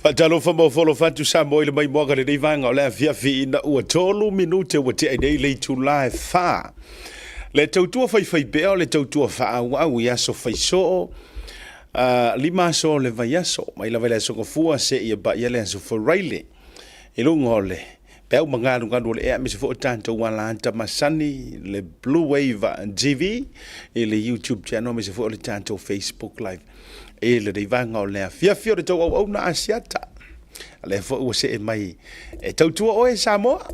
Faatalofa ma ofo alofa atu Samoa i le maimoaga lenei vaega o le afiafi ina ua 3 minute ua tea nei le itula e 4. Le tautua faifaipea o le tautua faaauau i aso faisoo, 5 aso o le vaiaso, mai lava i le aso Gafua seia paia le aso Faraile. I luga o le peau magalugalu o le ea aemaise foi o tatou alaata masani, le Blue Wave TV i le YouTube channel aemaise foi o le tatou Facebook Live. I lenei vaega o le afiafi o le tou auauna Asiata. Lea foi ua see mai e tautua oe Samoa,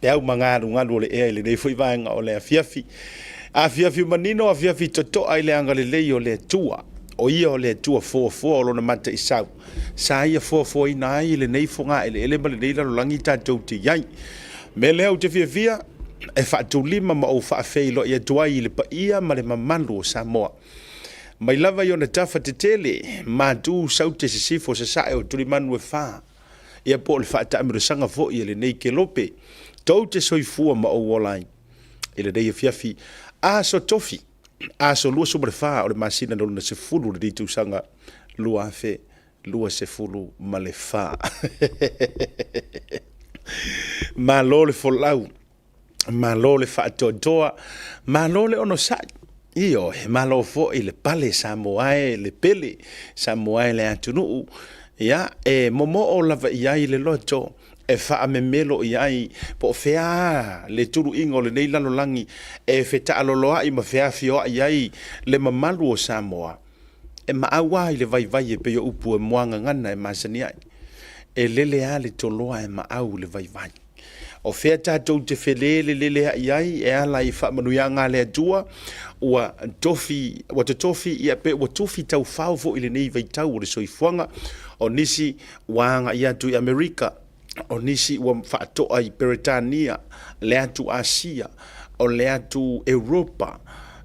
peau magalugalu o le ea i lenei foi vaega o le afiafi. Afiafi manino, afiafi totoa i le agalelei o le Atua. O ia o le Atua foafoa o lona mataisau. Sa ia foafoaina ai lenei fogaeleele ma lenei lalolagi tatou te i ai. Mea lea ou te fiafia e faatulima ma ou faafeiloai atu ai i le paia ma le mamalu o Samoa. Mai lava i ona tafa tetele, matu, saute, sisifo, sasae o tulimanu e fa, ia po o le faataamilosaga foi a lenei kelope, tou te soifua ma ou ola ai i lenei afiafi aso tofi, aso 24 o le masina lona 10 lenei tausaga 2024. Malo le folau. Malo le faatoatoa, malo le onosai. Ioe, malo foi le pale Samoa e, le pele Samoa e le atunuu. Ia, e momoo lava i ai le loto, e faamemelo i ai po o fea le tuluiga o lenei lalolagi e fetaaloloai ma feafioai ai le mamalu o Samoa. E maau lava i le vaivai e pei o upu e muagagana e masani ai. E lele lava le toloa e maau i le vaivai. O fea tatou te felelelelea'i ai e ala i faamanuiaga a le Atua ua tofi, ua totofi ia pe ua tufi taufao foi i lenei vaitau o le soifuaga. O nisi ua agai atu i Amerika, o nisi ua faatoa i Peretania, le atu Asia, o le atu Europa,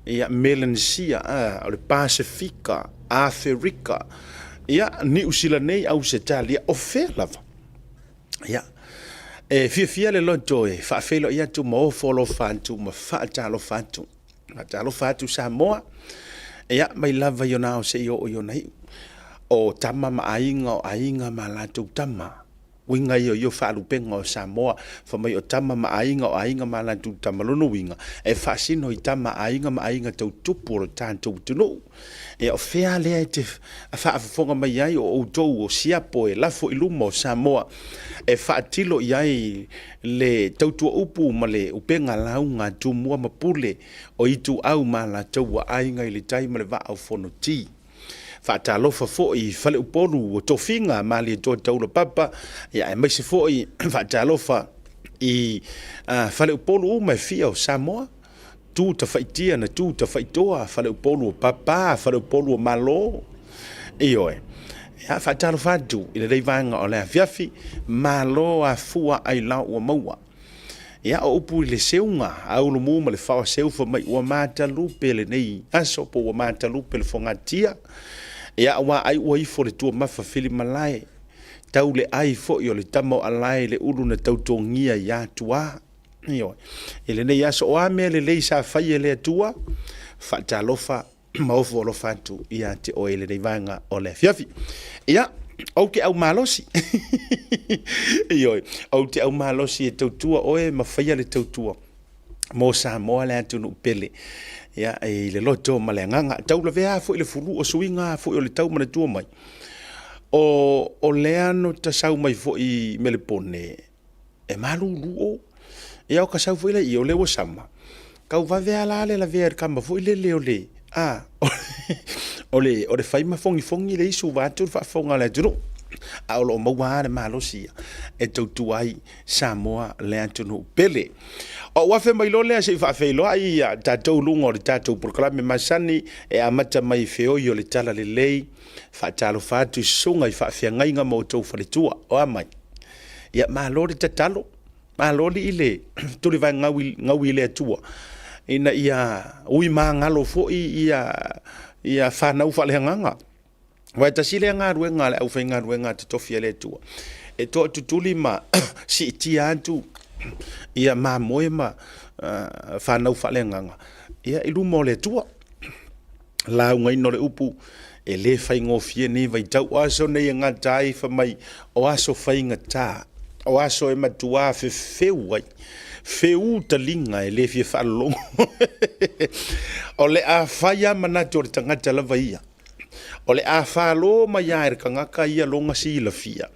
ia Melanesia, o le Pasefika, Aferika, ia Niu Sila nei, Ausetalia, o fea lava. Ia, e fiafia le loto e faafeiloai atu ma ofo alofa atu ma faatalofa atu. Faatalofa atu Samoa, ia, mai lava i ona ao seia oo i ona iu. O tama ma aiga, o aiga ma latou tama. Uiga ia o ia faalupega o Samoa, fai mai o tama ma aiga, o aiga ma latou tama. Lona uiga, e faasino i tama, aiga ma aiga tau tupu o le tatou atunuu. Ia o fea lea e te faafofoga mai ai o outou o siapo e lafo i luma o Samoa e faatilo i ai le tautua upu ma le upega lauga a Tumua ma Pule o Ituau ma Alataua, Aiga i le Tai ma le Vaa o Fonoti. Faatalofa foi i Faleupolu o Tofiga, Malietoa Taulapapa, ia aemaise foi faatalofa i Faleupolu uma e fia o Samoa. Tu tafaitia na tu tafaitoa, Faleupolu o Papa, Faleupolu o Malo. Ioe. Ia, faatalofa atu i lenei vaega o le afiafi, malo afua ailao ua maua. Ia, o upu i le seuga, aulumu ma le faoaseu fai mai ua matalupe lenei aso po ua matalupe le fogatia. Ia, aua ai ua ifo le tuamafa filimalae, tau le ai foi o le tama o Alae le ulu na tautogia ia Atuā. Ioe. I lenei aso, o a mea lelei sa fai e le Atua, faatalofa ma ofo alofa atu ia te oe i lenei vaega o le afiafi. Ia, ou te au malosi. Ioe, ou te au malosi e tautua oe ma faia le tautua mo Samoa le atunuu pele. Ia, i le loto ma le agaga. Taulavea foi le fulu o suiga foi o le tau manatua mai. O lea no tasau mai foi i Melepone, e malulu o. Ia o ka sau foi lea i o lea ua sama, kau vave a la le lavea e le kama foi lele o le, a, o le, o le fai ma fogifogi le isu vaeatu le faafofoga a le atunuu. A o lo o maua lava le malosi ia e tautua ai Samoa le atunuu pele. Ou afe mai loa lea se i faafeiloai ia tatou luga o le tatou polokalame masani e amata mai i feoi o le Talalelei. Faatalofa atu i susuga i faafeagaiga ma outou faletua. O a mai? Ia malo le tatalo, malo alii le tulivae gaui i le Atua ina ia ui magalo foi ia fanau faaleagaga. Aua e tasi lea galuega a le aufaigaluega a totofi a le Atua, e toatutuli ma siitia atu ia mamoe ma fanau faaleagaga ia i luma o le Atua. Laugaina o le upu, E le faigofie nei vaitau. O aso nei e gata ai fai mai o aso faigata, o aso e matuā fefeu ai, feū taliga e le fia faalologo. O le a fai lava manatu o le tagata lava ia. O le a falo mai lava e le tagata ia lona silafia,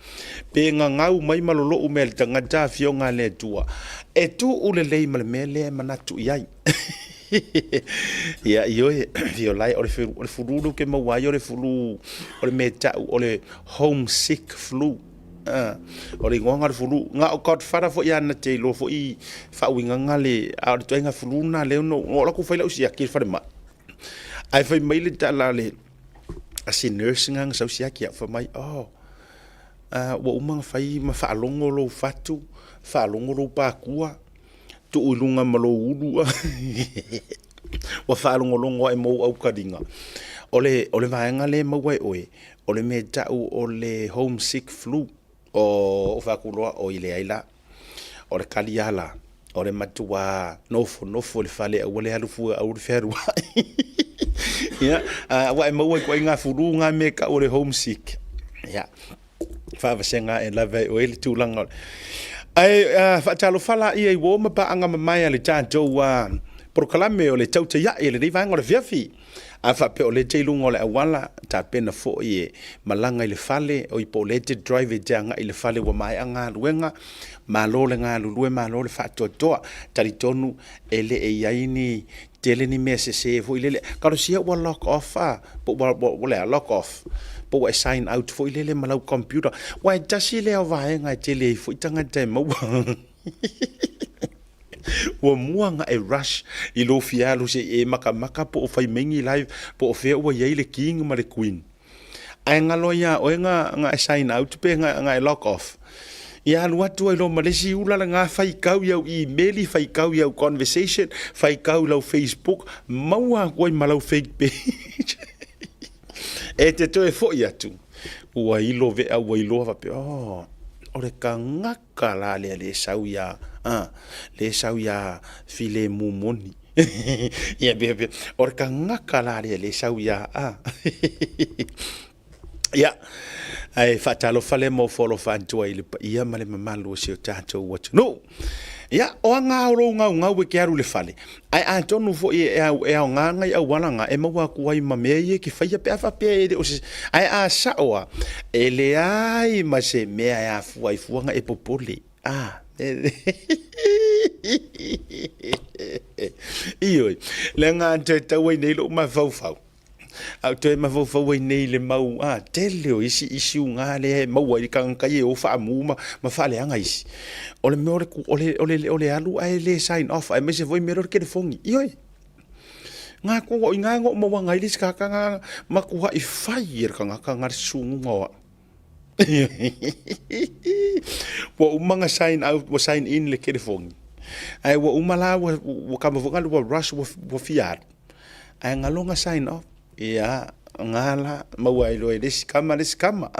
pe gagau mai ma lolou mea i le tagata afioga a le Atua, e tuu lelei ma le mea lea e manatu i ai. Ia, ioe, Fiolai, o le flu lea ou te maua ai o le flu, o le mea e tau o le homesick flu. O le igoaga o le flu. Na o Godfather foi lava na te iloa foi faauigaga le, a o le ituaiga flu lena lea na ou alu atu fai lau siaki i le falemai. Ae fai mai le tala a le a si nurse na na sau siaki au, fai mai, oh, ua uma ona fai ma faalogo lou fatu, faalogo lou pakua, tuu i luga ma lou ulu ua faalogologo ae ma ou aukaliga. O le, o le vaega lea e maua e oe, o le mea e tau o le homesick flu. O ou fai atu loa, oi leai la. O le kali lava la, o le matua nofonofo i le fale aua le alu fua aua le fealuai. Ia, aua e maua ituaiga fulu na mea e tau o le homesick. Ia, faavasega ae lava e oe le tulaga o le... Ae faatalofa laia i uo ma paaga mamae a le tatou polokalame o le Tautai Ae i lenei vaega o le afiafi. A faapea o lea e te i luga o le auala, tapena foi e malaga i le fale, oi po o lea e te drive e te agai i le fale ua maea galuega, malo le galulue, malo le faatoatoa. Talitonu e le i i ai ni tele ni mea sese foi lele. Talosia ua log off a, po ua, ua le a, log off, po ua e sign out foi lele ma lau computer. Aua e tasi lea o vaega e tele ai foi tagata e maua. Ua mua ona e rush i lou fia alu se i e makamaka po o fai mai ni live po o fea ua i ai le king ma le queen. Ae galo ai ia oe na e sign out pe na e log off. Ia alu atu ai loa ma le isi ula lena faitau i au email, faitau i au conversation, faitau i lau Facebook, maua atu ai ma lau fake page. E te toe foi atu, ua ilo vea ua iloa faapea, oh, o le tagata ka la lea le sau ia a le sau ia filemu moni ia pea pea o le tagata la lea le sau ia a ia ae faatalofa lea ma ofo alofa atu ai i le paia ma le mamalu o si o tatou atunuu. Ia, o aga o lou gaugau e te alu i le fale, ae atonu foi e aoga nai auala na e maua atu ai ma mea ia e te faia pe a faapea e le o se... Ae a sao lava, e leai ma se mea e afua ai fua na e popole. A, Ioe, leaga a toe tau ai nei lou mafaufau, A ou toe mafaufau ai nei i le mau a tele o isi issue nga lea e maua ai le tagata ia e o faamu ma, ma faaleaga isi. O le mea o le, o le, o le, o le alu ae le sign off aemaise foi mea lea o le telefoni. Ioe. Nga ko i nga ngo mauaga ai le isi tagata nga matuai fai e le tagata nga le susunuga o au. Ua uma na sign out, ua sign in le telefoni. Ae ua uma la ua, ua kama foi nga ua rush ua, ua fia alu. Ae galo na sign off. Ia, nga la, maua ai loa e le isi kama le isi kama.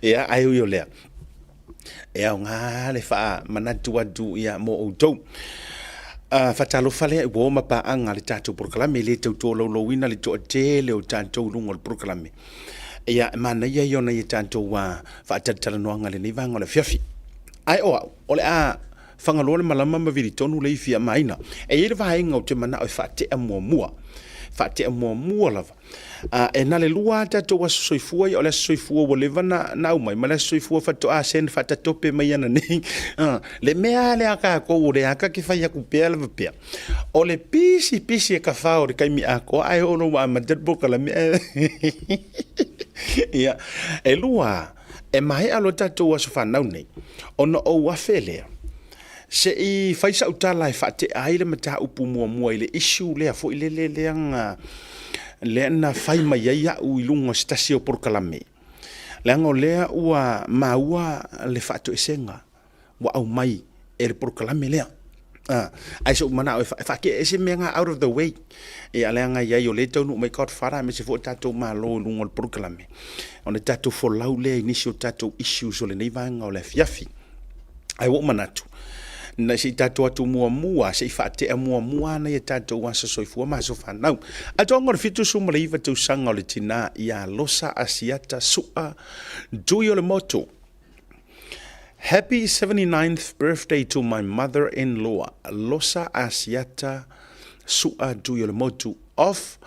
Ia, ae ui o lea, e aoga le faamanatu atu ia mo outou. Faatalofa lea ua o ma paaga le tatou polokalame, e le tau tolaulauina le toatele o tatou i luga o le polokalame. Ia, e manaia ia o nai a tatou faatalatalanoaga i lenei vaega o le afiafi. Ae o au, o le a Fagaloa le malama ma vilitonu le ifi a Maina. E i ai le vaega ou te manao e faatea muamua. Faatea muamua lava. A, e na le lua a tatou aso soifua ia, o le aso soifua ua leva na, na aumai, ma le aso soifua faatoa send faatatope mai ana nei. A, le mea lea a tatou o lea ta te fai atu pea lava pea. O le pisi pisi e kafao i le taimi atoa ae oo loa ua amata le polokalame ae ia, e lua, E maea loa tatou aso fanau nei, ona ou afe lea, se i fai sau tala e faatea ai le mataupu muamua i le issue lea foi lele lea na, lea na fai mai ai au i luga o se tasi o polokalame, leaga o lea ua maua le faatoesega ua aumai e le polokalame lea. Ae se i ou manao e faatea ese mea na out of the way. Ia leaga e i ai o lea e taunuu mai Godfather aemaise foi o tatou Malo i luga o le polokalame, ona tatou folau lea i nisi o tatou issues o lenei vaega o le afiafi. Ae ua ou manatu, Na se i tatou atu muamua, se i faatea muamua nai a tatou aso soifua ma aso fanau. Atoaga o le 79 tausaga o le tinā ia Losa Asiata Su'a Tuiolemotu. Happy 79th birthday to my mother-in-law, Losa Asiata Su'a Tuiolemotu of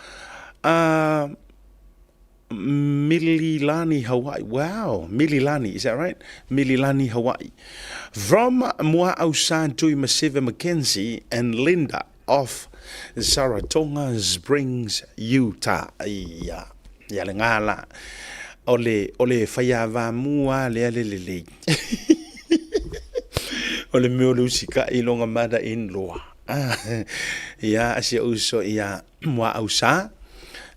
Mililani, Hawaii. Wow, Mililani, is that right? Mililani, Hawaii. From Mua'ausa Tuimaseve McKenzie and Linda of Saratoga Springs, Utah. Ia, ia le gala. O le, o le faiavamua lea le lelei. O le mea o le usikai i longa mother-in-law. Ah, ia, si ou uso ia Mua'ausa,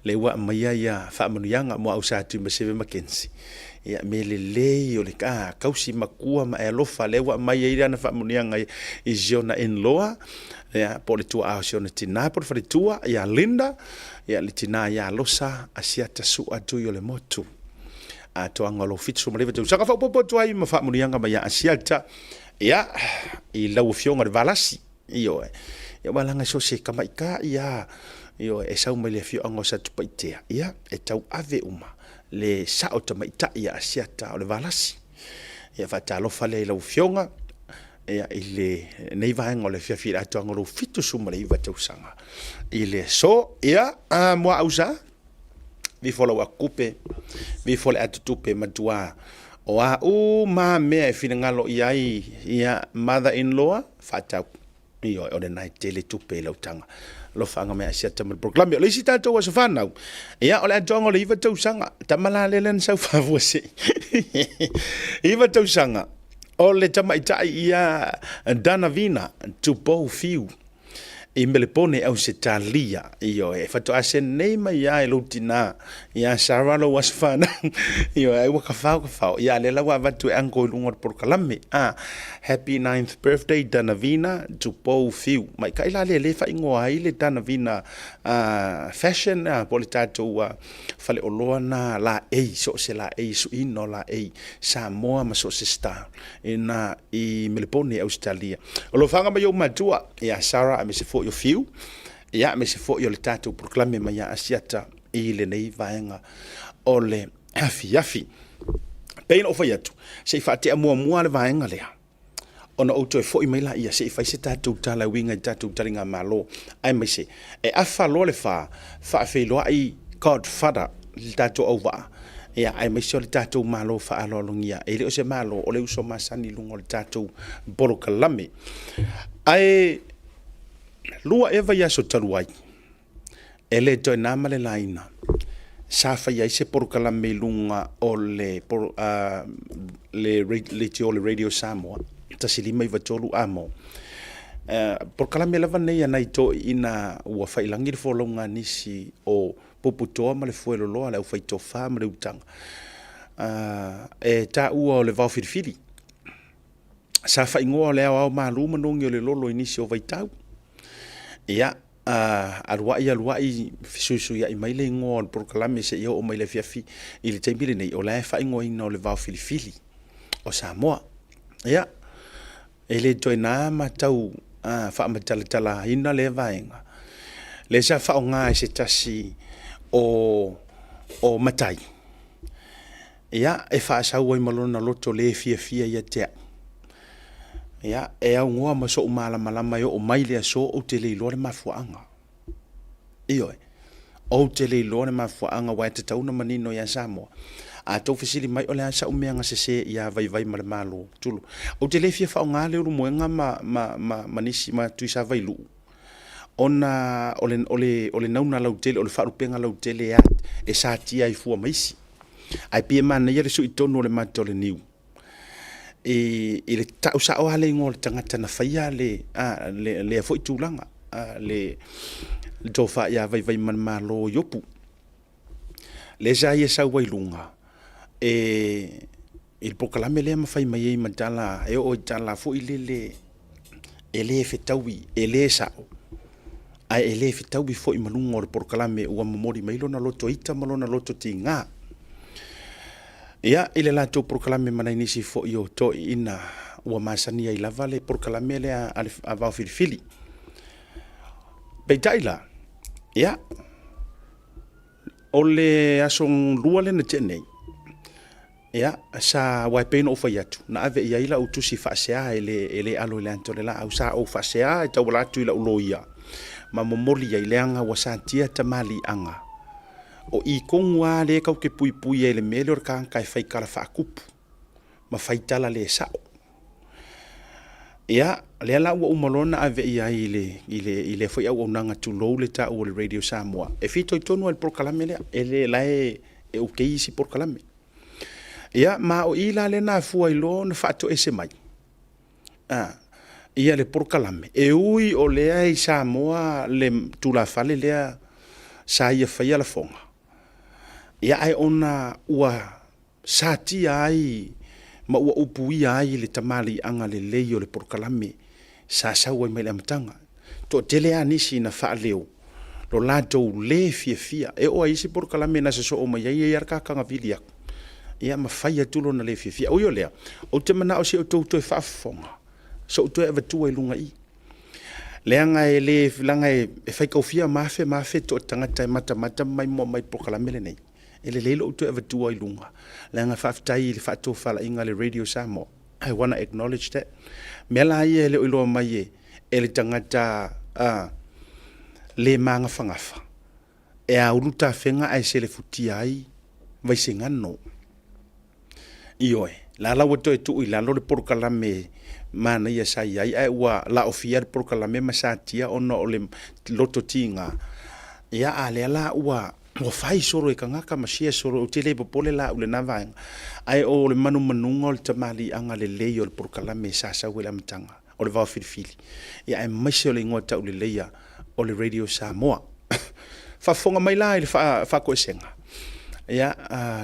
lea ua aumaia ia faamanuiaga Mua'ausa Tuimaseve McKenzie. Ia, me lelei o le ka, kausi makua ma e alofa, lea ua aumai ai lana faamanuiaga i si ona in-law, ia, po o le tuaa o si ona tinā po o le faletua, ia Linda, ia le tinā ia Losa Asiata Su'a Tuiolemotu. Atoaga o lou 79 tausaga faaopoopo atu ai ma faamanuiaga mai ia Asiata, ia, i lau Afioga i le Valasi. Ioe. Ia aua leaga so o se tamaitai lava, ioe, e sau mai le afioaga o Satupaitea, ia, e tauave uma le sao tamaitai a Asiata o le Valasi. Ia faatalofa lea i lau Afioga, ia, i lenei vaega o le afiafi i le atoaga o lou 79 tausaga i le aso. Ia, Muaausa, vifo lau atutupe, vifo le atutupe matua o a uma mea e finagalo i ai, ia, mother-in-law, faatau. Ioe, o lena e tele tupe i lau taga. Alofaaga mai Asiata ma le polokalame. O le isi tatou aso fanau, ia, o le atoaga o le 9 tausaga. Tama la lea na sau faafuasei. 9 tausaga. O le tamaitai ia Danavina Tupou Fiu i Melepone, Ausetalia. Ioe, e faatoa send nei mai lava e lou tinā ia Sarah lou aso fanau. Ioe, ai ua kafao kafao. Ia, lea la ua avatu e uncle i luga o le polokalame. Ah, happy 9th birthday Danavina Tupou Fiu. Maikai la lea le faaigoa ai le Danavina fashion po o le tatou faleoloa na laei, so o se laei, suiina o laei Samoa ma so o se style ina i Melepone, Ausetalia. O lo o faga mai ou matua ia Sarah aemaise foi o Fiu, ia aemaise foi o le tatou polokalame mai ia Asiata i lenei vaega o le afiafi. Pei ona ou fai atu, se i faatea muamua le vaega lea, ona ou toe foi mai laia se i fai se tatou tala e uiga i tatou taligamalo, aemaise e afa loa le fa faafeiloai Godfather le tatou auvaa, ia, aemaise o le tatou Malo faaaloalogia. E le o se Malo, o le uso masani i luga o le tatou polokalame. Ae lua ea vaiaso talu ai, e le toe na ma le laina, sa fai ai se polokalame i luga o le leitio o le Radio Samoa 1593 amo. Polokalame lava nei a nai toeaiina ua faiilagi le folauga a nisi o Puputoa ma le Fueloloa, le aufaitofa ma le utaga, e taua o le vaofilifili. Sa faaigoa o le aoao malu ma nogi o le lolo i nisi o vaitau. Ia, aluai aluai fesuisuiai mai le igoa o le polokalame seia oo mai le afiafi i le taimi lenei, o la e faaigoaina o le vaofilifili o Samoa. Ia, e le toe na ma tau faamatalatalaina lea vaega, lea sa faaaoga e se tasi o matai, ia, e faasau ai ma lona loto le fiafia ia te au. Ia, e aunoa ma sou malamalama e oo mai le aso ou te le iloa le mafuaaga. Ioe, ou te le iloa le mafuaaga aua e tatau ona manino ia Samoa. A tou fesili mai o le a sau mea na sese ia Vaivai ma le Malo, tulou. Ou te le fia faaaoga le Ulumoega ma, ma, ma, ma nisi ma Tuisavailuu, ona o le, o le, o le nauna lautele, o le faalupega lautele e satia ai fua ma isi. Ae pei e manaia le sui tonu o le mata o le niu i le tau sao lava le igoa o le tagata na faia lea foi tulaga, le tofa ia Vaivaimalemalo Iopu. Lea sa ia sau ai luga e i le polokalame lea ma fai mai ai ma tala e oo i tala foi lele e le fetaui, e le sao, ae e le fetaui foi ma luga o le polokalame ua momoli mai lona loto ita ma lona loto tiga. Ia, i le latou polokalame ma nai nisi foi o toeaiina ua masani ai lava le polokalame lea a le a Vaofilifili. Peitai la, ia, o le aso lua lea na tea nei, ia, sa, aua e pei ona ou fai atu, na ave i ai lau tusi faasea e le, e le alo i le ata o le laau. Sa ou faasea e tauala atu i lau loia ma momoli ai, leaga ua satia tamaliiaga. O i tonu lava lea tatou te puipui ai i le mea lea o le tagata e faitala faatupu ma faitala le sao. Ia, lea la ua uma loa ona ave i ai i le, i le, i lea foi auaunaga tulou le taua o le Radio Samoa, e fitoitonu lava i le polokalame lea, e le, la e, e okei isi polokalame. Ia, ma o i la lea na afua ai loa ona faatoese mai a, ia le polokalame, e ui o lea i Samoa le tulafale lea sa ia faia lafoga, ia ae ona ua satia ai ma ua upuia ai le tamaliiaga lelei o le polokalame sa sau ai mai le amataga. Toatele lava nisi na faaleo lo latou le fiafia. E oo lava i isi polokalame na sosoo mai ai, e i ai lava le tagata na vili atu, ia ma fai atu lona le fiafia. Ui o lea, ou te manao se i outou toe faafofoga, se i ou toe avatua i luga i i. Leaga e le, leaga e faitaufia ma afe ma afe tagata e matamata ma maimoa mai i le polokalame lenei. E lelei lou toe avatua i luga, leaga faafetai i le faatofalaiga a le Radio Samoa. I wanna acknowledge that. Mea la ia e le o iloa mai e, e le tagata le magafagafa, e aulu tafega ae selefutia ai Vaisigano. Ioe, la la ua toe tuu i lalo le polokalame manaia sa i ai, ae ua laofia le polokalame ma satia ona o le loto tiga. Ia, a lea la ua ua fai solo e tagata ma share solo, ou te le popole la au i lena vaega. Ae o le manumanuga o le tamaliiaga lelei o le polokalame sa sau ai le amataga o le vao filifili, ia aemaise o le igoa tauleleia o le Radio Samoa. Faafofoga mai la i le faatoesega, ia,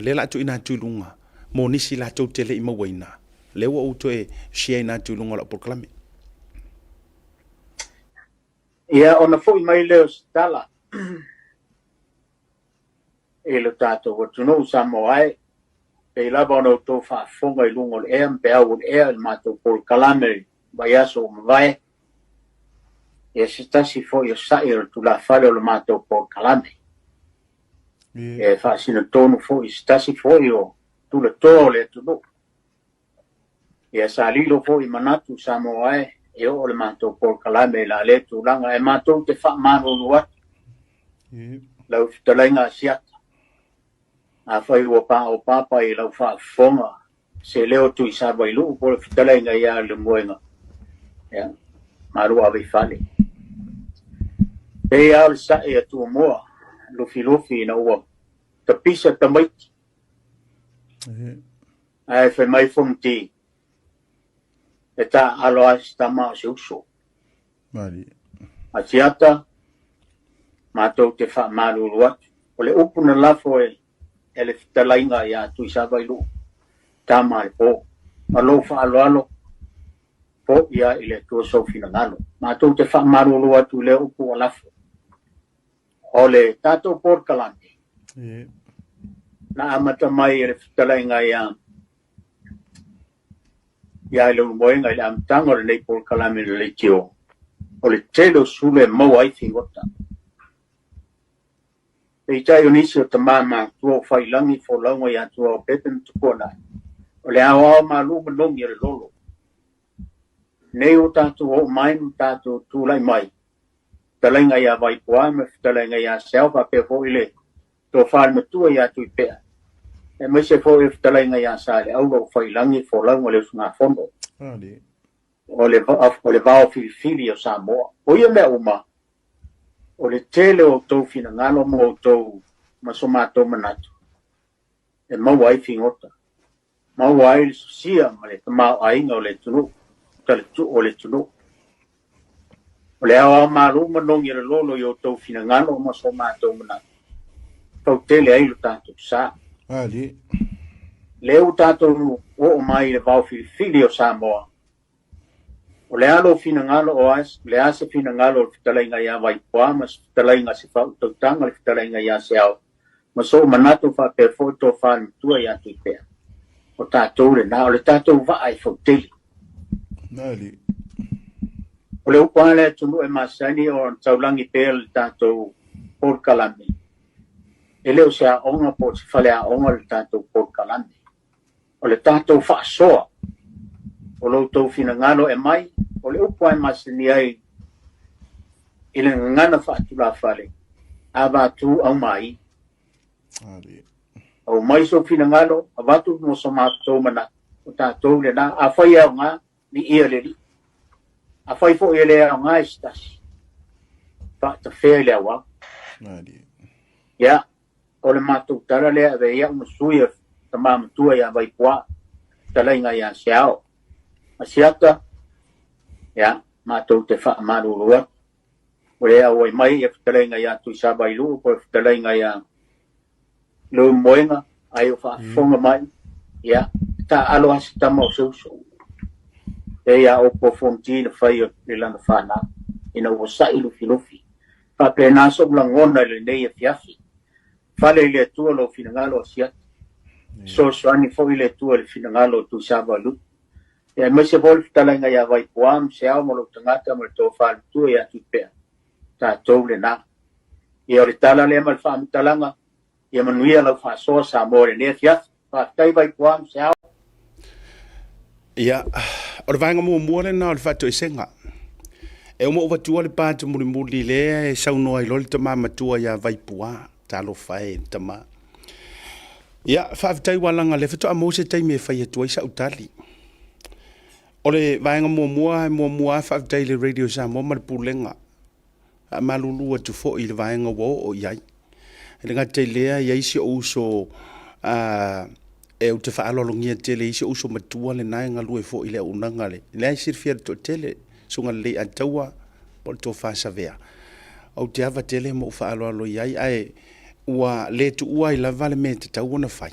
lea o le a tuuina atu i luga mo nisi latou te le i mauaina, lea ua ou toe share ina atu i luga o lau polokalame. Ia, ona foi mai lea o se tala i lo tatou atunuu Samoa e, pei lava ona outou faafofoga i luga o le ea ma peau o le ea i le matou polokalame i vaiaso ua mavae, ia se tasi foi o sa'i o le tulafale o le matou polokalame. E faasino tonu foi i se tasi foi o tulatoa o le atunuu. Ia sa lilo foi i manatu Samoa e, e oo le matou polokalame i la lea tulaga ae matou te faamalulu atu lau fetalaiga Asiata. Afai ua paopapa i lau faafofoga se leo Tuisavailuu po o le fetalaiga ia Lemuega, ia, malu ave i fale. Pei lava o le sa'i a Tumua, Lufilufi ina ua tapisa tamaiti. Ae fai mai Fonoti, e taaalo lava si tama a o se uso. Asiata, matou te faamalulu atu. O le upu na lafo e le fetalaiga ia Tuisavailuu, tama a le po. Ma lou faaaloalo, fo'i lava i le Atua sou finagalo. Matou te faamalulu atu i lea upu ua lafo. O le tatou polokalame na amata mai e le fetalaiga ia ia Leulumoega i le amataga o lenei polokalame i le leitio, o le tele o sulu e maua ai figota. Peitai o nisi o tama matutua o Faiilagi folauga ia Tuaopepe ma Tupuanai, o le aoao malu manogi o le lolo. Nei ua tatou oo mai ma tatou tulai mai fetalaiga ia Vaipuā ma le fetalaiga ia Seau faapea foi le tofa le matua ia Tuipea, aemaise foi le fetalaiga ia Saleaula o Faiilagi folauga le usugafono o le, o le vao filifili o Samoa. O ia mea uma, o le tele o outou finagalo ma outou ma so matou manatu e maua ai figota, maua ai le sosia ma le tamaoaiga o le atunuu, talatuu o le atunuu. O le aoao malu manogi o le lolo i outou finagalo ma so matou manatu, fautele ai lo tatou sa. Ali. Lea ua tatou oo mai i le vao filifili o Samoa, o le a lou finagalo o a, le a se finagalo o le fetalaiga ia Vaipuā ma se fetalaiga se faautautaga le fetalaiga ia Seao, ma sou manatu faapea foi tofa le matua ia Tuipea. O tatou lena, o le tatou vaa e fautele. Nali. O le upu a le atunuu e masani o taulagi pea le tatou polokalame. E le o se aoga po o se faleaoga le tatou polokalame. O le tatou faasoa o lo outou finagalo e mai, o le upu lava e masani ai i le gagana faatulafale, avatu aumai. Aumai sou finagalo, avatu mo so matou manatu, o tatou lena. Afai e aoga, viia le Alii. Afai foi e le aoga i se tasi, faatafea i le auau. Ia, o le matou tala lea e ave ai au ma sui o tama matua ia Vaipuā, fetalaiga ia Seao. Asiata, ia, matou te faamalulu atu. Ua le auai mai ia fetalaiga ia Tuisavailuu po o le fetalaiga ia Leulumoega, ai o faafofoga mai, ia, taaalo lava se tama o se uso. E ia opo Fonoti na fai o le lana fanau, ina ua sa'i lufilufi. Faapena sou lagona i lenei afiafi. Fale i le Atua lou finagalo Asiata. Fesoasoani foi le Atua i le finagalo o Tuisavailuu. Ia aemaise foi le fetalaiga ia Vaipuā ma Seao ma lou tagata ma le tofa matua ia Tuipea, tatou lena. Ia o le tala lea ma le faamatalaga, ia manuia lau faasoa Samoa i lenei afiafi. Faafetai Vaipuā ma Seao. Ia, o le vaega muamua lena o le faatoesega. E uma ou avatua le part mulimuli lea e saunoa ai loa le tama matua ia Vaipuā. Talofa e le tama. Ia, faafetai ua laga lea faatoa maua se taimi e fai atu ai sau tali. O le vaega muamua, e muamua lava faafetai i le Radio Samoa ma le Pulega. Faamalulu atu foi i le vaega ua oo i ai. E le gata i lea, e i ai si ou uso e ou te faaaloalogia tele i si ou uso matua lena e galue foi i le auaunaga a le, lea e silafia e le toatele, Susuga Lelei Ataua po o le Tofa Savea. Ou te ava tele ma ou faaaloalo i ai, ae ua le tuua ai lava le mea e tatau ona fai,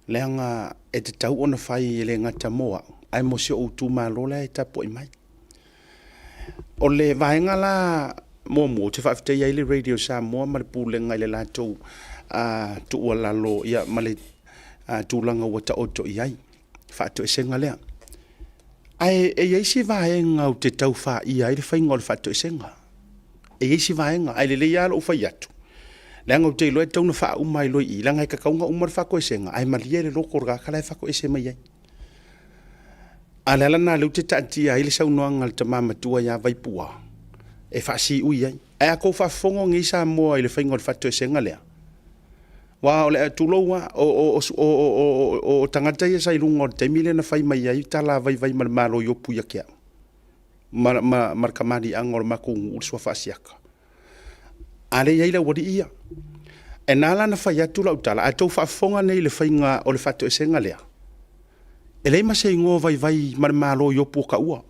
leaga e tatau ona fai e le gata mo au, ae mo si ou itumalo la e tapuai mai. O le vaega la muamua ou te faafetaia ai le Radio Samoa ma le Pulega i le latou tuualalo ma le tulaga ua taoto i ai faatoesega lea. Ae e i ai se vaega ou te tau faia ai le faiga o le faatoesega. E i ai se vaega, ae lelei lava lou fai atu, leaga ou te iloa e tatau ona faauma ai loa i i, leaga e tatau ona uma le faatoesega, ae malie le loto o le tagata la e faatoese mai ai. A o le ala lena o lea ou te taatia ai le saunoaga a le tama matua ia Vaipua e faasiui ai. Ae a tou faafofoga nei Samoa i le faiga o le faatoesega lea, aua o le, tulou lava, o tagata ia sa i luga o le taimi lea na fai mai ai tala a Vaivai ma le Malo i Opu ia te au ma le tamaliiaga o le matou nuu le Suafa Asiata. A lea e i ai le aualii ia. E na ala ona fai atu lau tala, a outou faafofoga nei i le faiga o le faatoesega lea, e leai ma se igoa vaivai ma le Malo i Opu o taua.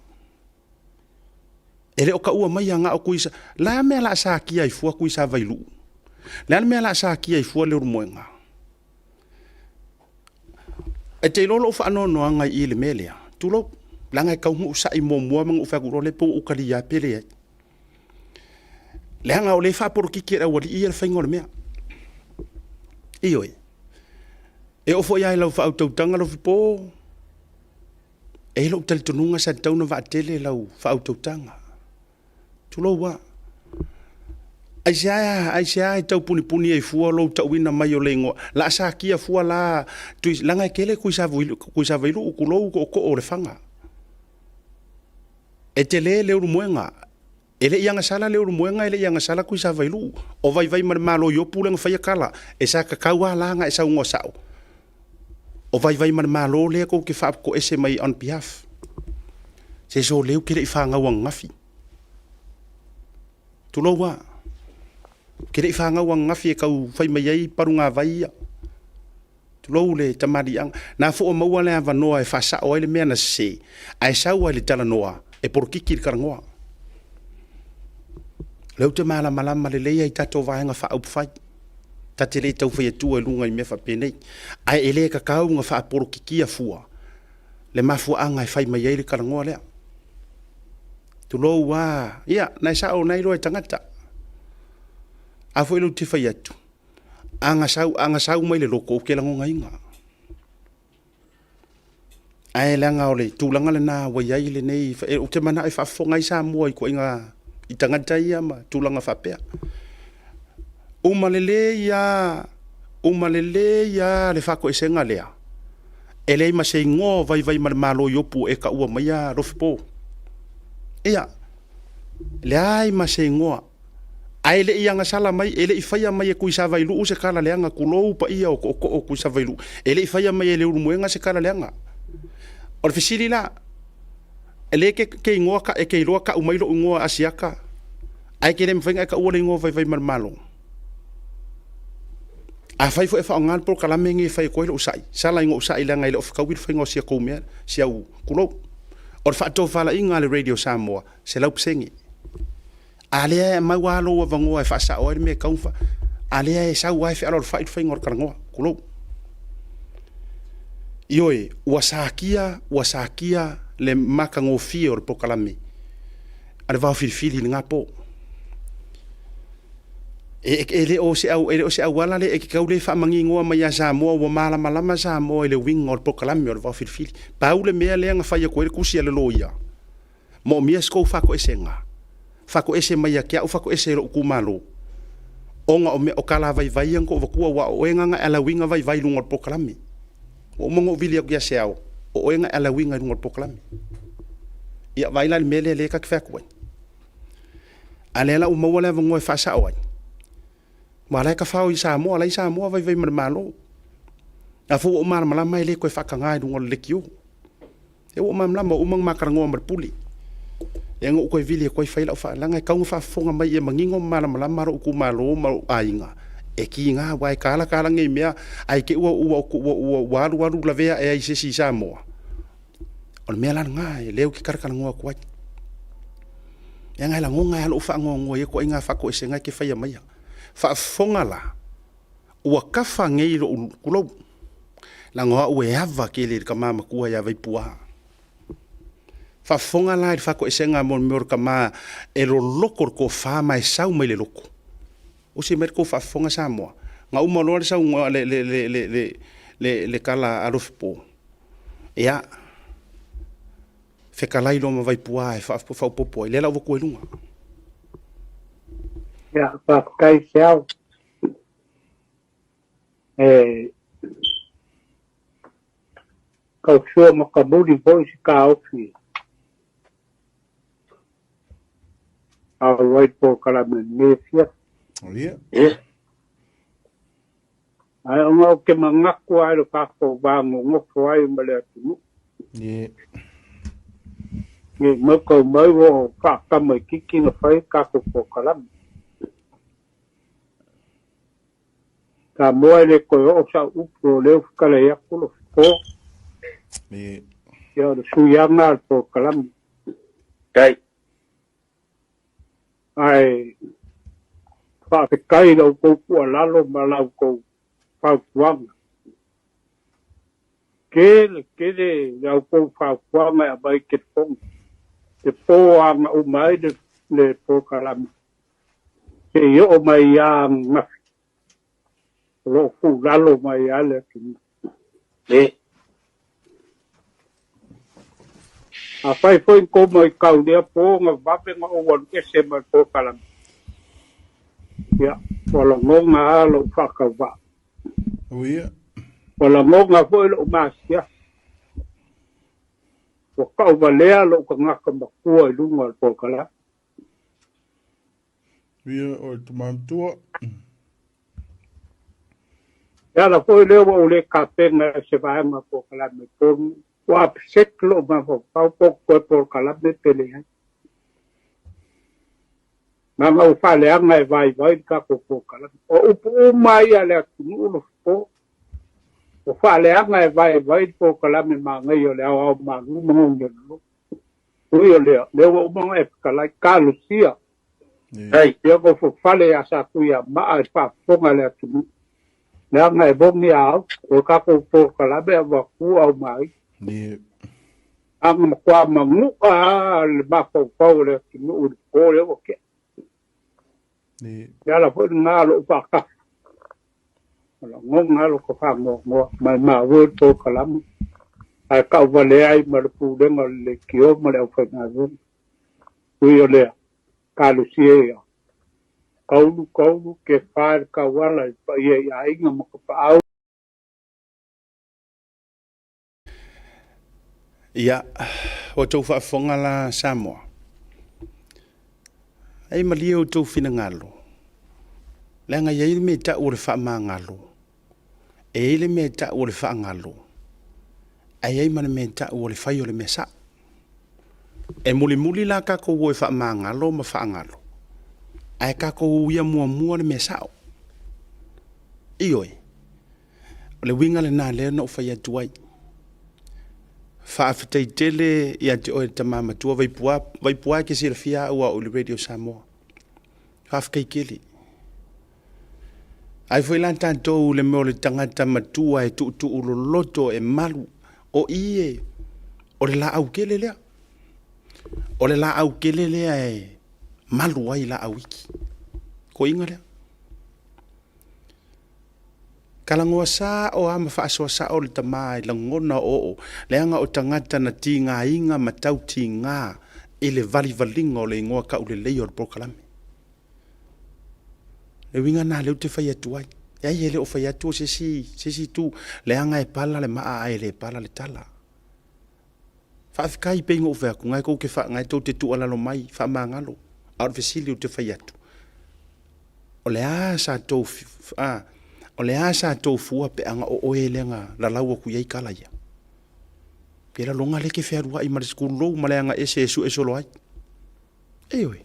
E le o taua mai ia na o Tuisa. O le a le mea o le a satia ai fua Tuisavailuu? O le a le mea o le a satia ai fua Leulumoega? E te iloa lou faanoanoaga i i le mea lea, tulou, leaga e tatau ona ou sai muamua ma ona ou fai atu loa lea pe ua ou talia pe leai. Leaga o lea e faapolokiki e le aualii ia le faiga o le mea. Ioe. E oo foi lava i lau faautautaga Lofipo, e i ai lou talitonuga sa tatau ona vaatele lau faautautaga. Tulou lava. Aisea, aisea e tau punipuni ai fua lou tauina mai o le igoa? La satia fua la, tui, leaga e tele Tuisavailuu, tulou tootoo o Lefaga. E tele Leulumoega, e le i agasala Leulumoega e le i agasala Tuisavailuu. O Vaivai ma le Malo i Opu lea na faia tala, e sa tatau lava la ona e saunoa sao. O Vaivai ma le Malo lea tou te faatoese mai on behalf. Se soleu ke le i fanau ananafi. Tulou lava. Ke le i fanau ananafi e tau fai mai ai palugavai ia. Tulou le tamaliiaga. Na fua maua le avanoa e faasao ai le mea na sese, ae sau ai le talanoa e polokiki le talanoa. O lea ou te malamalama lelei ai i tatou Vaega Faaupufai. Ta te le tau fai atua i luga i mea faapenei. Ae e le tatau ona faapolokikia fua le mafuaaga e fai mai ai le talanoa lea. Tulou lava, ia, na e sao na iloa e tagata. A foi lea ou te fai atu, a na sau, a na sau mai le loto, ou te lagonaina. Ae leaga o le tulaga lena ua i ai lenei, ou te manao e faafofoga ai Samoa i ituaiga i tagata ia ma tulaga faapea. Uma lelei lava, uma lelei lava le faatoesega lea, e leai ma se igoa o Vaivaimalemalo Iopu o e taua maia Alofipo. Ia, leai ma se igoa. Ae le i agasala mai, e le i faia mai e Tuisavailuu se tala leaga, tulou paia o tootoo o Tuisavailuu, e le i faia mai e Leulumoega se tala leaga. O le fesili la, e le ke, ke igoa ka, e ke iloa tau mai lou igoa Asiata, ae ke le mafai ona e taua le igoa Vaivaimalemalo. Afai foi e faaaoga le polokalame lenei e fai atu ai lou sa'i, sala ina ou sa'i leaga e le o fetaui le faiga o si a tou mea, si au, tulou. O le faatofalaiga a le Radio Samoa, 100%. A lea e mau lava lou avanoa e faasao ai le mea e tatau ona fa... A lea e sau lava e fealoalofai le faiga o le talanoa, tulou. Ioe, ua satia, ua satia le matagofie o le polokalame a le vaofilifili i lena po. E, e, le o se au, e le o se auala le e te tau le faamaninoa mai ia Samoa, ua malamalama Samoa i le uiga o le polokalame o le vaofilifili. Pau le mea lea na fai atu ai le tusi a le loia, Moomia se tou faatoesega, faatoese mai ia te au, faatoese i lou itumalo, ona o mea o tala vaivai ia na tou avatua, aua o oe na na e alauina vaivai i luga o le polokalame. Ua uma ona ou vili atu ia Seao, o oe na e alauina i luga o le polokalame. Ia, vaai la i le mea lea lea ta te fai atu ai. A lea la ua maua le avanoa e faasao ai, aua la e tafao i Samoa, la e i Samoa vaivai ma le Malo. A foi ua ou malamalama e le toe faataga i luga o le leitio. Ia ua ou malamalama, ua uma ona ma talanoa ma le pule. Ia na ou toe vili atu ai fai lau faalaga, e tatau ona faafofoga mai ia manino ma malamalama lou itumalo ma lou aiga, e tiga aua e tala tala nei mea, ae te i ua, ua, ua, ua, ua alu alu lavea ae ai i se isi i Samoa. O le mea la lena, lea ou te talatalanoa atu ai. Leaga e lagona lava lou faanoanoa i ia ituaiga faatoesega e te faia maia. Faafofoga la, Ua kafa nei lou kulou, leaga o au e ava tele i le tama matua ia Vaipua. Faafofoga la i le faatoesega mo le mea o le tama e loloto le tofa ma e sau mai le loto. Osi mai le tou faafofoga Samoa, na uma loa le saunoa le le le le le le le tala a Alofipo, ia, fetalai loa ma Vaipua e faaopoopo ai, lea la ua tua i luga. Ia, faafetai Seao. E tausua makamuli foi se taofi a o ai polokalame i lenei afiafi. Ia. Ae ona ou te manatu lava i lo tatou va nonofo ai ma le atunuu. Ia. Ne i mautau mai ua faatamaitiiti na fai le tatou polokalame. Samoa e le toe oo sau upu o lea ua fetalai atu lo fofo. Ia o le suiaga o le polokalame. Tai. Ae faafetai i la outou tuualalo ma la outou fautuaga. Tele tele la outou fautuaga e aumai i telefoni. E po aga uma ai le polokalame. Se i oo mai ia ananafi, o lo o tuulalo mai lava le atunuu. E. Afai foi na tou matau i lea po na vave ona ou alu ese mai le polokalame, ia, ua lagona lava lou faatauvaa. Uia. Ua lagona foi lou masiasi. Ua tauvalea lou tagata matua i luga o le polokalame. Ia, o le tama matua. E ala foi lea ua ou le tapena i se vaega polokalame i totonu. Ua upset lou mafaufau po o toe polokalame pe leai. Leaga ua faaleaga e vaivai le tatou polokalame. O upu uma ia a le atunuu lo fofo, ua faaleaga e vaivai le polokalame manaia o le aoao malu ma gogi o le loto. Ui o lea, lea ua uma ona e fetalai, talosia. Ai. Ia nofofale ia Satuiamaa i le faafofoga a le atunuu. Leaga e moni a au, o le tatou polokalame e avatu aumai. Aga matua manu'a lava le mafaufau o le atunuu i le po lea ua tea. Le ala foi lena o lou faatafa. O lagona lava lota faanoanoa, maimau e le polokalame. Ae tauvalea ai ma le pulega o le leitio ma le aufaigaluega. Ui o lea, talosia ia taulu taulu kepa i le tauala i le paia i aiga ma tapaau. Ia, ua outou faafofoga la Samoa, ai malie outou finagalo, leaga e i ai le mea e tau o le faamagalo, e i ai le mea e tau o le faagalo, ae i ai ma le mea e tau o le fai o le mea sao. E mulimuli la tatou o e faamagalo ma faagalo, ae tatou uia muamua le mea sao. Ioe, o le uiga lena lea na ou fai atu ai. Faafetai tele ia te oe le tama matua Vaipua, Vaipua e te silafia au a o i le Radio Samoa. Faafetai tele. Ai foi la tatou le mea o le tagata matua e tuutuu loloto e malu, o i e, o le laau tele lea. O le laau tele lea e malu ai laau iki. Koiga lea. Talanoa sao lava ma faasoa sao le tama i lagona o oo, leaga o tagata na tigaina ma tautiga i le valivaliga o le igoa taulelei o le polokalame. Le uiga lena lea ou te fai atu ai. Leai e le o fai atu o se isi, se isi itu, leaga e pala le maa ae le pala le tala. Faafetai pei ona ou fai atu, na tou te, na tou te tuualalo mai, faamagalo. A o le fesili ou te fai atu, o le a sa tou, a, o le a sa tou fua pe ana o oe lea na lalau atu i ai tala ia? Pe laloga lea e te fealuai ma le skululou ma le aga ese e sue solo ai. Ioe,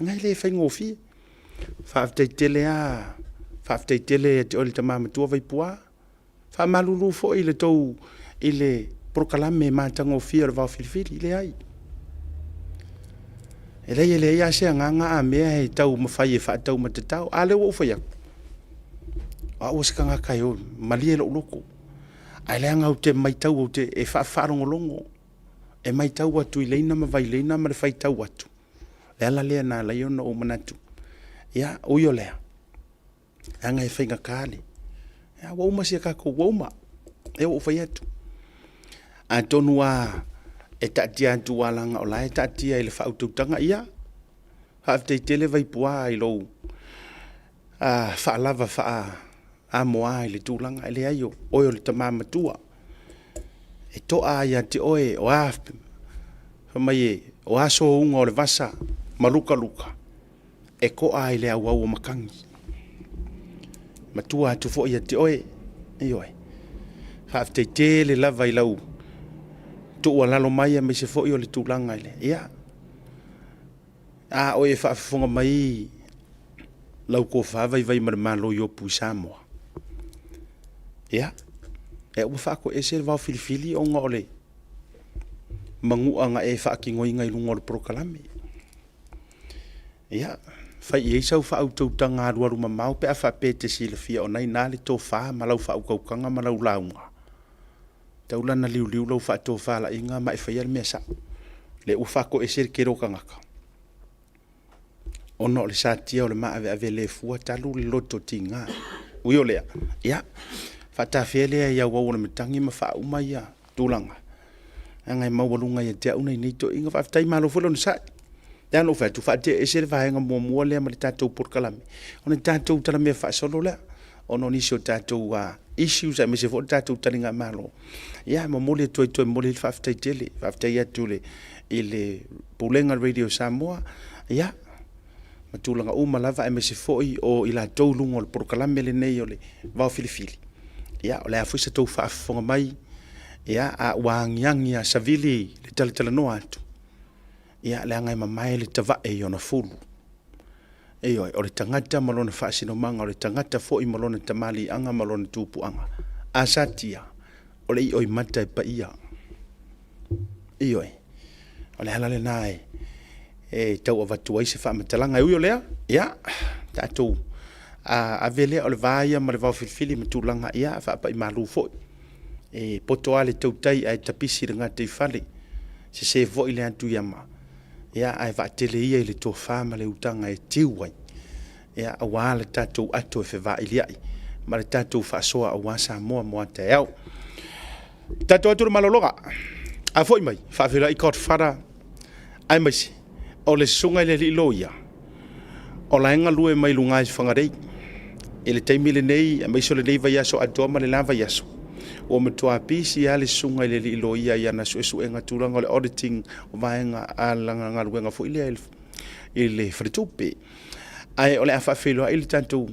na e le faigofie. Faafetai tele lava, faafetai tele ia te oe le tama matua Vaipua. Faamalulu foi i le tou i le polokalame matagofie o le Vao Filifili. Leai. E leai e leai lava se agaga a mea e taumafai e faataumatatao. A lea ua ou fai atu, o au o se tagata e malie lou loto. Ae leaga ou te matau ou te e faafaalogologo, e matau atu i leina ma vaileina ma le faitau atu. Le ala lea na ala ai ona ou manatu, ia, ui o lea, leaga e faigata le, ia, ua uma si a tatou, ua uma, lea ua ou fai atu. Atonu lava e taatia atu aua leaga o la e taatia i le faautautaga, ia, faafetai tele Vaipua i lou faalava faaamoa i le tulaga, e leai o oe o le tama matua, e toa lava ia te oe, o a, fai mai e, o a souga o le vasa ma lukaluka, e toa i le auau o matagi. Matua atu foi ia te oe, ioe. Faafetai tele lava i lau tuualalo mai aemaise foi o le tulaga i le, ia, a oe e faafofoga mai lau tofa vaivai ma le Malo i Opu i Samoa. Ia, e ua faatoese le vao filifili ona o le manu'a na e faatinoina i luga o le polokalame. Ia, fai i ai sau faautautaga alualu mamao pe a faapea e te silafia o na ina le tofa ma lau faautautaga ma lau lauga. Tau la na liuliu lau faatofalaiga ma e faia le mea sao. Lea ua faatoese le tele o tagata ona o le satia o le maaveave le fua talu le loto tiga. Ui o lea, ia, faatafea lea i auau o le matagi ma faauma ia tulaga. Leaga e maualuga ia te au nai nei toeaiina. Faafetai malo foi le onosai. Lea na ou fai atu, faatea ese le vaega muamua lea ma le tatou polokalame, ona tatou talamea faasolo lea, ona o nisi o tatou issues aemaise foi o le tatou taligamalo. Ia, momoli atu ai toe momoli le faafetai tele. Faafetai atu i le Pulega o le Radio Samoa, ia, ma tulaga uma lava aemaise foi o i latou i luga o le polokalame lenei o le Vao Filifili. Ia, o le a foi sa tou faafofoga mai, ia, a ua agiagi a savili le talatalanoa atu, ia, leaga e mamae le tavae i ona fulu. Ioe, o le tagata ma lona faasinomaga, o le tagata foi ma lona tamaliiaga ma lona tupuaga. A satia, o le ioimata e paia. Ioe, o le ala lena e, e tau avatu ai se faamatalaga. E ui o lea, ia, tatou a, ave lea o le va ia ma le vaofilifili ma tulaga, ia, faapai malu foi. E poto lava le tautai ae tapisi le gataifale, sese foi le atu i ama, ia, ae vaatele ia i le tofa ma le utaga e tiu ai, ia, aua le tatou ato e fevailiai ma le tatou faasoa aua Samoa mo a taeao. Tatou atu le malologa. A foi mai, faafeiloai Godfather aemaise o le susuga i le alii loia o la e galue mai luga i Whangarei. I le taimi lenei, aemaise o lenei vaiaso atoa ma le la vaiaso, ua matua pisi lava le susuga i le alii loia i ana suesuega tulaga o le auditing o vaega a lana galuega foi lea i le faletupe. Ae o le a faafeiloai le tatou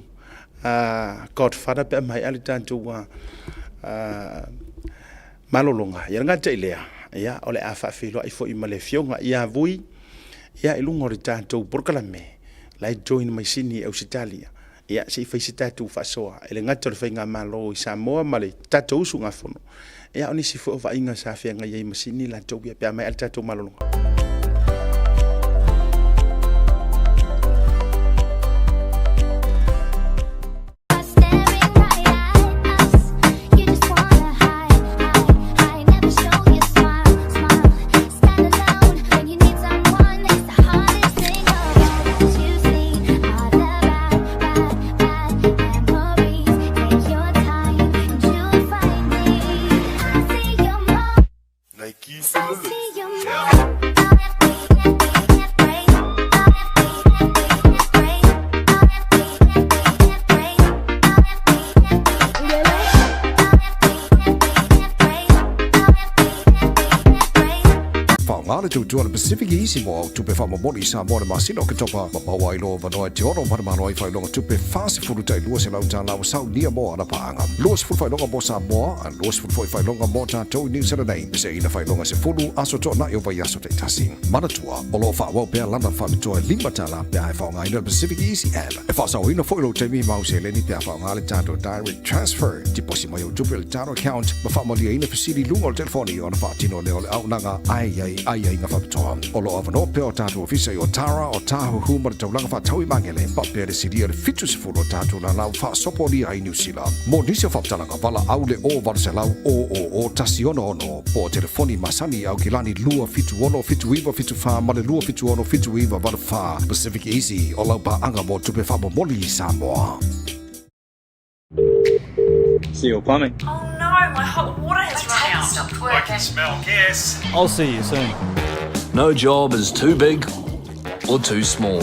Godfather pe a maea le tatou malologa. Ia le gata i lea, ia, o le a faafeiloai foi ma le afioga ia Vui ia i luga o le tatou polokalame la e join mai Sini i Ausetalia. Ia, se i fai se tatou faasoa e le gata o le faigamalo i Samoa ma le tatou usugafono, ia o nisi foi o vaaiga sa feagai ai ma Sini latou ia pe a maea le tatou malologa. Faaaoga le tautua a le Pacific Easy mo au tupe faamomoli i Samoa i le masina o Oketopa ma maua ai loa avanoa e te ono manumanu ai faailoga tupe $40 tai $200 ua saunia mo ana paaga. 20 faailoga mo Samoa, a 20 foi faailoga mo tatou i New Zealand nei, peseina faailoga 10 aso toanai o vaiaso taitasi. Manatua, o lo o faaauau pea lana faapitoa e $5 pe a e faaaogaina le Pacific Easy App. E faasaoina foi lou taimi ma au seleni pe a faaaoga le tatou Direct Transfer. Tiposi mai au tupe i le tatou account ma faamaliaina fesili i luga o le telefoni ona faatino lea o le auaunaga ae i ai aiaiga faapitoa. O lo o avanoa pea o tatou ofisa i Otara, Otahuhu ma le taulaga faatau i Magele, faapea le silia i le 70 o tatou lalau faasopolia ai Niu Sila. Mo nisi o faamatalaga, valaau le o 800 000 166 po o telefoni masani i Aukilani 276 7974 ma le 276 7984. Pacific Easy, o lau paaga mo tupe faamomoli i Samoa. See you plumbing. Oh no, my hot water has run out. Stopped working. I can smell gas. I'll see you soon. No job is too big or too small.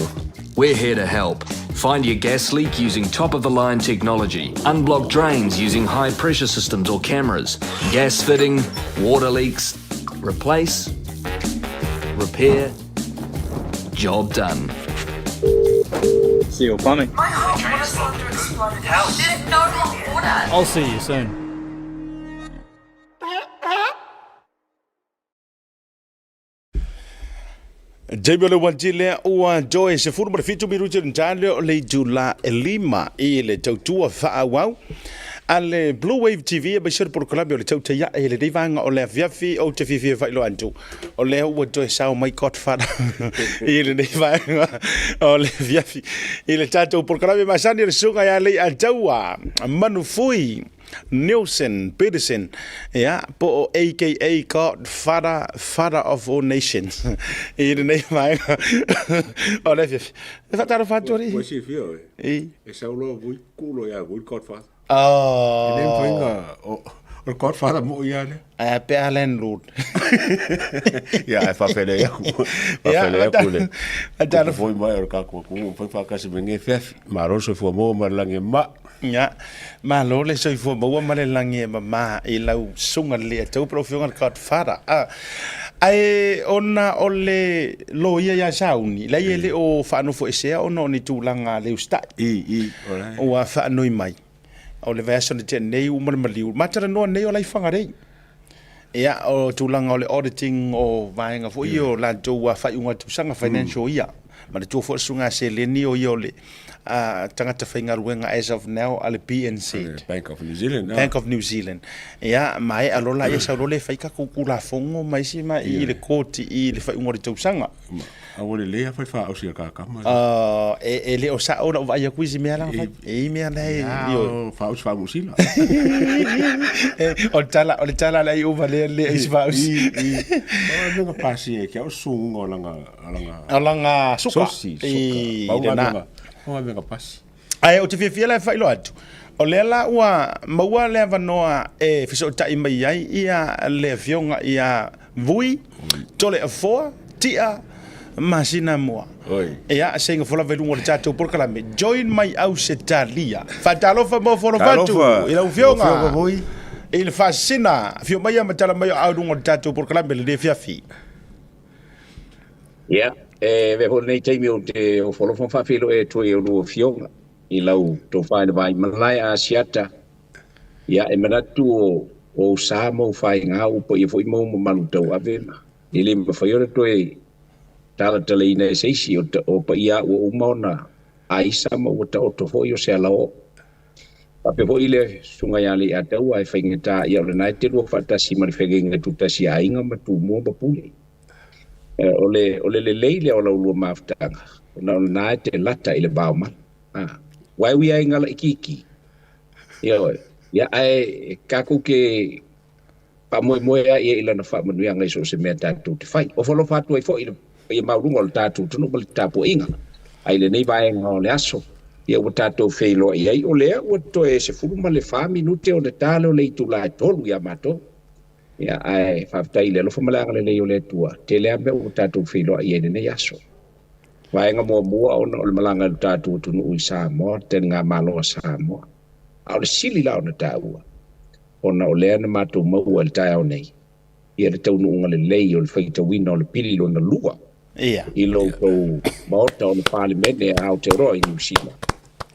We're here to help. Find your gas leak using top of the line technology. Unblock drains using high pressure systems or cameras. Gas fitting, water leaks. Replace, repair, job done. See you plumbing. My hot water cylinder exploded. Help. There's no hot water. I'll see you soon. Taimi o le uati lea ua toe 17 minuti le tale o le itula e lima i le tautua faaauau a le Blue Wave TV aemaise le polokalame o le tautai ae i lenei vaega o le afiafi. Ou te fiafia e faailoa atu o lea ua toe sao mai Godfather i lenei vaega o le afiafi i le tatou polokalame masani o le susuga ia Leiataua Manufui Nielsen Peterson, ia, po o aka God Father, Father of all nations i lenei vaega o le afiafi. E faatalofa atu alii. Ua silafia oe, I. e sau loa vui kuu loa ia vui le Godfather. Oh. E le mafai ona, o le Godfather moi lava lea. Ae pe a landlord. Ia, ae faafeiloai aku. Faafeiloai aku le. Faatalofa. Foi mai o le kakou atunuu, mafai faatasi ma lenei afiafi. Malo le soifua maua ma le lagi e mama. Ia, malo le soifua maua ma le lagi e mama i lau susuga le Alii po o lau Afioga i le Godfather. Ae ona o le loia ia Sauni, leai e le o faanofoesea ona o ni tulaga le usitai. I, i, o la e. Ua faanoi mai, o le vaiaso na tea nei uma le maliu, ma talanoa nei o la e i Whangarei. Ia, o tulaga o le auditing o vaega foi ia o latou faaiuga tausaga, financial year. Manatua foi le susuga a Seleni o ia o le tagata faigaluega as of now a le BNZ. Bank of New Zealand. Bank of New Zealand. Ia, maea loa laia sau loa lea e fai tatou Tulafono ma isi ma i le court i le faaiuga o le tausaga. A ua lelei lava fai faaausi a kakama. E le o sao lau vaai atu i isi mea la na fai. E i mea la e... Ia, faaausi faa-Niu Sila. O le tala, o le tala la i uma lea le isi faaausi. I, i. O le mea pasi e kia o susuga o langa, o langa... O langa suka. Sosi, suka. I, Pau lena. nga mea pasi. Ae ou te fiafia la e faailoa atu, o lea la ua maua le avanoa e fesootai mai ai ia le afioga ia Vui Toleafoa Tia Masinamua. Ia, seiga folava i luga o le tatou polokalame. Join mai Ausetalia. Faatalofa ma ofo alofa atu i lau afioga i le Faasisina. Afio maia ma tala mai o au i luga o le tatou polokalame i lenei afiafi. Ia, e avea foi lenei taimi ou te ofo alofa ma faafeiloai atu ai i a oulua afioga i lau tofa i le vaimalae Asiata. Ia, e manatu o ou sa ma ou faiga, o ou paia foi ma ou mamalu tauave, e le mafai ona toe talatalaina e se isi, o paia ua uma ona aisa ma ua taoto foi o se alaoo. Faapea foi le Susuga ia Leiataua e faigata, ia o lena e te lua faatasi ma le feagaiga tutasi a aiga ma Tumua ma Pule. O le, o le lelei lea o la ulua mafutaga, ona o lena e te lata i le vaomala. Aua e ui lava i gala ikiiki, ioe, ia ae tatou te faamoemoe lava i ai i lana faamanuiaga i so o se mea tatou te fai. Ofo alofa atu ai foi i le paia maualuga o le tatou atunuu ma le tapuaiga. A i lenei vaega o le aso, ia ua tatou feiloai ai, o lea ua toe 14 minute ona ta lea o le itula e 3 ia matou. Ia, ae faafetai i le alofa ma le agalelei o le Atua, tele lava mea ua tatou feiloai ai i lenei aso. Vaega muamua ona o le malaga a lo tatou atunuu i Samoa, taligamalo a Samoa. A o le sili la ona taua, ona o lea na matou maua i le taeao nei, ia le taunuuga lelei o le faitauina o le pili lona lua i lo outou Maota o le Palemene a Aotearoa i Niu Sila.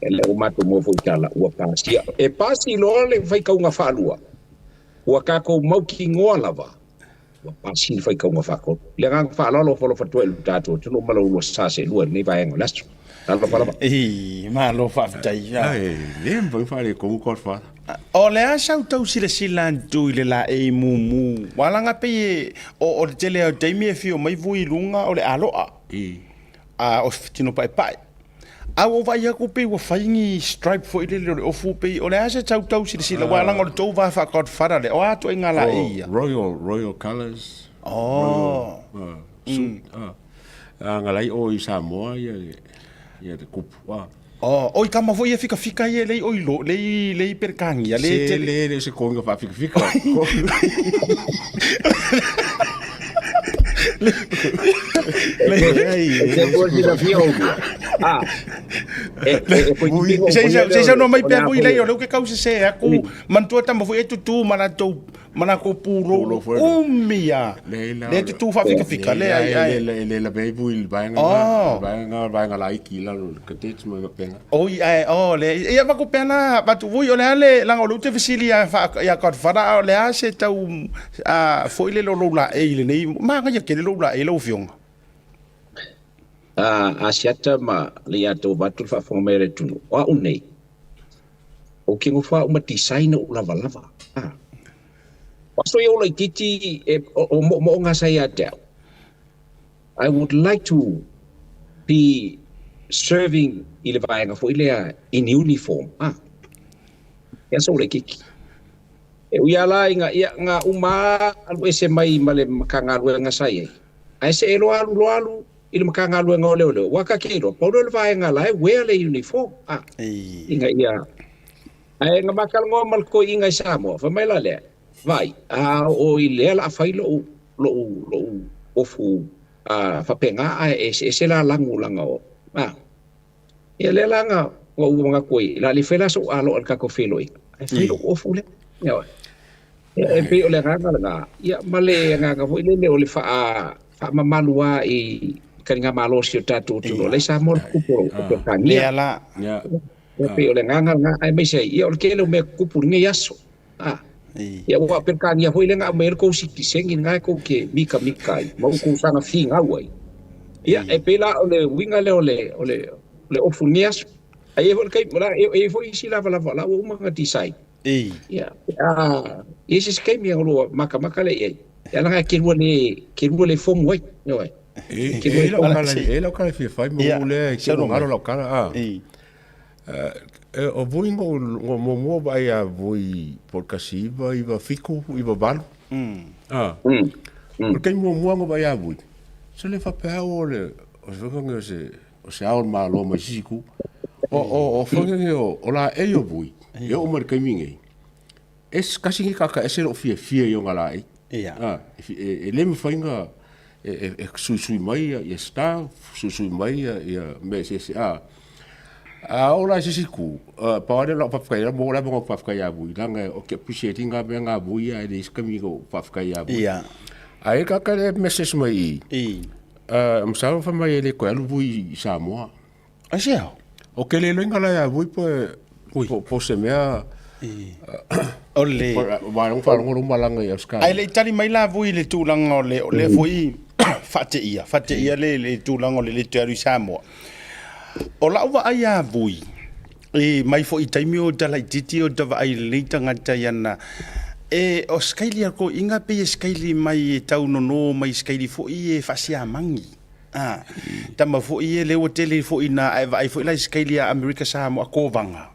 E lea ua matou maua foi tala ua pasia. E pasi loa le faitauga faalua, ua tatou mautinoa lava ua pasi le faitauga faatolu. I le agaga faaaloalo, ofo alofa atu ai i lo tatou atunuu ma lo ulua sa seelua i lenei vaega o le aso. Talofa lava. Ii, malo faafetai. Ai, le mafai ona faaletonu Godfather. O le a sau tau silasila atu i le laei mumu, aua leaga pei e, o le tele lava o taimi e afio mai vui i luga o le aloa. Ii. A o se tino paepae. A ua ou vaai atu pei ua fai ni stripe foi lele o le ofu pei o le a se tau tau silasila aua leaga o le tou va faa-Godfather lea, o a ituaiga laei ia? Royal, royal colours. Oh. Royal, suit. Agalai o i Samoa ia le, ia le kupu. Oh, oi kama foi ia fikafika ia lei oi lo, lei, lei Peretania, lei Se tele. le le se koinga faafikafika. Se i saunoa mai pea vui lei o lea ou te kau sese atu manatua tama foi e tutu ma latou ma latou pulou umi a lea tutu faafikafika lea ai ai le le la vui le vaega na vaega vaega laiti i lalo le cadets ma faapena. Oi ae oh le ia vaku pea la vatu vui o le a le leaga o lea ou te fesili ia faa ia Godfather a o le a se tau a foi le lou laei i lenei manaia tele lou laei lau afioga. Asiata ma le ia tou avatu le faafofoga mai a le atunuu, o a'u nei, ou te nofo a'u ma design o'u lavalava. O aso ia o laitiiti e o mo'omo'oga sa ia te a'u, I would like to be serving i le vaega foi lea in uniform. E aso o laitiiti. E ui lava la ina ia na uma alu ese mai ma le Matagaluega sa i ai, ae see loa alu loa alu i le Matagaluega o Leoleo, ua ta te iloa, pau lea o le vaega la e wear le uniform, a, ina ia, ae na ma talanoa ma le toeaina i Samoa, fai mai la lea, vaai, a oo i lea la a fai lou, lou, lou ofu a, faapena, ae eseese la lanu lana o, a. Ia lea la na ua ou manatu ai, o le a le fai la so'u aloa i le tatou feiloaiga, ae fai lo'u ofu lea. Ioe. Ia e pei o le agaga lena, ia ma le agaga foi lele o le faa faamamalu lava i taligamalo a si o tatou atunuu. O la e i Samoa le tupu o Peretania. Lea la. Ia pei o le agaga lena, aemaise ai, ia o le tele o mea tutupu i lenei aso. A. Ia ua Peretania foi lea na aumai ai le tou sitiseni lena e tou te mitamita ai ma outou saga finau ai. Ia, e pei la o le uiga lea o le, o le, o le ofu i lenei aso. Ae i ai foi le taimi, la, e i ai foi isi lavalava o la ua uma ona decide. Ia, pe a i ai se isi taimi ona lua matamata lea i ai. Ia leaga e te lua le, te lua le fomu ai, ioe. E te lua le fomu. E i ai lau tala e fia fai ma ua lea e te ua galo lau tala, a. O vui no muamua vaai ia vui po o le 1997, 98. A. O le taimi muamua na vaai ia vui, se le faapea au o le, o se faiga o se, o se ao o le Malo mai se isi itu. O fagege o laei o vui, e oo mai le taimi nei, e kasi lenei tagata e ese lou fiafia i ona laei. E le mafai ona e suisui mai ia style, suisui mai ia mea eseese. A oo la i se isi itu, pau lava lea o lau faafetai mo le avanoa ou te faafetai ia Vui, leaga ou te appreciate ina mea na Vui ae leai se taimi na ou faafetai ia Vui. Ae i ai le tagata lea e message mai i, masalo fai mai e le toe alu Vui i Samoa. Aisea? Ou te le iloa la ia Vui po se mea. O le faalogo lou malaga i Ausetalia. Ae le i tali mai la Vui i le tulaga o le o lea foi faateia, faateia le tulaga o le le toe alu i Samoa. O lau vaai ia Vui, e mai foi i taimi o ta laitiiti o ta vaai i lenei tagata i ana e o Sikaili a toeaiina pei e Sikaili mai e tau nono mai Sikaili foi e faasiamagi. A, tama foi ia lea ua tele foi ina ae vaai foi la i Sikaili a Amerika Samoa Kovaga.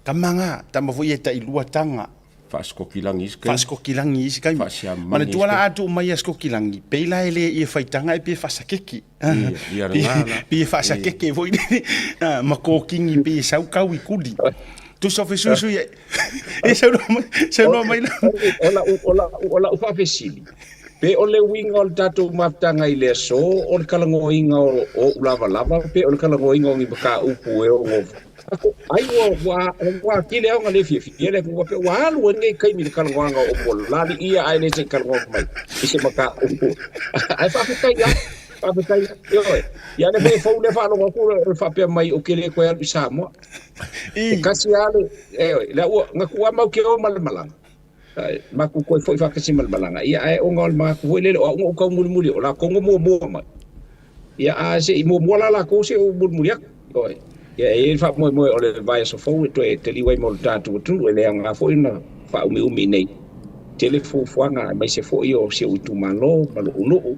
Tama na, tama foi ia e tailua taga. Faasikokilangi isi taimi. Faasikokilangi isi taimi. Faasiamagi isi Manatua la a tuu mai ia Sikokilangi, pei la e le ia faitaga e pei e faasakeke. Ia, ia lena la. Pei e faasakeke foi lele, ma kokingi pei e sau kau i kuli. Tusa o fesuisui e, e saunoa mai, saunoa mai la. O lau faafesili, Pe o le uiga o le tatou mafutaga i le aso, o le kalagoaina o ou lavalava, pe o le kalagoaina o ni mataupu e ono ai ua ua atili ai ona le fiafia le atunuu pe ua alu ai lenei taimi i le kalagoaga o mo lali ia ae le se i kalagoa mai i se mataupu. Ae faafetai lava, faafetai lava. Ioe, ia lea foi e fou lea faalogo atu o le faapea mai ou te le toe alu i Samoa. E kasi lava le, ioe, lea ua na tuu lava mau ke o ma le malaga. Matou toe foi faatasi ma le malaga, ia ae ona o le manatu foi lele o au na ou tau mulimuli, o latou na muamua mai. Ia a se i muamua la latou se i ou mulimuli atu. Ioe. Ia e i ai le faamoemoe o le vaiaso fou e toe taliu ai mo le tatou atunuu, e le aoga foi ona faaumiumi i inei. Tele fuafuaga aemaise foi o si ou itumalo ma lou nuu,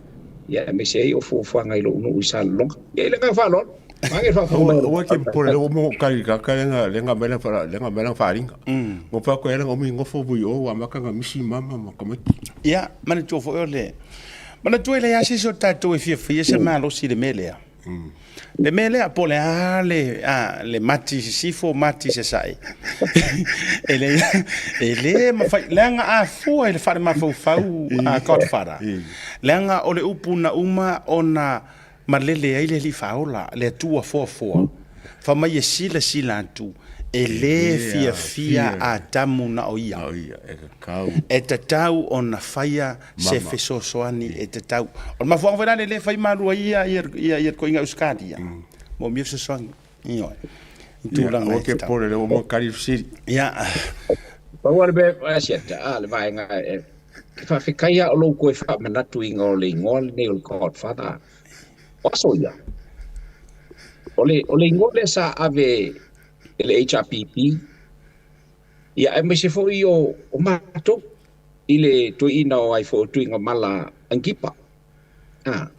ia aemaise ai o fuafuaga i lou nuu i Salelologa. Ia i le agaga faaaloalo. Aua e te popole lea ua uma ona ou tali i le tagata lea na aumai lana faaaliga. Ua fai atu ai lana umi nofo vui o ua amata ona misi mama ma tamaiti. Ia, manatua foi o le... Manatua e leai lava se isi o tatou e fia faia se malosi i le mea lea. Le mea lea, po o le a le, a, le mati i sisifo, mati i sasae. E le, e le mafai, leaga a fua i le faale-mafaufau a Godfather, leaga o le upu na uma ona Malele ai le Alii Faaola, le Atua foafoa, fa mai e silasila atu, e le fiafia Atamu na o ia. E tatau ona faia se fesoasoani e tatau. O le mafuaaga foi la le le fai malu ai ia ia ia toeaiina Ausetalia, moomia fesoasoani. Ioe. I tulaga e tatau. Ia. Pau lava le mea e siata, a le vaega e faafetai lava o lou toe faamanatuina o le igoa lenei o le Godfather. O aso ia, o le, o le igoa lea sa ave e le HRPP, ia aemaise foi o, o matou i le toeaina o ai foi o Tuigamala Angipa. Ah.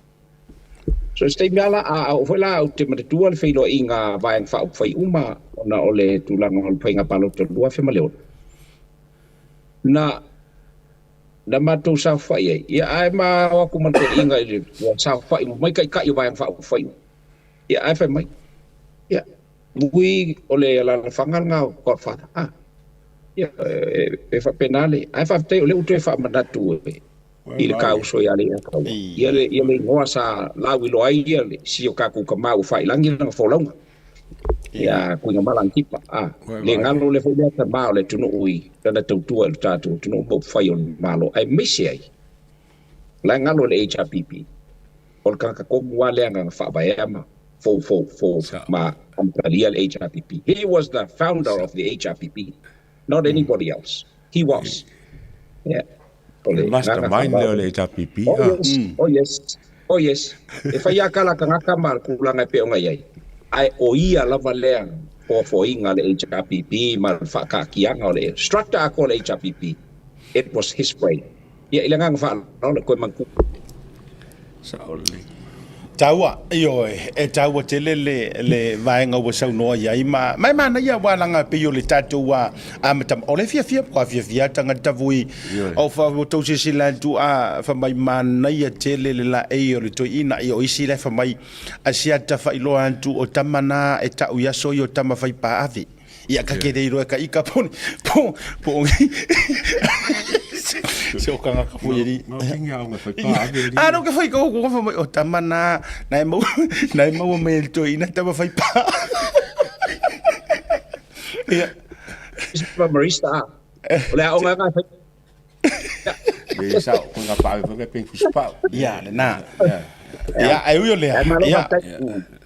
So se taimi lava la, a oo foi la ou te manatua le feiloaiga a Vaega Faaupufai uma ona o le tulaga o le faiga palota 2006, na na matou saofai ai, ia ae ma o atu ma le toeaina i le ua saofai uma mai taitai o Vaega Faaupufai uma. Ia ae fai mai, ia mui o le alalafaga lena o Godfather. Ah, ia e faapena le, ae faafetai o lea ua toe faamanatu e i le kauso ia Leiataua. Ia le, ia le igoa sa lauiloa ai ia le, si o tatou tama ua failangi lana folauga. Ia Tuigamala Antipa. A, le galo le foi lea tama o le atunuu i lana tautua i lo tatou atunuu ma upufai o le Malo, aemaise ai la e galo le HRPP. O le tagata tonu lava lea na faavaea ma fou fou fou ma amatalia le HRPP. He was the founder of the HRPP, not anybody else. He was. Yeah. O le mastermind lea o le HRPP. Oh yes, oh yes, oh yes. E fai lava kala tagata ma le tulaga e pei ona i ai, ae o ia lava lea foafoaina le HRPP ma le faakaatiaga o le structure atoa o le HRPP. It was his brain. Ia, i le agaga faaaloalo, toe manatua. Sao lelei. Taua, ioe, e taua tele le, le vaega ua saunoa i ai ma, ma e manaia aua leaga pei o le tatou a, amata, o le fiafia, matua fiafia tagata vui, o fa, ua tou silasila atu a, fai mai manaia tele le laei o le toeaina, ia o isi la e fai mai, a siata faailoa atu o tama na e tau i aso ia o tama fai paave. Ia ka ke iloa ka ika po po po se o kanga ka fui eri. No kingi au fai pa ave eri. Ah no ke fai ko ko fa mai o tama na na e mau na e mau me to ina tama fai pa. Ia. Marista. O le aoga nga fai. Le sa ko nga pa ave fai pe fuspa. Ia le na. Ia, e ui o lea, ia,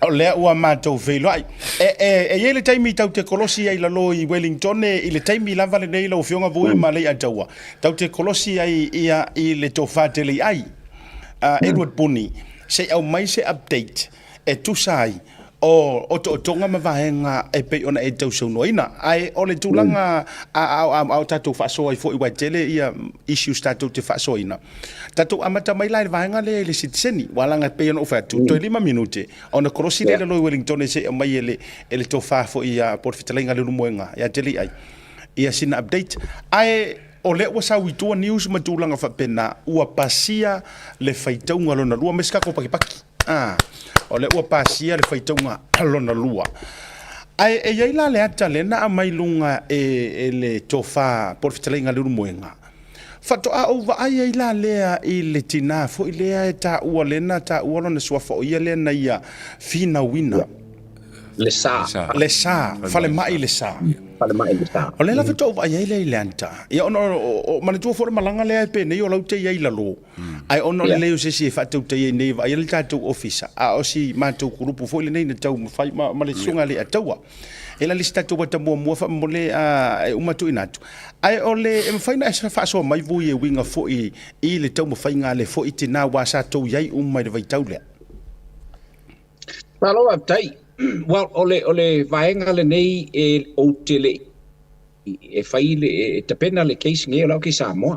o lea ua matou feiloai. E, e, e i ai le taimi tau te kolosi ai lalo i Wellington, i le taimi lava lenei lau Afioga Vui ma Leiataua, tau te kolosi ai ia i le tofa tele i ai. Edward Puni, se i aumai se update e tusa ai o otootoga ma vaega e pei ona e tausaunoaina. Ae o le tulaga a, a, a, a o tatou faasoa ai foi ua tele ia issues tatou te faasoaina. Tatou amata mai la i le vaega lea i le sitiseni, ua laga e pei ona ou fai atu, toe 5 minute ona kolosi lea i lalo i Wellington e se i aumai e le, e le tofa foi ia po o le fetalaiga a Leulumoega ia Teliai ia sina update. Ae o lea ua sau i tua news ma tulaga faapena, ua pasia le faitauga lona lua, ma isi tatou pakipaki. Ah, o lea ua pasia le faitauga lona lua. Ae e i ai la le ata lea na aumai luga e, e le tofa po o le fetalaiga a Leulumoega, Faatoa ou vaai ai la lea i le tinā foi lea e taua lea na taua lona suafa o ia lea na ia finauina. Le sa. Le sa, falemai le sa. Falemai le sa. O lea la faatoa ou vaai ai lea i le anta. Ia ona o, manatua foi le malaga lea e penei o lau te i ai i lalo. Ae ona o le lelei o se isi e faatautai ai nei e vaai ai le tatou ofisa, a o si matou kulupu foi lenei na taumafai ma, ma le susuga a Leiataua. E la le isi tatou ata muamua faamolemole a e uma tuuina atu. Ae o le e mafai ona e faasoa mai vui e uiga foi i le taumafaiga a le foi tinā aua sa tou i ai uma i le vaitau lea. Malo faafetai. Well, o le, o le vaega lenei e ou te le i e fai le, e tapena le case nei o la e i Samoa.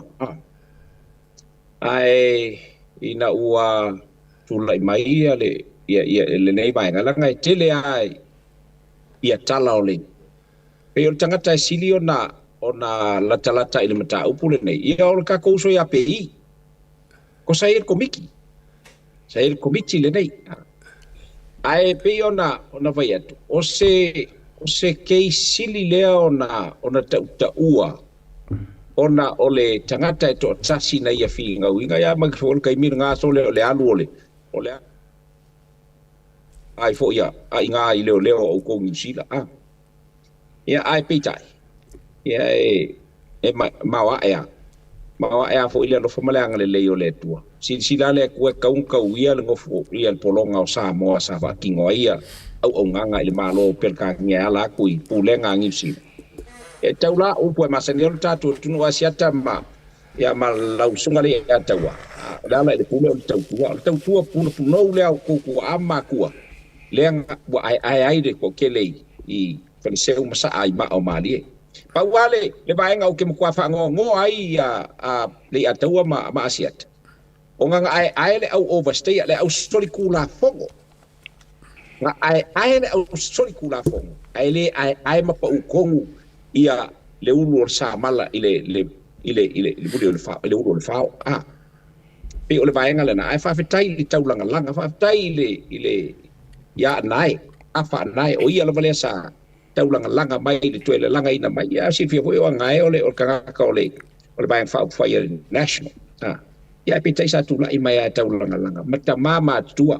Ae ina ua tulai mai ia le, ia, ia, lenei vaega, leaga e tele lava ia tala o le, pei o le tagata e sili ona, ona latalata i le mataupu lenei, ia o le tatou uso ia PI. Ko sa i ai le komiti. Sa i ai le komiti lenei. Ae pei ona, ona fai atu, o se, o se case sili lea ona, ona tautaua ona o le tagata e toatasi na ia finauina ia ma foi le taimi lena so le o le alu o le o le ai foi ia a inā i leoleo o outou Niu Sila a ia ae peitai ia e e maoae a maoae a foi le alofa ma le agalelei o le Atua silasila le Atua e tau ona tauia le nofo ia le pologa o Samoa sa faatino ai ia auaunaga i le Malo o Peretania e ala atu i pulega a Niu Sila. E tau la upu e masani ai lo tatou atunuu Asiata ma ia ma lau susuga le ia Taua. O le ala i le pule o le tautua. O le tautua punapunou lea o tou tuaa ma matua lea ua aeae ai le toatele i Faleseu ma Saa i maa o Malie. Pau lava le le vaega ou te matua faanoanoa ai ia le ia Taua ma ma Asiata, ona na aeae le au overstayer, le au solitulafono Na aeae le au solitulafono, ae le aeae ma pau tonu ia le ulu o le samala i le, le, i le, i le, i le muli o le fao, i le ulu o le fao. A, pei o le vaega lena. Ae faafetai i le taulagalaga, faafetai i le, i le, ia Anae, Afa Anae, o ia lava lea sa taulagalaga mai i le toe lalagaina mai. Ia, silafia foi o Anae o le, o le tagata o le, o le Vaega Faaupufai a le National. A, ia ae peitai sa tulai mai lava e taulagalaga ma tama matutua.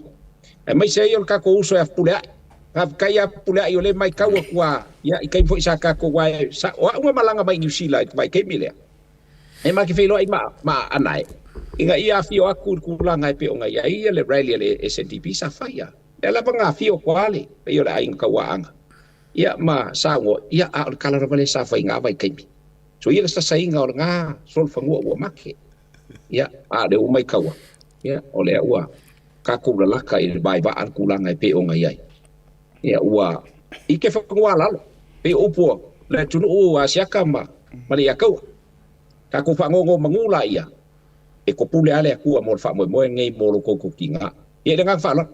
Aemaise ai o le tatou uso ia Fepuleai. Faafetai ia Fepuleai o lea e matau atu lava, ia i taimi foi sa tatou ae sa, o au na malaga mai i Niu Sila i le vaitaimi lea, e ma te feiloai ma, ma Anae, ina ia afio atu i le tulaga e pei ona i ai ia le rally a le SNDP sa fai a. Lea lava na afio atu lava le paia o le aiga Tauaana, ia ma saunoa, ia a o le tala lava lea sa fai i na vaitaimi. So ia le sasaina o lena solofanua ua make. Ia, a o lea ua maitau atu, ia, o lea ua tatou lalaka i le vaivaa le tulaga e pei ona i ai. Ia, ua ike fanua a lalo, pei o upu o le atunuu Asiata ma, ma le Iataua. Tatou faanonomanu laia, e topule lava le Atua mo le faamoemoe lenei mo lo outou totiga. Ia, i le agaga faaaloalo.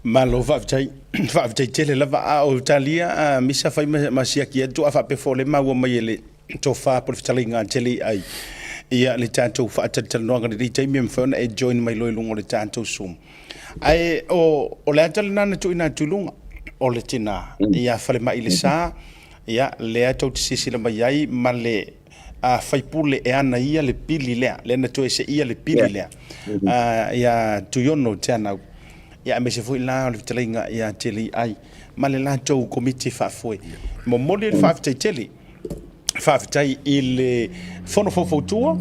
Malo faafetai, faafetai tele lava. A o talia a misa fai ma siaki atu a faapea foi o lea e maua mai e le tofa po o le fetalaiga a Tele ai ia le tatou faatalatalanoaga i lenei taimi e mafai ona e join mai loa i luga o le tatou Zoom. Ae o le ata lena na tuuina atu i luga o le tina ia Falemai Lesa, ia lea tou te silasila mai ai ma le faipule e ana ia le pili lea, lea na toe seia le pili lea ia Tuiono Teanau, ia aemaise foi la o le fetalaiga ia Teliai ma le latou komiti faafoe. Momoli le faafetai tele, faafetai i le Fono Faufautua,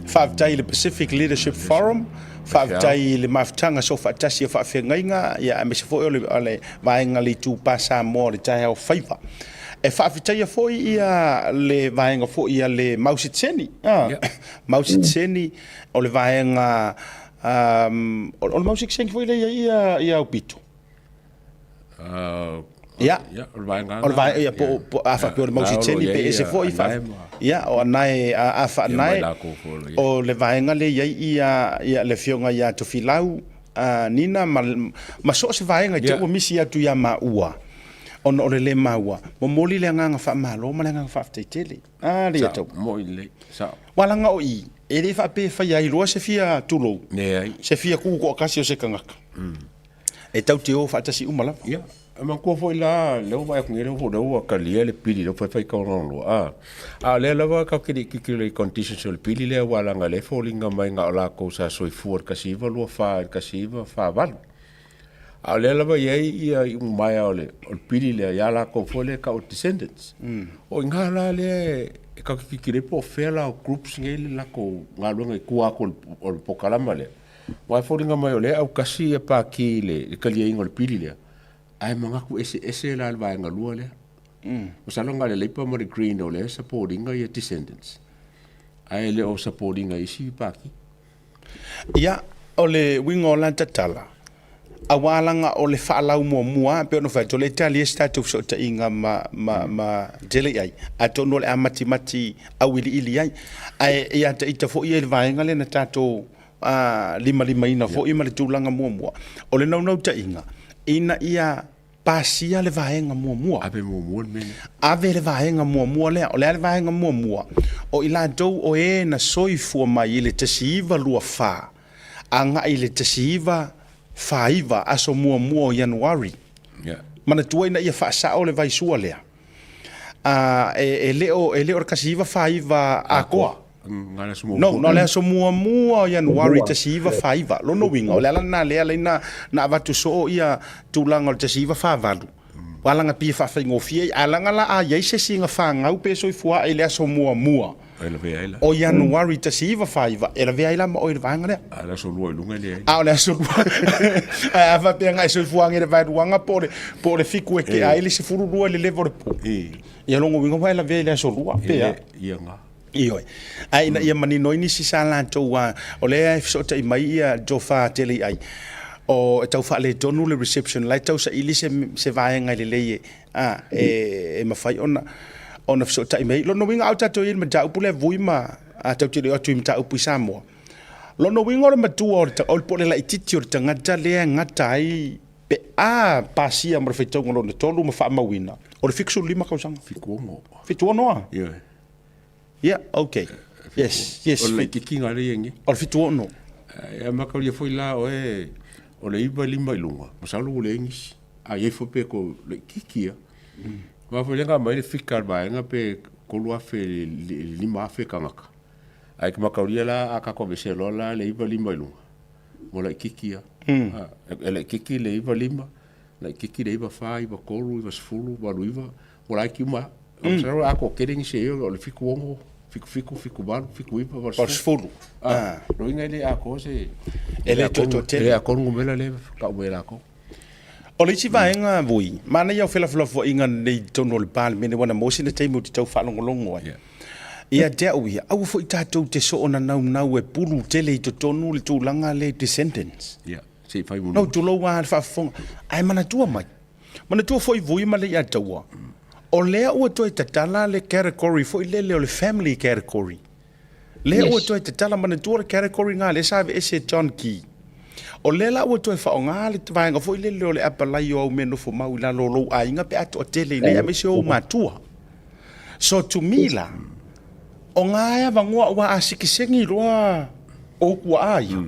faafetai i le Pacific Leadership Forum, faafetai i le mafutaga soofaatasi o faafeagaiga, ia aemaise foi o le vaega le Itupa Samoa o le taeao faiva. E faafetaia foi ia le vaega foi a le Mau Sitiseni, Mau Sitiseni o le vaega o le Mau Sitiseni foi lea e i ai ia Aupito. Ia, o le vaega o le vaega ia po a faapea o le Mau Sitiseni pe ese foi ia o Anae a Faanae o le vaega lea e i ai ia le afioga ia Tofilau Nina ma so o se vaega i te i ua misi atu ia maua ona o le lē maua. Momoli le agaga faamalo ma le agaga faafetai tele. A le tau. Moi lelei, sao. Ua laga o i, e le faapea e faia ai loa se fia tulou. Leai. Se fia kū toatasi o se tagata. E tau te o faatasi uma lava. Ia, e manatua foi la, lea ua vaai atu nei, lea ua lea ua talia le pili lea ua faifai taulaga a. A o lea lava tatou te le i tilotilo i conditions o le pili lea aua leaga o lea e foliga mai na o latou sa soifua i le 1924 i le 1948. A o lea lava e i ai ia iumaea o le pili lea ia latou foi lea e tau o descendants. O i ina la lea e tatou te tilotilo ai po o fea la o groups nei le latou galuega i tua atu o le polokalama lea. Aua e foliga mai o lea e autasi ia Pati i le taliaina o le pili lea, ae manatu eseese la le vaega lua lea. Masalo na o le Labour ma le Green o lea e support ina ia descendants, ae le o support ina e isi Pati. Ia, o le uiga o lata tala, aua laga o le faalau muamua lava, pei ona fai atu, o lea e talia se tatou fesootaiga ma, ma, ma tele i ai, atonu o le a matimati auiliili ai. Ae ia te ita foi ia i le vaega lea na tatou limalimaina foi ma le tulaga muamua, o le naunautaiga, ina ia pasia le vaega muamua. Ave muamua le mea lea. Ave le vaega muamua lea. O le a le vaega muamua? O i latou o e na soifua mai i le 1924 agai i le 1949, aso muamua o Ianuari. Yeah. Manatua ina ia faasao le vaisua lea. E le o le 1949 atoa. No, na o le aso muamua o Ianuari 1949. Lona uiga, o le ala lena lea alai na avatu soo ia tulaga o le 1948. Ua alaga pei e faafaigofie ai, ae laga la a i ai se isi na fanau pe soifua ae i le aso muamua o Ianuari 1949, e lavea ai la ma oe i le vaega lea. A o le aso lua i luga e leai. A o le aso lua, ae a faapea na e soifua age i le vaeluaga po o le fitu e tea ai le 12 i le leva o le po. Ia lona uiga ua e lavea i le aso lua, pe a? Ia na. Ioe. Ae ina ia manino ai nisi sa latou a, o lea e fesootai mai ia Jofa tele i ai, o e tau faaletonu le reception, la e tau saili se, se vaega e lelei e, a, e, e mafai ona, ona fesootai mai ai. Lona uiga a o tatou i ai i le mataupu lea Vui ma, a tatou te le o atu i mataupu i Samoa. Lona uiga o le matua o le, o le, po o le laitiiti o le tagata lea e gata ai pe a pasia ma le faitauga lona tolu ma faamauina, o le 75 tausaga. 76. 76 a? Ioe. Yeah, okay. Yes, yes. O le laitiitiga lea i ai nei. O le 76. E mataulia foi la oe o le 95 i luga, masalo ua leai nisi. A i ai foi pe ko laitiiti ia. Aua foi lea na aumai le fika a le vaega pe 3,000 i le 5,000 tagata. Ae mataulia la a tatou aveesea loa la le 95 i luga, ua laitiiti ia. E laitiiti le 95, laitiiti le 94, 93, 90, 89, Ua laiti uma lava. Masalo a toatele nisi e o le 76, 77, 78, 79, 80. Ah, lona uiga e le atoa se E le toe toatele. E le atoa le numera lea e tau mai e latou. O le isi vaega Vui, manaia o felafolafoaiga nei i totonu o le Palemene aua na maua sina taimi ou te tau faalogologo ai. Ia te au ia, aua foi tatou te soona naunau e pulu tele i totonu le tulaga lea i descendants. Ia, se i fai mulimuli. No, tulou lava le faafofoga. Ae manatua mai, Manatua foi Vui ma Leiataua, o lea ua toe tatala le category foi lele o le family category. Lea ua toe tatala, manatua le category na lea sa aveese e John Key. O lea la ua toe faaaoga le vaega foi lele o le apalai o au mea nofo mau i lalo o lou aiga pe a toatele i inei aemaise o ou matua. So to me la, o ga e avanoa aua a sikisegi loa ou tuaa ia,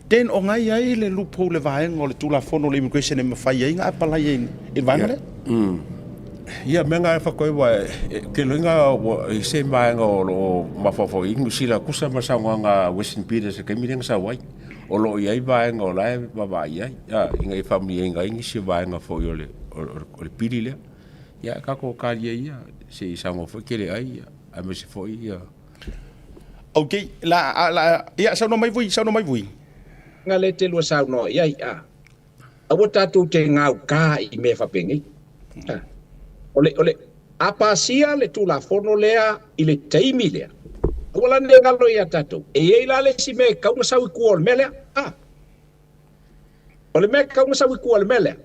then o ga i ai le loophole le vaega o le Tulafono o le Immigration e mafai ai ona apalai ai i le vaega lea. Ia, mea na e whakoi wa, ke loinga i se maenga o lo o mafaufau i New Zealand kusa ma saunoaga a Western Peters i taimi lea na sau ai. O lo o i ai vaega o la e vaavaai i ai, ina ia faamuniaina ai nisi o vaega foi o le, o le pili lea. Ia, tatou talia ia, se i saunoa foi tele ai, aemaise foi ia. Ok, la, la, ia, saunoa mai Vui, saunoa mai Vui. Nga le te lua saunoa i ai, a. Aua tatou te gaukā i mea faapenei. A. O le, o le, a pasia le Tulafono lea i le taimi lea, aua la ne galo ia tatou, e i ai la le isi mea e tatau ona sau i tua o le mea lea. A. O le mea e tatau ona sau i tua o le mea lea,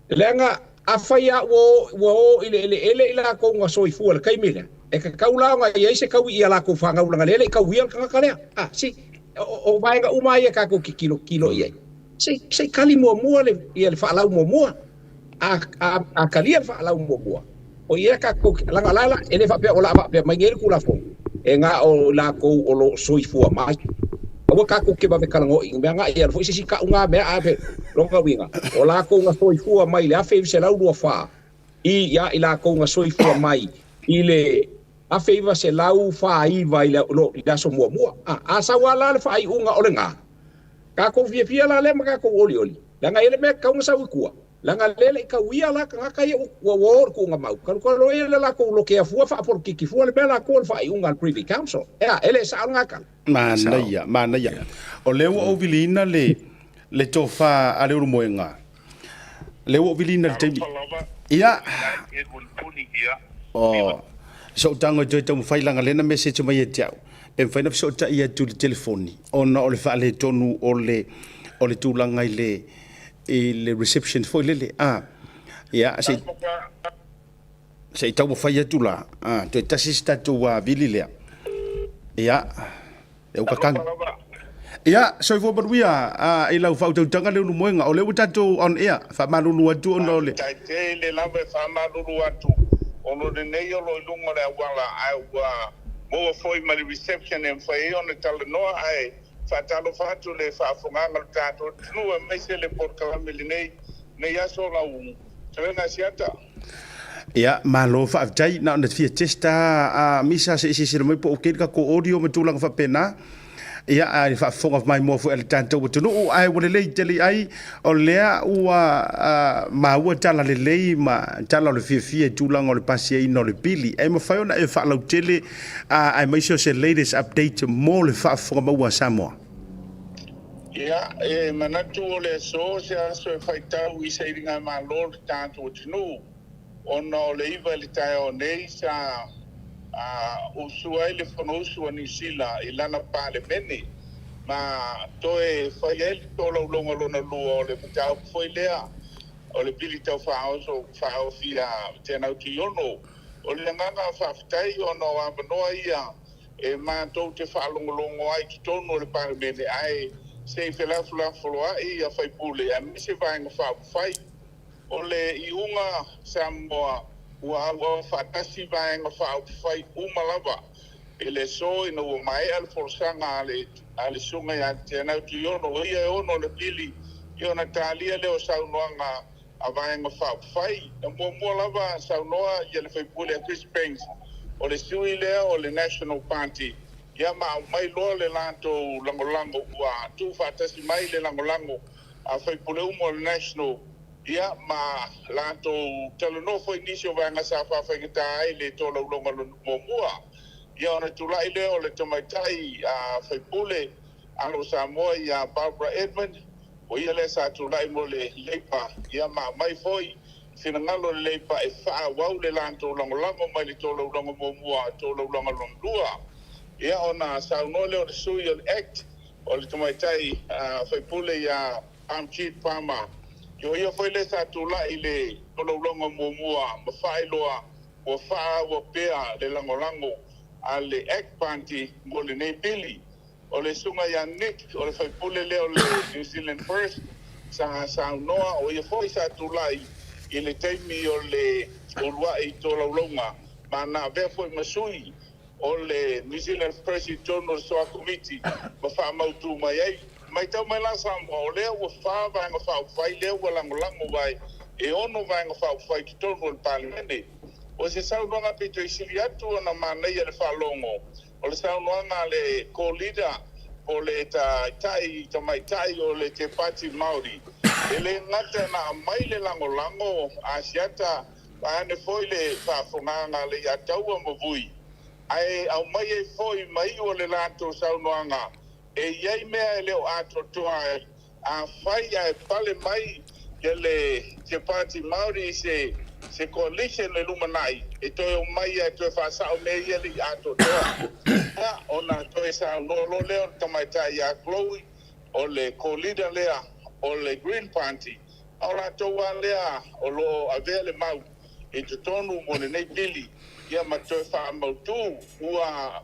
leaga afai lava ua o, ua o i le eleele i latou na soifua i le taimi lea, e tatau la ona i ai se taui i a latou fanau leaga lea e le i tauia le tagata lea. A, see, o, o vaega uma lava ia tatou te tilotilo i ai. Se i, se i kali muamua le, ia le faalau muamua. A, a, a kalia le faalau muamua, o ia tatou, leaga la, la, e le faapea o le a faapea mai nei le Tulafono, e na o i latou o lo o soifua mai. Aua tatou te vave talanoa i mea na, ia alu foi se isi tau na mea, a pe, lona uiga, o latou na soifua mai i le 1924 i ia i latou na soifua mai i le 1949 i le, i le aso muamua. A, a sau lava la le faaiuga o lena, tatou fiafia la lea ma tatou olioli, leaga e i ai le mea e tatau ona sau i tua, leaga lea e le i tauia la tagata ia ua o i le tuuga mau, talutalu ai le latou lotea fua faapolokiki fua le mea latou o le faaiuga a le Privy Council. Ea, e le sao lena tala. Manaia, manaia. O lea ua ou viliina le, le tofa a Leulumoega. Lea ua ou viliina le taimi. Ia. Oh, so tago e toe taumafai laga lea na message mai ia te au. Pe mafai ona fesootai atu i le telefoni ona o le faaletonu o le o le tulaga i le i le reception foi lele. Ah, ia, se se i taumafai atu la. Ah, toe tasi se tatou vili lea. Ia, e uka kang. Ia, soifua manuia i lau faautautaga Leulumoega. O lea ua tatou on air, faamalulu atu ona o le. Faafetai tele lava e faamalulu atu ona o lenei o lo o i luga o le auala ae ua maua foi ma le reception e mafai ai ona talanoa ae faatalofa atu i le faafofogaaga a lo tatou atunuu aemaise le polokalame lenei nei aso lau Fetalaiga Asiata. Ia, malo faafetai. Na ona fia test lava a Misa se i silasila mai po o okay le tatou audio ma tulaga faapena. Ia, ae faafofoga maimoa foi a le tatou atunuu, ae ua lelei tele ai o lea ua maua tala lelei ma tala o le fiafia i tulaga o le pasiaina o le pili. E mafai ona e faalautele aemaise o se latest update mo le faafofoga maua a Samoa. Ia, e manatu o le aso se aso e faitau i sailigamalo le tatou atunuu, ona o le 9 i le taeao nei sa usu ai le Fonousu a Niu Sila i lana Palemene ma toe fai ai le tolaulauga lona lua o le mataupu foi lea o le Pili Tau Faaofi a Teanau Tuiono. O le agaga faafetai ona o avanoa ia e matou te faalogologo ai i totonu o le Palemene ae se i felafolafoai ia sui usufono aemaise Vaega Faaupufai. O le iuga Samoa ua auau faatasi Vaega Faaupufai uma lava i le aso ina ua maea le folasaga a le a le Susuga ia Teanau Tuiono o ia e ono le pili i ona talia lea o saunoaga a Vaega Faaupufai. Na muamua lava saunoa ia le sui usufono a Chris Banks, o le sui lea o le National Party, ia ma aumai loa le latou lagolago ua tuufaatasi mai le lagolago a sui usufono uma o le National, ia ma latou talanoa foi i nisi o vaega sa faafaigata ai le tolaulauga lona muamua. Ia ona tulai lea o le tamaitai a sui usufono alo Samoa ia Barbara Edmond, O ia lea sa tulai mo le Leipa, ia ma aumai foi finagalo o le Leipa e faaauau le latou lagolago mai le tolaulaga muamua i tolaulaga lona lua. Ia ona saunoa lea o le sui o le Act o le tamaitai faipule ia Parmjeet Parmar. Ia o ia foi lea sa tulai i le tolaulaga muamua ma faailoa ua faaauau pea le lagolago a le Act Party mo lenei pili. O le susuga ia Nick, o le faipule lea o le New Zealand First, sa saunoa, o ia foi sa tulai i le taimi o le uluai tolaulauga, ma na avea foi ma sui o le New Zealand First i totonu o le Soa Komiti ma faamautu mai ai. Matau mai la Samoa, o lea ua fa Vaega Faaupufai lea ua lagolago ai e 6 Vaega Faaupufai i totonu o le Palemene. O se saunoaga pito i sili atu ona manaia le faalogo, o le saunoaga a le co-leader po o le taitai tamaitai o le Te Pati Māori. E le gata na aumai le lagolago a Asiata vaeane foi le faafofogaaga a Leiataua ma Vui, ae aumai ai foi ma iu o le latou saunoaga e i ai mea e le o atoatoa ai. Afai ae pale mai le Te Pāti Māori i se se coalition le lumanai, e toe omai ae toe faasao mea ia le i atoatoa. Ia, ona toe saunoa loa lea o le tamaitai ia Chloe, o le co-leader lea o le Green Party, a o latou lava lea o lo o avea le mau i totonu mo lenei pili, ia ma toe faamautu. Ua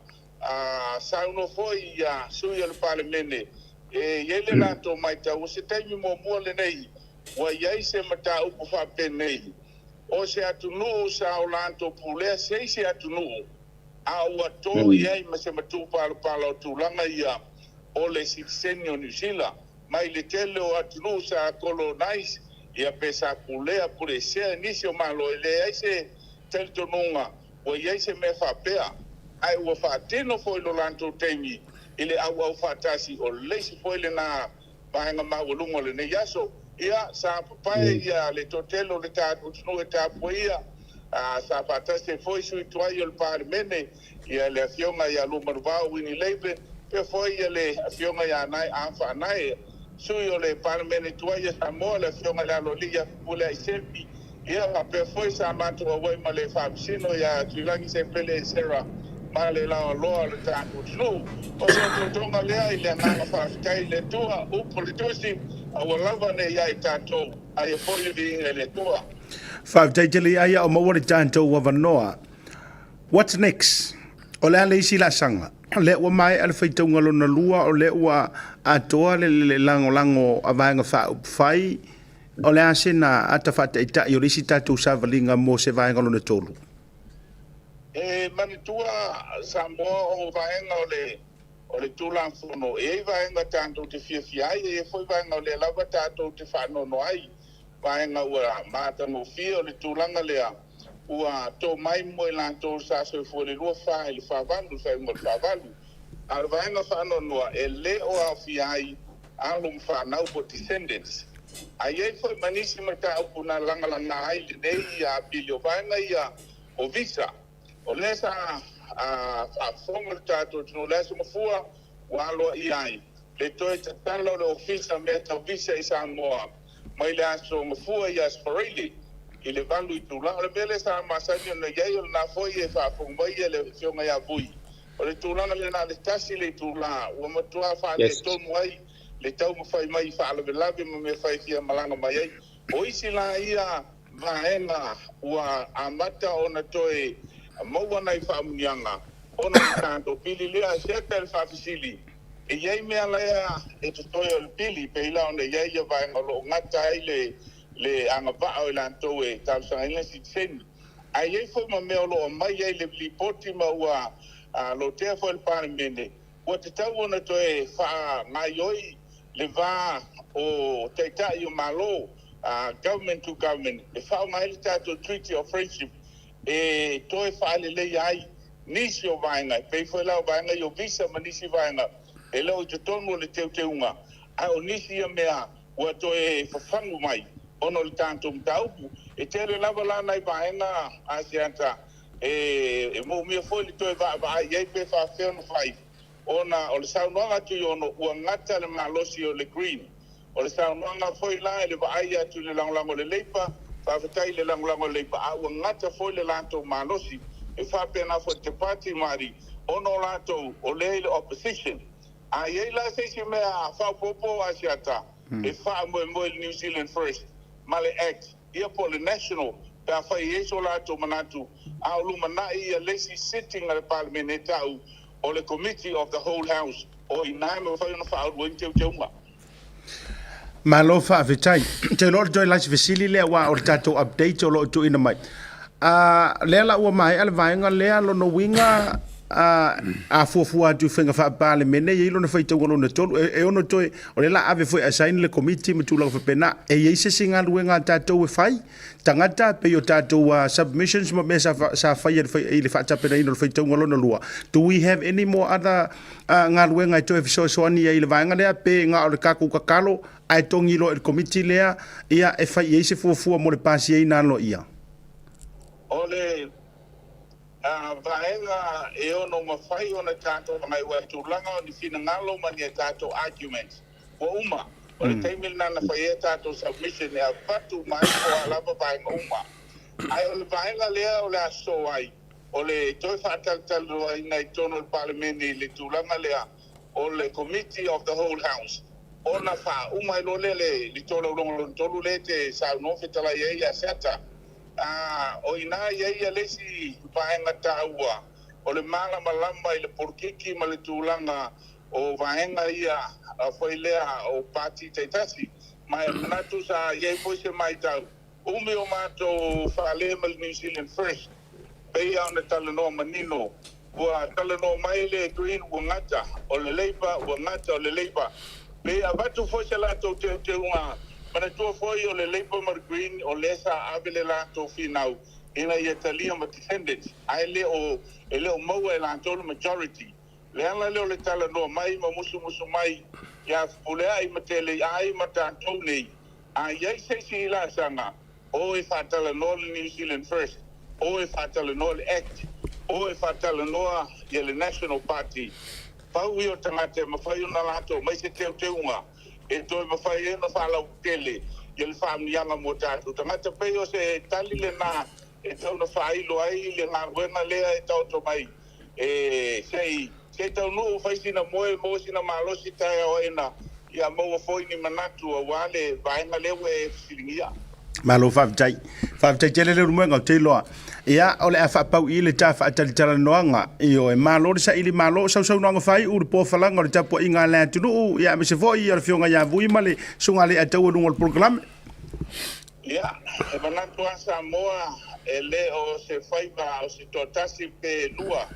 saunoa foi ia sui o le Palemene e i ai le latou matau, o se taimi muamua lenei ua i ai se mataupu faapenei, o se atunuu sa o latou pulea se isi atunuu, a ua to i ai ma se matupalapala o tulaga ia o le sitiseni o Niu Sila mai le tele o atunuu sa colonize ia pe sa pulea puleesea e nisi o Malo. E leai se talitonuga ua i ai se mea faapea, ae ua faatino foi lo latou taimi i le auau faatasi. O le isi foi lena vaega maualuga o lenei aso. Ia, sa papae ia le toatele o le tatou atunuu e tapuaia, sa faatasi ai foi sui tuai o le Palemene, ia le afioga ia Luamanuvao Winnie Laban, pea foi ia le afioga ia Anae Afaanae, sui o le Palemene tuai a Samoa, le afioga i le Aloalii ia Fepuleai Semi, ia faapea foi sa matou auai ma le Faamasino ia Tuilagi Sepele Esera ma le laoaloa o le tatou atunuu. O se otootoga lea i le agaga faafetai i le Atua, upu o le Tusi, aua lava ne i ia i tatou, a ia foi le viiga i le Atua. Faafetai tele ia ia o maua le tatou avanoa. What's next? O le a le isi laasaga? O lea ua maea le faitauga lona lua, o lea ua atoa le lagolago a Vaega Faaupufai. O le a sena ata faataitai o le isi tatou savaliga mo se vaega lona tolu? E manatua Samoa o vaega o le o le Tulafono, e i ai vaega tatou te fiafia ai, e i ai foi vaega o lea lava tatou te faanoanoa ai, vaega ua matagofie. O le tulaga lea ua to mai mo i latou sa soifua i le 24 i le 48, le faaiuga o le 48. A o le vaega faanoanoa e le o aofia ai alo ma fanau po o descendants. A i ai foi ma nisi mataupu na lagalaga ai lenei pili o vaega ia o visa. O lea sa faafofoga le tatou atunuu i le Aso Gafua ua aloaia ai le toe tatala o le Ofisa Mea Tau Visa i Samoa mai le Aso Gafua i Aso Faraile i le 8 itula. O le mea lea sa masani ona i ai, o lena foi e faafofoga mai le Afioga ia Vui, o le tulaga lea na o le tasi le itula ua matua faaletonu ai le taumafai mai i faalavelave ma mea fai fia malaga mai ai. O isi la ia vaega ua amata ona toe maua nai faamuniaga ona o le tatou pili lea. Siata le faafesili, e i ai mea lea e totoe o le pili, pei la ona i ai ia vaega o lo o gata ai le le agavaa o i latou e talosagaina sitiseni. Ae i ai foi ma mea o lo o aumai ai le lipoti ma ua lotea foi e le Palemene, ua tatau ona toe faagaoioi le va o Taitai o Malo, Government to Government, e faaaoga ai le tatou Treaty of Friendship e toe faaleleia ai nisi o vaega, e pei foi la o vaega ia o visa ma nisi vaega e le o i totonu o le teuteuga, a o nisi ia mea ua toe fafagu mai ona o le tatou mataupu. E tele lava la nai vaega Asiata e moomia foi le toe vaavaai i ai pe faafefea ona fai, ona o le saunoaga a Tuiono ua gata le malosi o le Green. O le saunoaga foi la i le vaai atu i le lagolago o le Leipa, faafetai i le lagolago o le Leipa, a ua gata foi le latou malosi. E faapena foi i le Te Pati Māori, ona o latou o lea i le opposition. A i ai la se isi mea faaopoopo Asiata e faamoemoe i le New Zealand First ma le Act, ia po o le National, pe afai e i ai so latou manatu, a o lumanai ia le isi sitting a le Palemene e tau. O le Committee of the Whole House, o i ina e mafai ona faaulu ai ni teuteuga. Malo faafetai. Ou te iloa o le toe last fesili lea aua o le tatou update o lo o tuuina mai. Lea la ua maea le vaega lea, lona uiga a fuafua atu i faiga faa-Palemene e i ai lona faitauga lona tolu, e ono toe, o lea la ave foi e assign le Komiti ma tulaga faapena. E i ai se isi galuega a tatou e fai? Tagata, pei o tatou submissions ma mea sa, sa faia i le faatapenaina o le faitauga lona lua. Do we have any more other galuega e toe fesoasoani ai i le vaega lea, pe na o le tatou tatalo ae togi loa i le Komiti lea ia e fai i ai se fuafua mo le pasiaina aloaia? O le vaega e ono mafai ona tatou agai i tulaga o ni finagalo ma ni a tatou arguments ua uma. O le taimi lena na fai ai a tatou submission e avatu uma ai po o a lava vaega uma. Ae o le vaega lea o le a sosoo ai, o le toe faatalatalanoaina i totonu o le Palemene i le tulaga lea o le Committee of the Whole House ona faauma ai loa lea le tolaulauga lona tolu lea e te saunoa fetalai ai ia Seata. O i ina i ai le isi vaega taua o le malamalama i le polokiki ma le tulaga o vaega ia foi lea o pati taitasi. Ma e manatu sa i ai foi se matau, umi o matou fale ma le New Zealand First, pei lava ona talanoa manino, ua talanoa mai le Green ua gata, o le Labour ua gata, o le Labour. Pe avatu foi se latou teuteuga, manatua foi o le Labour ma le Green o lea sa ave le latou finau ina ia talia ma defendants, ae le o, e le o maua e latou le majority. Le ala lea o le talanoa mai ma musumusu mai ia Fepuleai ma Teleiai ma tatou nei, a i ai se isi laasaga, o e faatalanoa le New Zealand First, o e faatalanoa le Act, o e faatalanoa ia le National Party, pau ia o tagata e mafai ona latou aumai se teuteuga e toe mafai ai ona faalautele ia le faamanuiaga mo tatou tagata. Pei o se tali lena e tau ona faailo ai le galuega lea e taoto mai E sei, sei taunuu fai sina moe, maua sina malosi taeao aena, ia maua foi ni manatu aua le vaega lea ua e fesiligia. Malo faafetai. Faafetai tele Leulumoega ou te iloa. Ia, o le a faapau i i le ta faatalitalanoaga. Ioe, malo le saili malo, sausaunoaga faaiu le pofalaga o le tapuaiga a le atunuu, ia aemaise foi o le afioga ia Vui ma le Susuga Alaiataua i luga o le polokalame. Ia, e manatu lava Samoa e le o se faiva o se toatasi pe lua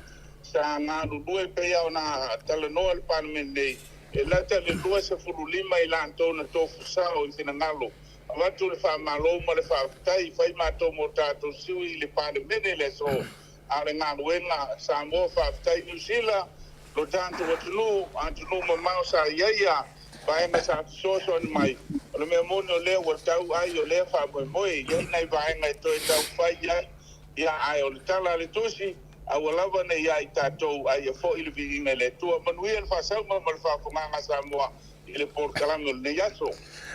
sa galulue pei lava ona talanoa le Palemene nei, e lata i le 25 i latou na tofu sao i finagalo. Avatu le faamalo ma le faafetai, fai matou mo tatou sui i le Palemene i le aso, a o le galuega Samoa faafetai Niu Sila, lo tatou atunuu, atunuu mamao sa i ai a vaega sa fesoasoani mai, o le mea moni o lea ua tau ai o lea faamoemoe, e i ai nai vaega e toe tau fai ai, ia ae o le tala a le Tusi, aua lava ne i ia i tatou, a ia foi le viiga i le Atua. Manuia le faasauga ma le faafofogaaga a Samoa i le polokalame o lenei aso.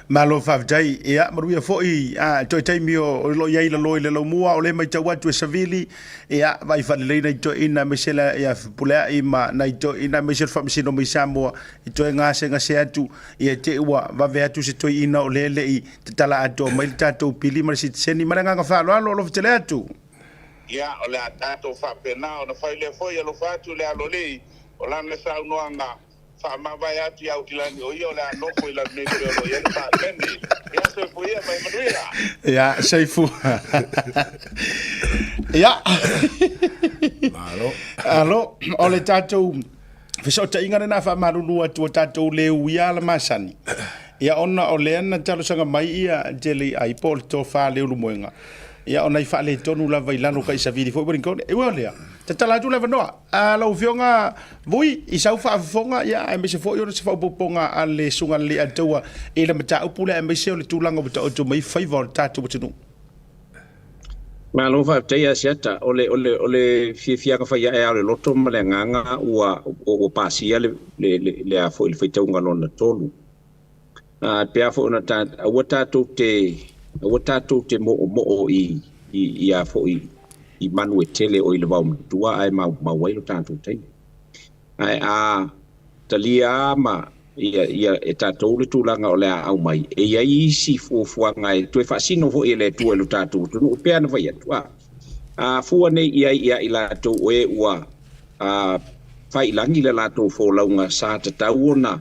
Malo faafetai. Ia, manuia foi a toe taimi o lo o i ai i lalo i le laumua, o lea e matau atu e savili, ia, vaai faalelei nai toeaiina aemaise la ia Fepuleai ma nai toeaiina aemaise o le Faamasino mai Samoa i toe gasegase atu, ia te i ua vave atu se toeaina o lea e le i tatala atoa mai le tatou pili ma le sitiseni. Ma le agaga faaaloalo, alofa tele atu. Ia, o le a tatou faapena ona fai lea foi, alofa atu i le aloalii o lana saunoaga. Faamavae atu ia Aukilani o ia o le a nofo i lalo nei mea o lo o i ai le Palemene. Ia soifua ia ma ia manuia. Ia, soifua. Ia. Malo. Alo, o le tatou fesootaiga lena faamalulu atu o tatou le uia ala masani. Ia ona o lea na talosaga mai ia Jelly ai po o le tofa Leulumoega. Ia ona i faaletonu lava i lalo kai savili foi Wellington. E ui o lea, tatala atu le avanoa. A lau Afioga Vui, i sau faafofoga, ia, aemaise foi o se faaopoopoga a le Susuga i le Alii i le mataupu lea, aemaise o le tulaga ua taoto mai faiva o le tatou atunuu. Malo faafetai Asiata, o le, o le, o le fiafiaga fai ae a o le loto ma le agaga ua, ua pasia le, le, le, le a foi le faitauga lona tolu. A pe a foi ona ta, aua tatou te, aua tatou te moomoo i, i, i a foi, i manu e tele o i le vaomatua ae maumau ai lo tatou taimi. Ae a talia a ma ia, ia e tatou le tulaga o le a aumai, e i ai isi fuafuaga e toe faasino foi e le Atua i lo tatou atunuu, e pei ona fai atu, a, a fua nei i ai ia i latou o e ua, a, Faiilagi le latou folauga sa tatau ona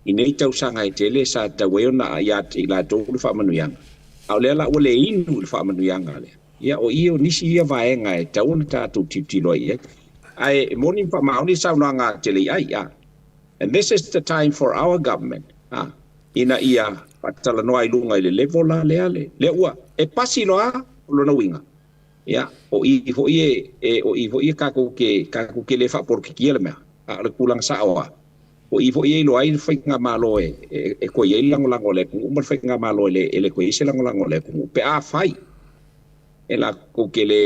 i nei tausaga e tele sa tatau ai ona ia te i latou le faamanuiaga, a o lea la ua le inu i le faamanuiaga lea. Ia, o i o nisi ia vaega e tatau ona tatou tilotilo ai i ai. Ae e moni ma faamaoni le saunoaga a Teleiai, a, and this is the time for our government, a, ina ia faatalanoa i luga i le level la lea, lea ua, e pasi loa o lona uiga, Ia, o i foi e, e, o i foi e kākou ke, kākou ke lē faapolokikia le mea, a o le tulaga sa'o a, o i foi e iloa ai le faigamalo e, e, e koe ai le lagolago a le atunuu ma le faigamalo e lē, e lē koe ai se lagolago a le atunuu pe afai e lākou ke lē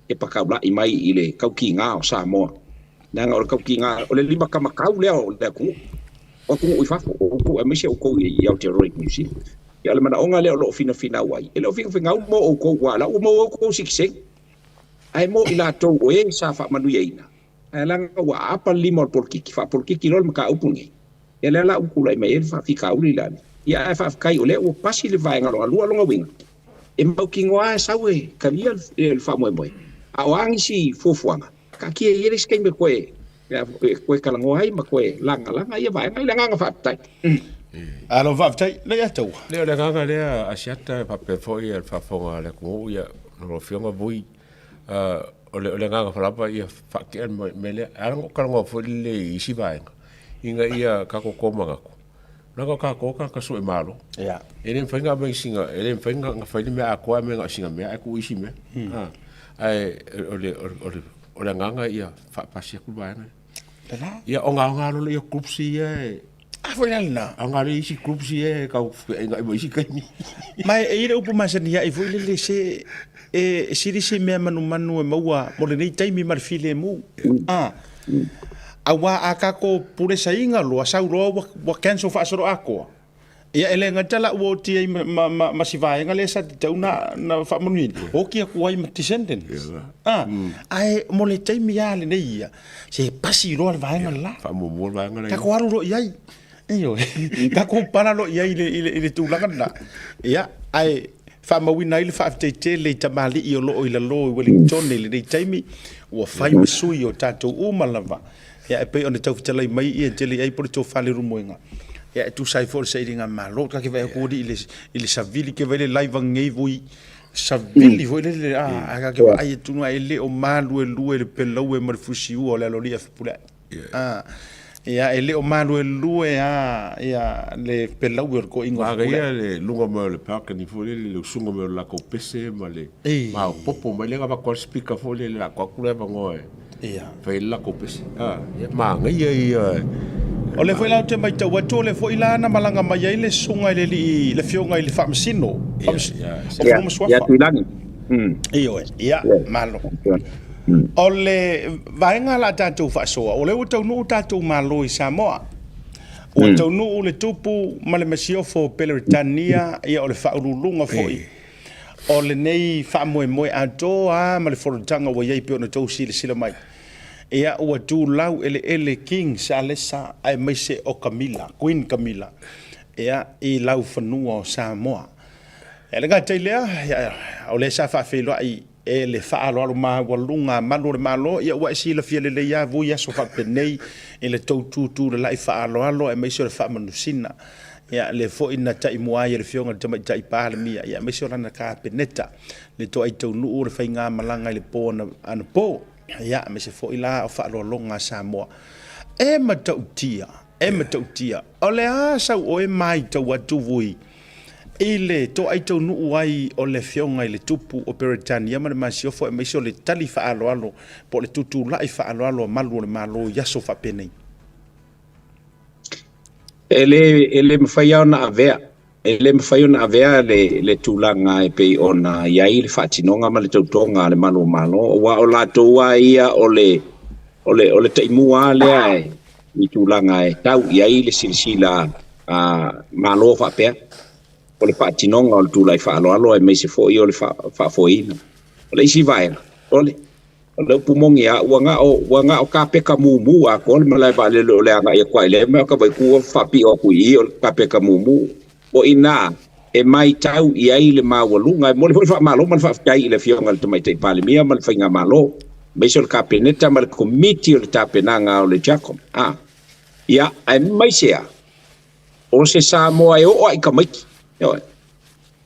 tepakaula'i mai i le tautiga o Samoa. Leaga o le tautiga, o le limakamakau lea o le atunuu, o atunuu i fafo, o outou aemaise outou i Aotearoa i Niu Sila. Ia o le manaoga lea o lo o finafinau ai, e le o finafinau mo outou aua o la ua maua outou sitiseni, ae mo i latou o e sa faamanuiaina, ae leaga ua aapa le lima o le polokiki, faapolokiki loa le mataupu lenei, ia lea la ua tulai mai ai le faafitauli la lea. Ia ae faafetai o lea ua pasi le vaega lona lua, lona uiga, e mautinoa lava e sau e talia le faamoemoe, a o a nisi fuafuaga, taatia i ai le isi taimi e toe e toe talanoa ai ma toe lagalaga ia vaega. I le agaga faafetai. Alo faafetai le ia taua. Le o le agaga lea Asiata e faapea foi le faafofoga a le atunuu ia lau Afioga Vui, o le o le agaga lava ia faatea le mea lea. E ala ona ou talanoa foi lele i isi vaega ina ia tatou tomanatu, leaga o tatou o tagata sue malo. E le mafai ona aumai sina, e le mafai ona fai le mea atoa ae aumai na o sina mea ae tuu isi mea. Ae o le o le o le agaga ia faapasi atu le vaega lea. Ia ogaoga loa lea o groups ia e A foi la lena. Aoga loa isi groups ia e tau feaiga'i ma isi taimi. Ma e i ai le upu masani a'i foi lele se e sili se mea manumanu e maua mo lenei taimi ma le filemu. A, auā a tatou pulesaiga loa, sau loa ua cancel faasoloatoa, Ia, e le gata la ua oti ai ma, ma, ma, ma si vaega lea sa tatau na, na faamanuiaina, oti atu ai ma descendants. Ah, ae mo le taimi lava lenei ia, se pasi loa le vaega le la. Faamuamua le vaega lea. Tatou alu loa i ai. Ioe, tatou pala loa i ai i le, i le, i le tulaga lena. Ia, ae faamauina ai le faafetai tele i tamalii o lo o i lalo i Wellington i lenei taimi, ua fai ma sui o tatou uma lava. Ia, e pei ona tau fetalai mai ia tele i ai po o le tofa Leulumoega. Ia, e tusa ai foi o le sailiga malo. Ta ke vaai atu alii i le, i le savili, ke vaai le laiva ngei vui, savili foi lele, a, a ka ke vaai atu e le o maluelue le pelaue ma le fusiua o le aloalii a Fepuleai. A, ia, e le o maluelue a, ia, le pelaue o le toeaina o Fepuleai. Manaia le luga mai o le balcony foi lele, le usuga mai o le latou pese ma le maopoopo mai lea na avatu ai le speaker foi lele, lako atu le avanoa e fai ai le latou pese. Ia, manaia ia. O lea foi la ou te matau atu, o lea foi la na malaga mai ai le susuga i le alii, le afioga i le Faamasino o Fanua ma Suafa. Ia Tuilagi. Ioe, ia, malo. O le vaega la tatou faasoa, o lea ua taunuu tatou Malo i Samoa. Ua taunuu le Tupu ma le Masiofo o Peretania, ia o le faauluuluga foi o lenei faamoemoe atoa ma le fonotaga ua i ai pei ona outou silasila mai. Ia ua tulau eleele King Salesa aemaise o Camilla, Queen Camilla, ia i laufanua o Samoa. Ia le gata i lea, ia, o lea sa faafeiloai e le faaaloalo maualuga a malu o le Malo, ia ua e silafia lelei lava vui aso faapenei i le tou tutulala'i faaaloalo aemaise o le faamanusina. Ia, lea foi na taimua ai e le Afioga i le Tamaitai Palemia, ia aemaise o lana Kapeneta, le toai taunuu o le faigamalaga i le po anapo, ia aemaise foi la o faaaloaloga a Samoa. E matautia, e matautia, o le a sau oe maitau atu vui i le toai taunuu ai o le Afioga i le Tupu o Peretania ma le Masiofo aemaise o le tali faaaloalo po o le tutulai faaaloalo a malu o le Malo i aso faapenei. E le, e le mafai lava ona avea, e le mafai ona avea le, le tulaga e pei ona i ai le faatinoga ma le tautoga a le Malu o Malo, aua o latou lava ia o le, o le, o le taimua lava lea e, i tulaga e tau i ai le silasila a Malo faapea, o le faatinoga o le tulai faaaloalo aemaise foi o le faafoeina. O le isi vaega, o le, O le upu moni lava, ua na o, ua na o kapeka mumu atoa le malae vaalele o le agai atu ai i lea mea o ka vaiku ua faapio atu i i o le kapeka mumu. O i nā e maitau i ai le maualuga. E momoli foi le faamalo ma le faafetai i le Afioga i le Tamaitai Palemia ma le Faigamalo. Aemaise o le Kapeneta ma le Komiti o le Tapenaga o le JACOM. A, ia, aemaise a, o se Samoa e oo a i tamaiti. Ioe.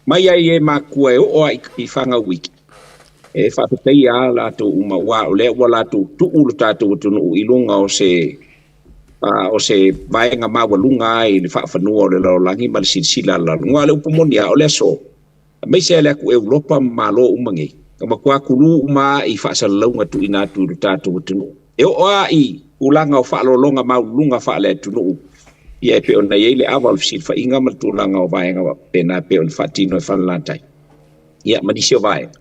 Mai ai e makua e oo a i fanau iki. E faafetaia a latou uma, aua o lea ua latou tuu lo tatou atunuu i luga o se o se vaega maualuga ai i le faafanua o le lalolagi ma le silasila a le lalolagi. Aua o le upu moni lava, o le aso, aemaise lava le atu Europa ma Malo uma nei, na matua kulu uma lava i faasalalauga tuuina atu i lo tatou atunuu. E oo lava i tulaga o faaaloaloga maualuluga faale-atunuu, ia e pei ona i ai le ava o le fesilafaiga ma le tulaga o vaega faapena e pei ona faatino e Falelatai, ia ma nisi o vaega.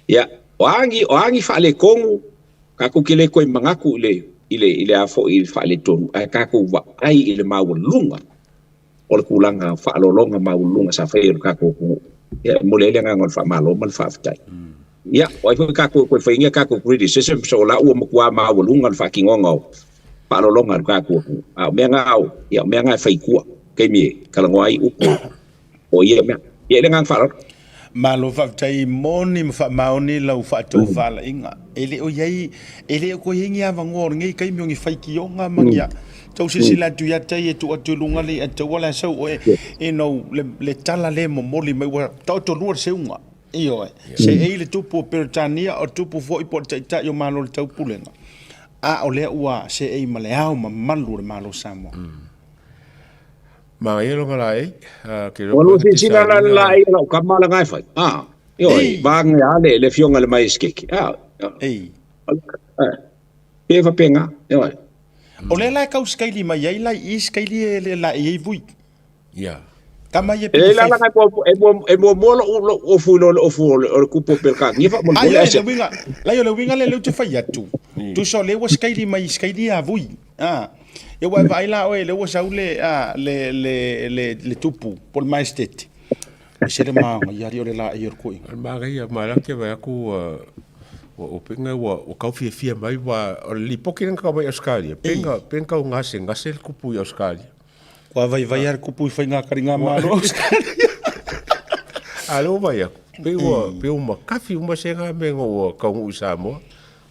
Ia, o a ni, o a ni faaletonu, tatou te le toe manatu i le, i le, i le a foi i le faaletonu, ae tatou vaai i le maualuga o le tulaga faaaloaloga maualuluga sa faia e lo tatou atunuu. Ia, e momoli ai le agaga o le faamalo ma le faafetai. Ia, o ai foi tatou e toe faingia tatou criticism, so o la ua matua maualuga le faatinoga o faaaloaloga a lo tatou atunuu. A o mea na, ia, o mea na e fai i tua, taimi e talanoa ai upu o ia mea. Ia, i le agaga faaaloalo. Malo faafetai moni ma faamaoni lau faatofalaiga. E le o i ai, e le o toe i ai ni avanoa o lenei taimi o ni faitioga ma ni tau silasila atu ia tai e tuu atu i luga le ataua le sau oe, you know, le, le tala le momoli mai ua taotolua le seuga. Ioe. Se ei le tupu o Peretania o tupu foi po o le taitai o Malo o le Taupulega. A o lea ua seei ma le ao mamalu o le Malo o Samoa. Manaia lona laei. Ke Ua lua silasila la le laei o lau tama lena e fai. A, ioe, vaeane lava le, le afioga i le maesetete. A, Ei. Pe faapena, ioe. O lea la e tau sikaili mai ai la i i sikaili e le laei ai vui. Ia. Tama ia E le la lana e mua e muamua lo'u lo'u ofu i lo le ofu o le o le kupu o Peretania faamolemole Ai, le uiga, lai o le uiga lea lea ou te fai atu. Tusa o lea ua sikaili mai sikaili ia vui. A. Ia ua e vaai la oe lea ua sau le a le le le le tupu po o le maesetete. E se le manaia alii o le laei o le koina. O le manaia ma la ke vaai atu ua ua penga ua ua tau fiafia mai ua o le lipoti lea na tau mai Australia penga penga tau gasegase le kupu i Australia. Kua vaivai a le kupu i faiga kariga malo Australia. A lea ua vaai atu pei ua pei ua makafi uma sega mea ina ua taunuu i Samoa.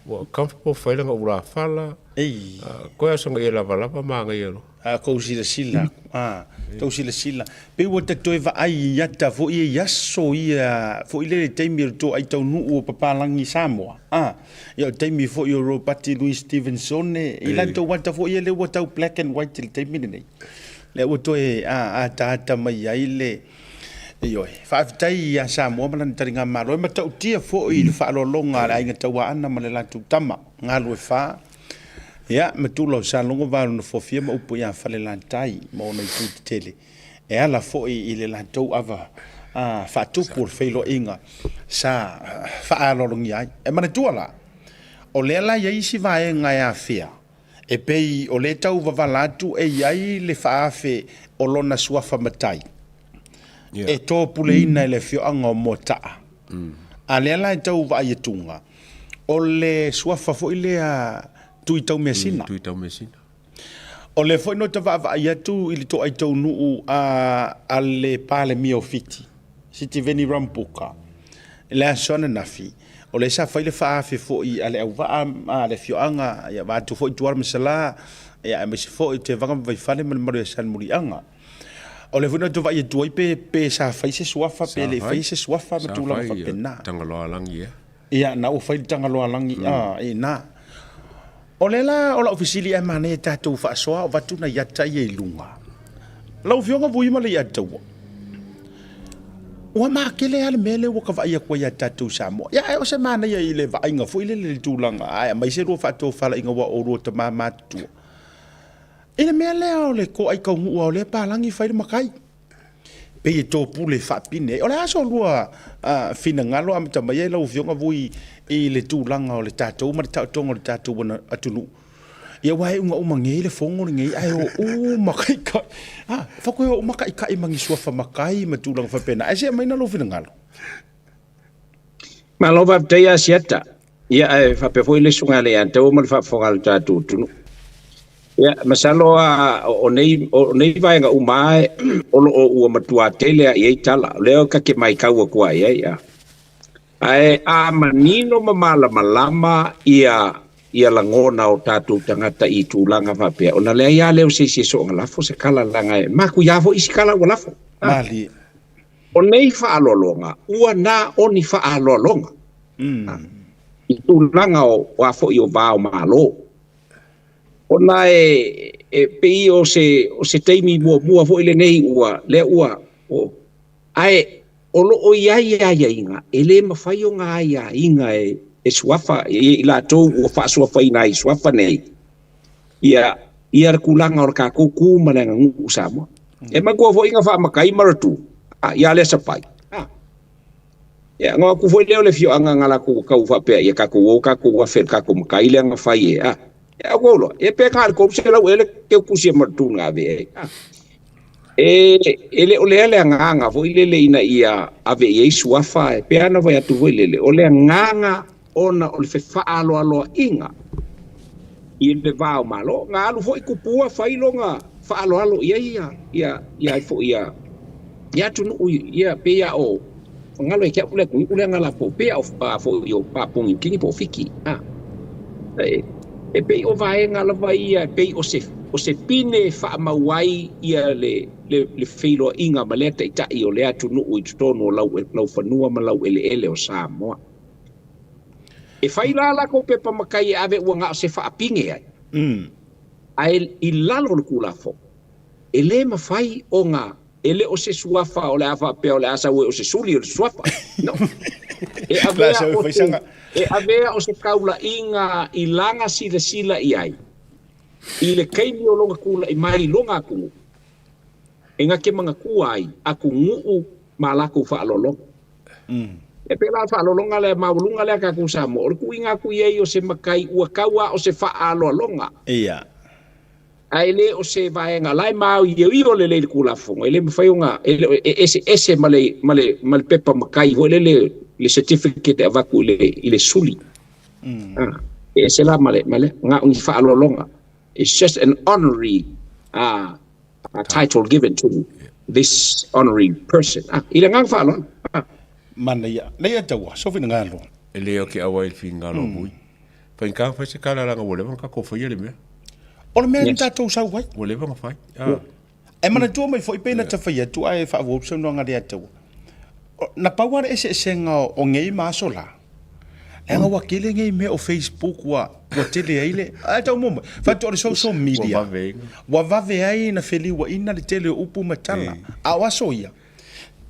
Ua comfortable fai lana ulafala. Ei. Koe aso ia lavalava manaia loa. A kou silasila aku. A, tou silasila. Pei ua ta toe vaai i ata foi ia i aso ia foi lele taimi o le toai taunuu o papalagi i Samoa. A, ia o le taimi foi o Ropati Louis Stevenson i latou ata foi ia lea ua tau black and white i le taimi lenei. Lea ua toe a, ataata mai ai le Ioe. Faafetai ia Samoa ma lana taligamalo e matautia foi i le faaaloaloga a le Aiga Tauaana ma le latou tama, Galuefa, ia, ma Tula o Salogo, Valonofofia ma upu ia Falelatai ma ona itu tetele e ala foi i le latou ava faatupu o le feiloaiga sa faaaloalogia ai. E manatua la, o lea la e i ai isi vaega e afea E pei o lea tau wavala atu e i ai le faaafe o lona suafa matai e tōpuleina e le afioaga o Moataa. A lea la e tau vaai atuga, o le suafa foi lea Tui Taumeasina. Tui Taumeasina. O lea foi no ta vaavaai atu i le toai taunuu a le Palemia o Fiti, Sitiveni Rambuka, i le aso ananafi, o lea sa fai le faaafe foi a le auvaa a le afioaga, ia vaeatu foi Tuala ma Salā, ia aemaise foi Tevaga ma Vaifale ma le mamalu ia Salemuliaga. O lea foi na outou vaai atu ai pe, pe sa fai se suafa, pe le i faia se suafa ma tulaga faapena. Tagaloalagi ea. Ia, na ua fai le Tagaloalagi, a, i na. O lea la o lau fesili ae manaia tatou faasoa o vatu nai ata ia i luga. Lau Afioga Vui ma Leiataua, ua makele lava le mea lea ua ka vaai atu ai ia tatou i Samoa. Ia ae o se manaia i le vaaiga foi lele i le tulaga ae aumai se lua faatofalaiga aua o oulua tama matutua. I le mea lea o le toai taunuu lava o lea palagi fai le matai. Pei e topule faapine ai. O le a so lua finagalo amata mai ai lau Afioga Vui i le tulaga o le tatou ma le taotoga o le tatou atunuu. Ia aua e ugauma nei le fono lenei ae o uma kaikai. Ah, fakoe o uma kaikai ma ni suafa matai ma tulaga faapena. Ae se aumai na lou finagalo. Malo faafetai Asiata. Ia ae faapea foi le susuga ia Leiataua ma le faafofoga a le tatou atunuu. Ia masalo lava o nei o nei vaega uma lava o lo o ua matua tele lava i ai tala. O lea ta te matau atu lava i ai. Ae a manino ma malamalama ia ia lagona o tatou tagata i tulaga faapea, ona leai lava lea o se isi e soona lafo se kala leaga e makuia foi isi kala ua lafo. Malie. O nei faaaloaloga, ua na o ni faaaloaloga i tulaga o a foi o va o Malo. Ona e e pei o se o se taimi muamua foi lenei ua lea ua o, ae O lo o i ai aiaiga e le mafai ona aiaiga e e suafa e i latou ua faasuafaina ai i suafa nei ia ia le tulaga o le tatou tu ma le aganuu Samoa. E manatua foi na faamatai Maratua ia Leasapai. Ia ona o atu foi lea o le afioaga na latou tau faapea ia tatou o tatou afe i le tatou matai lea na fai e a. Ia ua iloa, ia pe na o le 300 ea le teutusi a Maratua na ave ai. E, e le o lea le agaga foi lele ina ia ave i ai suafa, e pei lava ona fai atu foi lele, o le agaga ona o le fefaaloaloaiga i le va o Malo. Na alu foi Tupua fai lona faaaloalo i ai ia, ia, ia ai foi ia, ia atunuu ia pei lava o galo ia te au le atunuu lea na latou, pei lava o foi o Papua Niu Kini po o Fiti. A, e, e pei o vaega lava ia e pei o se o se pine e faamau ai ia le, le, le feiloaiga ma lea taitai o lea atunuu i totonu o lau, laufanua ma laueleele o Samoa. E fai la lakou pepa matai e ave ua na o se faapine ai. Ae i lalo o le Tulafono, e le mafai ona e le o se suafa o le a faapea o le a sau ai o se suli o le suafa. No. E avea o se, e avea o se taulaiga i lana silasila i ai i le taimi o lona tulai mai i lona atunuu, e na te manatua ai atunuu ma latou faaaloaloga. E pei la o le faaaloaloga lea maualuga lea a tatou Samoa, o le tuuina atu i ai o se matai ua tau lava o se faaaloaloga. Ia. Ae le o se vaega la e maioio lelei le Tulafono, e le mafai ona, e le o, e eseese ma le, ma le, ma le pepa matai foi lele, le certificate e avatu i le, i le suli. E ese la ma le, ma le, na o ni faaaloaloga. It's just an honorary title given to this honorary person. I le agaga faaaloalo. Manaia, leia taua, so finagalo. E le o ke awa i le finagalo o Vui. Faigata fai se tala leaga ua leva ona tatou faia le mea. O le mea na tatou sau ai. Ua leva ona fai. E manatua mai foi pe na ta fai atu ae faaauau le saunoaga a le Ataua. Na pau lava le eseesega o nei ma aso la, leaga ua tele nei mea o Facebook ua ua tele ai le, ae tau mua mai, faatoa o le social media ua vave ai ona feliuaina le tele o upu ma tala. A o aso ia,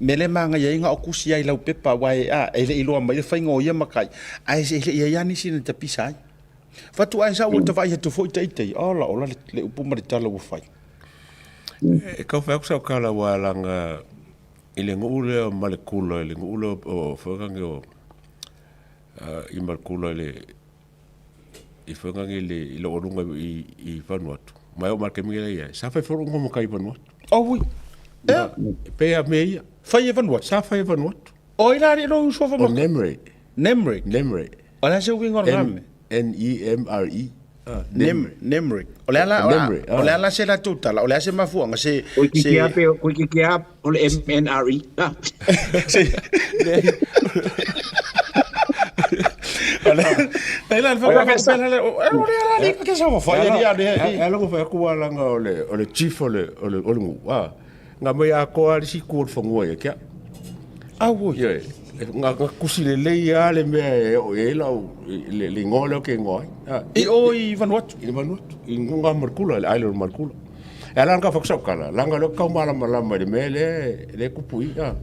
mea lea e manaia ai na o tusi lava i lau pepa aua e a, e le i iloa mai le faiga o ia matai, ae e le i i ai lava nisi na tapisa ai. Faatoa e sau ua ta vaai atu foi ita ia, ola ola le upu ma le tala ua fai. E tau fai atu sau tala aua leaga i le nuu lea o Malekula, i le nuu lea o Whanganui o i Malekula i le i Whanganui i le i lou aluga i i Vanuatu. Mai o ma le taimi lea ia, sa fai foi lou igoa matai i Vanuatu. Oh ui. Ea? Pei a mea ia. Fai e Vanuatu? Sa fai e Vanuatu. O ai la alii lou uso fa O Nemre. Nemre. Nemre. O le a se uiga o lena mea? N-E-M-R-E. Nemre. Nemre. O le a la, o le a la se latou tala, o le a se mafuaaga, se... Koe a pe, koe a o le M-N-R-E. Se... O le... Nei la, fa fa fa le o le ala le ke sa fa ia ia le e longo fa ku ala nga o le o le chief o le o le o le ngu ah nga mai a ko ali si ku o le fangua ia kia Auoi. Ioe, nga nga kusi lelei lava le mea e oo i ai lau le le igoa lea ou te igoa ai. I o i Vanuatu? I Vanuatu, i Ngonga Malekula, le island o Malekula. E ala ona tau fai atu sau tala, leaga o lea ou te tau malamalama i le mea lea lea e tupu i i.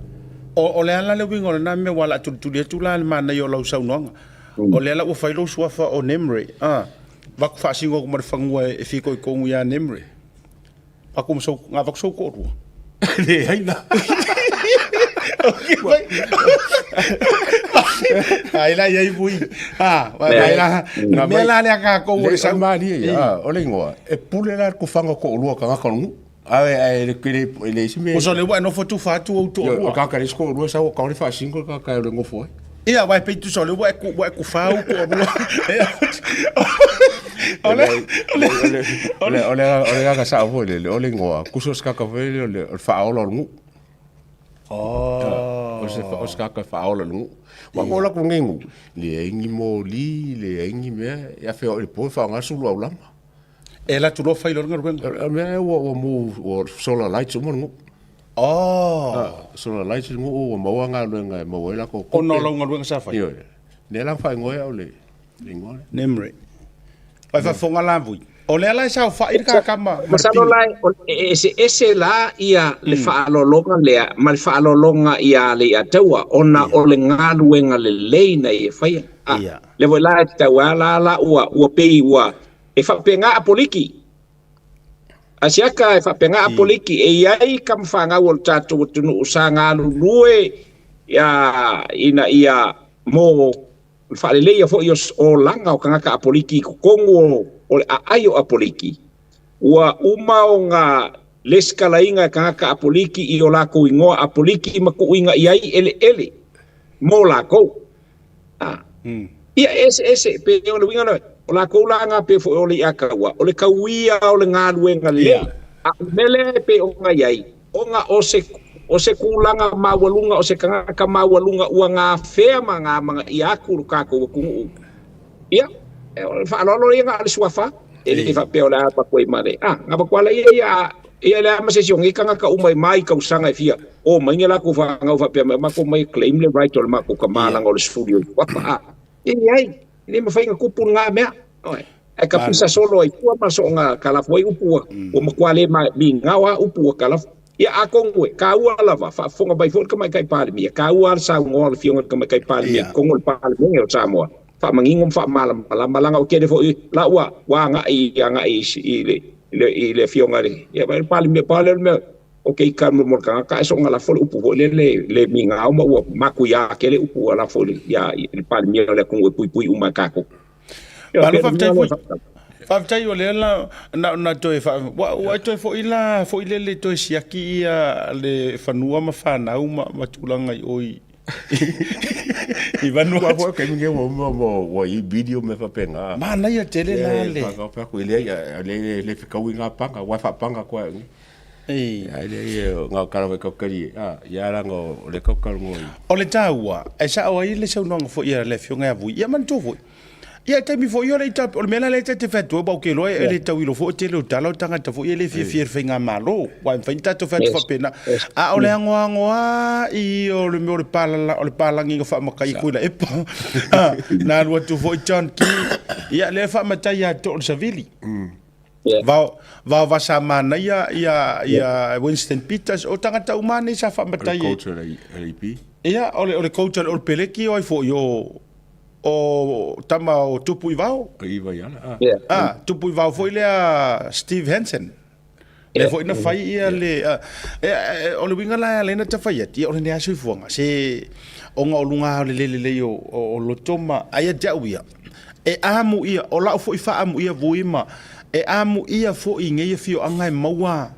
O le ala le uiga o lena mea ua tulituli atu la le manaia o lau saunoaga. O lea la ua fai lou suafa o Nemre, a, vaku faasino atu ma le fanua e fitoitonu ia Nemre. Aku ma sou, ngā vaku sou toʻalua. Leai la. Ai la iai vui. Ha, vai la. Mea la lea kākou o le sau. Le malie ia, o le ingoa. E pule la le kufaga o toʻalua tagata o le nuu. Ae ae le le le isi mea. O so le ua e nofo tufa atu ou toʻalua. O tagata le isi toʻalua sau o kau le faasingo le tagata e le nofo ai. Ia, aua e pei tusa o lea ua e ua e kufā ou toalua. O le, o le, o le, o le, o le agaga sao foi lele, o le igoa, kuso se kaka foi lele, o le, o le faaola o le nuu. Oh. O se o se kaka whaola lungu. Wa ngo la ku ngengu. Le ingi moli, le ingi mea, ia fe o le po wha nga sulu au lama. E la tu lo fai lo nga ruenga. Mea ua ua mu ua solar lights uma ngu. Oh. Ah, solar lights ngu ua maua nga luenga e maua ela ko. Ona o lau galuega sa fai. Ioe. Le la whaingoa o le ingoa le. Nemre. Vai faafofoga la vui. O lea la e saofai le kakama ma le Masalo pili. la e eseese la ia le faaaloaloga lea ma le faaaloaloga ia Leiataua ona o le galuega lelei na ia faia. A lea foi la e tatau a la la ua ua pei ua e faapena Apoliki. Asiata e faapena Apoliki e iai kama fanau o le tatou atunuu sa galulue ia ina ia mo O le faaleleia foi o olaga o tagata Apoliki i totonu o le aai o Apoliki, ua uma ona lesikalaina e tagata Apoliki i o lakou igoa Apoliki ma tuuina i ai eleele mo lakou. A, ia, e eseese, pei o le uiga lea, o lakou la na pei foi o le Iataua, o le tauia o le galuega lelei, a o le mea lea e pei ona i ai, Ona o se, o se tulaga maualuga o se tagata maualuga ua gafea ma gamagaia atu lo tatou atunuu. Ia, o le faaaloalo ia na o le suafa. E le faapea o le a avatu ai ma le, a, na avatu lava ia, ia, ia le a ma se isi o nei tagata uma i mai tausaga e fia o mai ni a latou fanau faapea mai, matou omai e claim le right o le matou tama leaga o le suli o le suafa. A, e leai, e le mafai ona tupu lena mea. Oi. Ae ka pisa solo ai fua ma soonga kalafo ai upu ua, ua matua le migao a upu ua kalafo. Ia atonu e, taua lava, faafofoga mai foi le Tamaitai Palemia, taua lava le saunoa o le Afioga i le Tamaitai Palemia i totonu o le Palemene o Samoa, faamanino ma faamalamalama, leaga o tele foi la ua, ua agai, agai i le, i le Afioga i le, ia, le Palemia, pau lea o le mea, o ke ika mo le tagata ae soonga lafo le upu foi lele le migao ma ua matuia tele upu ua lafo i le, ia, i le Palemia o le atunuu e puipui uma e tatou. Malo faafetai foi. Faafetai o lea la na na toe fa ua ua toe foi la foi lele toe siaki ia le fanua ma fanau ma ma tulaga i o i i Vanuatu. Ua foi ke ua ua ua ua i video me faapena. Manaia tele la le. Fa fa ku le le le fekau i ngā panga, ua faapanga koe ngi. Ei. Ai le ia ngā kara wai kaukari, a ia la ngā le kaukari ngoi. O le taua, e sao ai le saunoaga foi a le Afioga ia Vui, ia manatua foi. Ia, e taimi foi o le ita, o le mea la lea ta te fai atu ai, aua ou te iloa e le tau ilo foi o tele o tala o tagata foi e le fiafia i le faigamalo, aua e mafai ona tatou fai atu faapena. A o le agoagoa i o le mea o le palala, o le palagiga faamatai i Tuilaepa, na alu atu foi John Key, ia lea e faamatai ia te o le savili. Vao, vao vasa manaia ia, ia Winston Peters, o tagata uma nei sa faamatai. O le coach o le LAP. Ia, o le, o le coach o le Peleki o ai foi o, o tama o Tupu i Vao. O Iva i ala. Ah. Yeah. Ah, Tupu i Vao foi lea Steve Hansen. Yeah. Le foi na fai ia le e, e, o le winga la le na ta fai ati o le nea soifuaga se o nga o lunga o le lele lei o, o, o loto ma aia te au ia e amu ia o lau foi fa amu ia vui ma e amu ia foi ngei fioanga e maua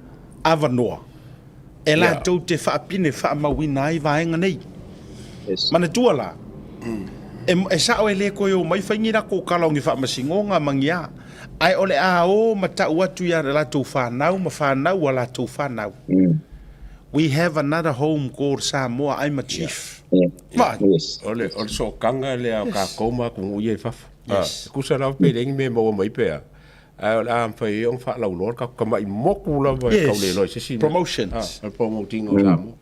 avanoa e latou te faapine faamauina ai vaega nei. Yes. Manatua la, e, e sao e le toe o mai fai ni lakou kala o ni faamasinoga ma ni a, ae o le a o ma tau atu ia latou fanau ma fanau a latou fanau. We have another home called Samoa, I'm a chief. Yeah. Vai. Yes. O le, o le sootaga lea o tatou ma atunuu ia i fafo. Yes. Ah, kusa lava pe leai ni mea e maua mai pea. Ae o le a mafai ai ona faalauiloa le tatou tamai motu lava e Yes. tau le iloa i se isi mea. Promotions. Ah, o le promote ina o Samoa.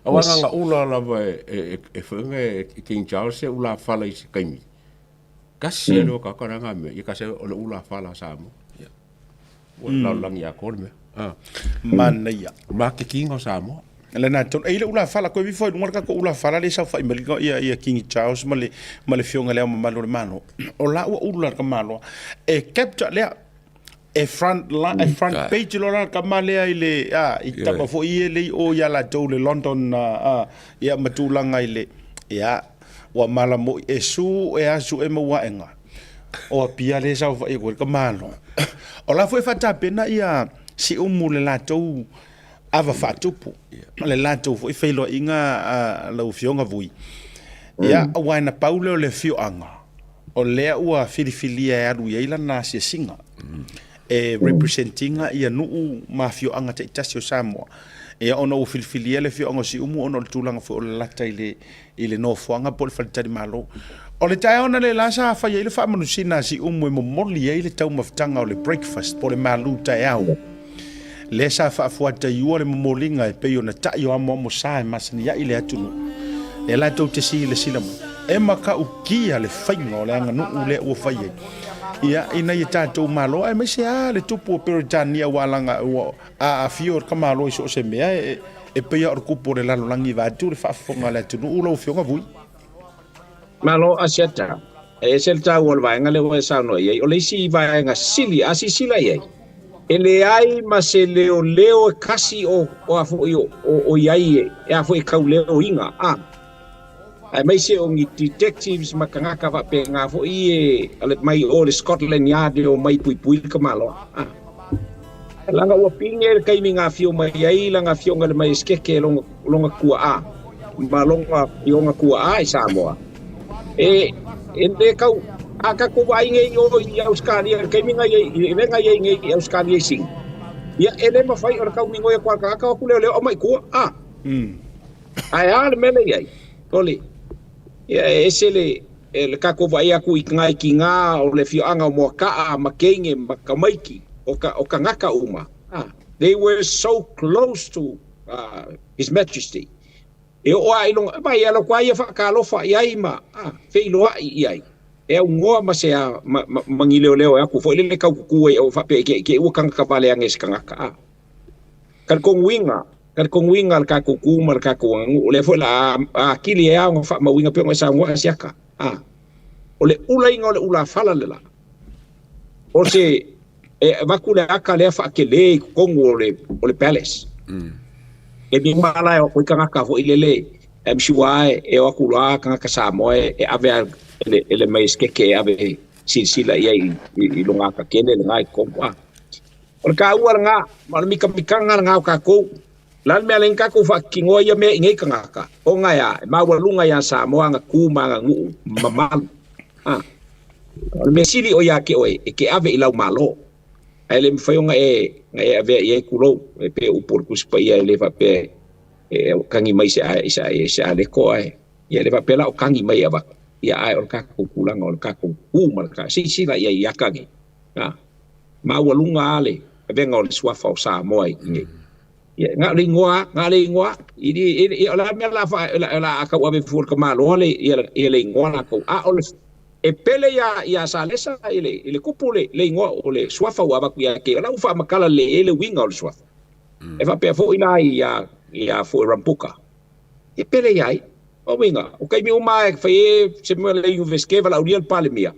Aua na ona ula lava e, e, e, e whainga e King Charles e ula fala i se kaimi. Kasi e loa kaka ranga mea, ia kasi o le ula fala a Samoa. Ia. Ua lalolagi atoa le mea. Ah. Manaia. Makekinga o Samoa. Lena tonu. E i le ulafala, koe vifo i luga le tatou ulafala lea e saofai mai le ia, ia King Charles ma le, ma le Afioga i Le Ao Mamalu o le Malo. O la ua ula le tamaloa. E capture lea, e front, la, e front page loa la le tama lea i le, a, i tama foi ia le i o ia latou le London, a, a, ia ma tulaga i le, ia, ua mala moi, e su e asu e maua aega. O Apia lea e saofai atu ai le tamaloa. O la foi e faatapena ia Siumu le latou ava faatupu ma le latou foi feiloaiga a lau Afioga Vui. Ia, aua e na pau lea o le afioaga o lea ua filifilia e alu i ai lana asiasiga e represent ina ia nuu ma afioaga taitasi o Samoa. Ia ona ua filifilia le afioaga o Siumu ona o le tulaga foi o le lalata i le i le nofoaga po o le faletalimalo. O le taeao analeila sa fai ai le faamanusina a Siumu e momoli ai le taumafataga o le breakfast po o le malu taeao. Lea sa faafuataiua le momoliga e pei ona ta'i o amoamosa e masani ai le atunuu. Lea latou te silasila mai, e matautia le faiga o le aganuu lea ua fai ai. Ia, ina ia tatou Malo, aemaise lava le tupu o Peretania ua alaga, ua aafia o le tamaloa i so o se mea, e pei lava o le tupu o le lalolagi vaeatu le faafofoga a le atunuu lau Afioga Vui. Malo Asiata. E ese le taua o le vaega lea ua e saunoa i ai. O le isi vaega sili, a silasila i ai, e leai ma se leoleo e kasi o, o a foi o, o, o i ai e, a foi e kauleoina, a. Aemaise o ni detectives ma tagata faapena foi e ale mai o le Scotland Yard e omai puipui le tamaloa, a. Leaga ua pine le taimi na afio mai ai lana afioga i le Maiesetete lona, lona tuaa ma lona afioga tuaa i Samoa. E, e le tau, a tatou vaai nei i o i Ausetalia i le taimi na i ai, i le na i ai nei i Ausetalia i Sini, ia e le mafai ona tau migoi atu a le tagata o atu leoleo aumai i tua, a. Ae a le mea lea i ai? O le, ia e ese le, e le tatou vaai atu i nai tiga o le afioaga o Moakaa ma Keinge ma Tamaiti, o ka, o tagata uma, a. They were so close to His Majesty. E oo lava i lona, vaai e alu atu lava ia faatalofa i ai ma feiloai i ai, e aunoa ma se a, ma, ma, ma ni leoleo e atu foi lele tau tutu ai faapea i te, i te i ua tagata vale ane e se tagata, a. Talitonuina, talitonuina le tatou tu ma le tatou aganuu, o lea foi o le a atili ai lava ona faamauina pei ona e saunoa Asiata, a. O le ulaina o le ulafala le la, o se, e avatu le ata lea faatele i totonu o le, o le palace. E lima la e o atu ai tagata foi lele, I'm sure lava e o atu loa tagata Samoa e ave lava e le, e le Maiesetete e ave e silasila i ai i lona ata tele lena i totonu. A. O le taua lena, ma o le mikamikaga lena o tatou. O le a le mea e ala ai ona tatou faakinoa ia mea i nei tagata? Ona e a? E maualuga ia Samoa ana tu ma ana nuu mamalu. A. O le mea sili o ia te oe, e te ave i lau Malo. Ae le mafai ona e, ona e avea i ai tulou, e pei o upu o le Tusi Paia e le faapea e kagi mai se i se i se aleko ae ia le faapea la o kagi mai e avatu. Ia ae o le tatou tulaga o le tatou tu ma le tatou, silasila i ai ia kagi. A. Maualuga lava le avega o le suafa o Samoa i inei. Ia, na o le igoa, na o le igoa. I, i, i, o le a le mea o le a, fa, o le a tauave fua i le tamaloa le, ia, ia le igoa latou. A o le, e pele ia, ia Salesa i le, i le kupu le, le igoa o le suafa ua avatu ia te ia. O la ua faamatala lelei ai le uiga o le suafa. E faapea foi la ia, ia foi Rambuka. E pele ia ai. O uiga, o taimi uma e fai ai se mea le Universite valaaulia le Palemia.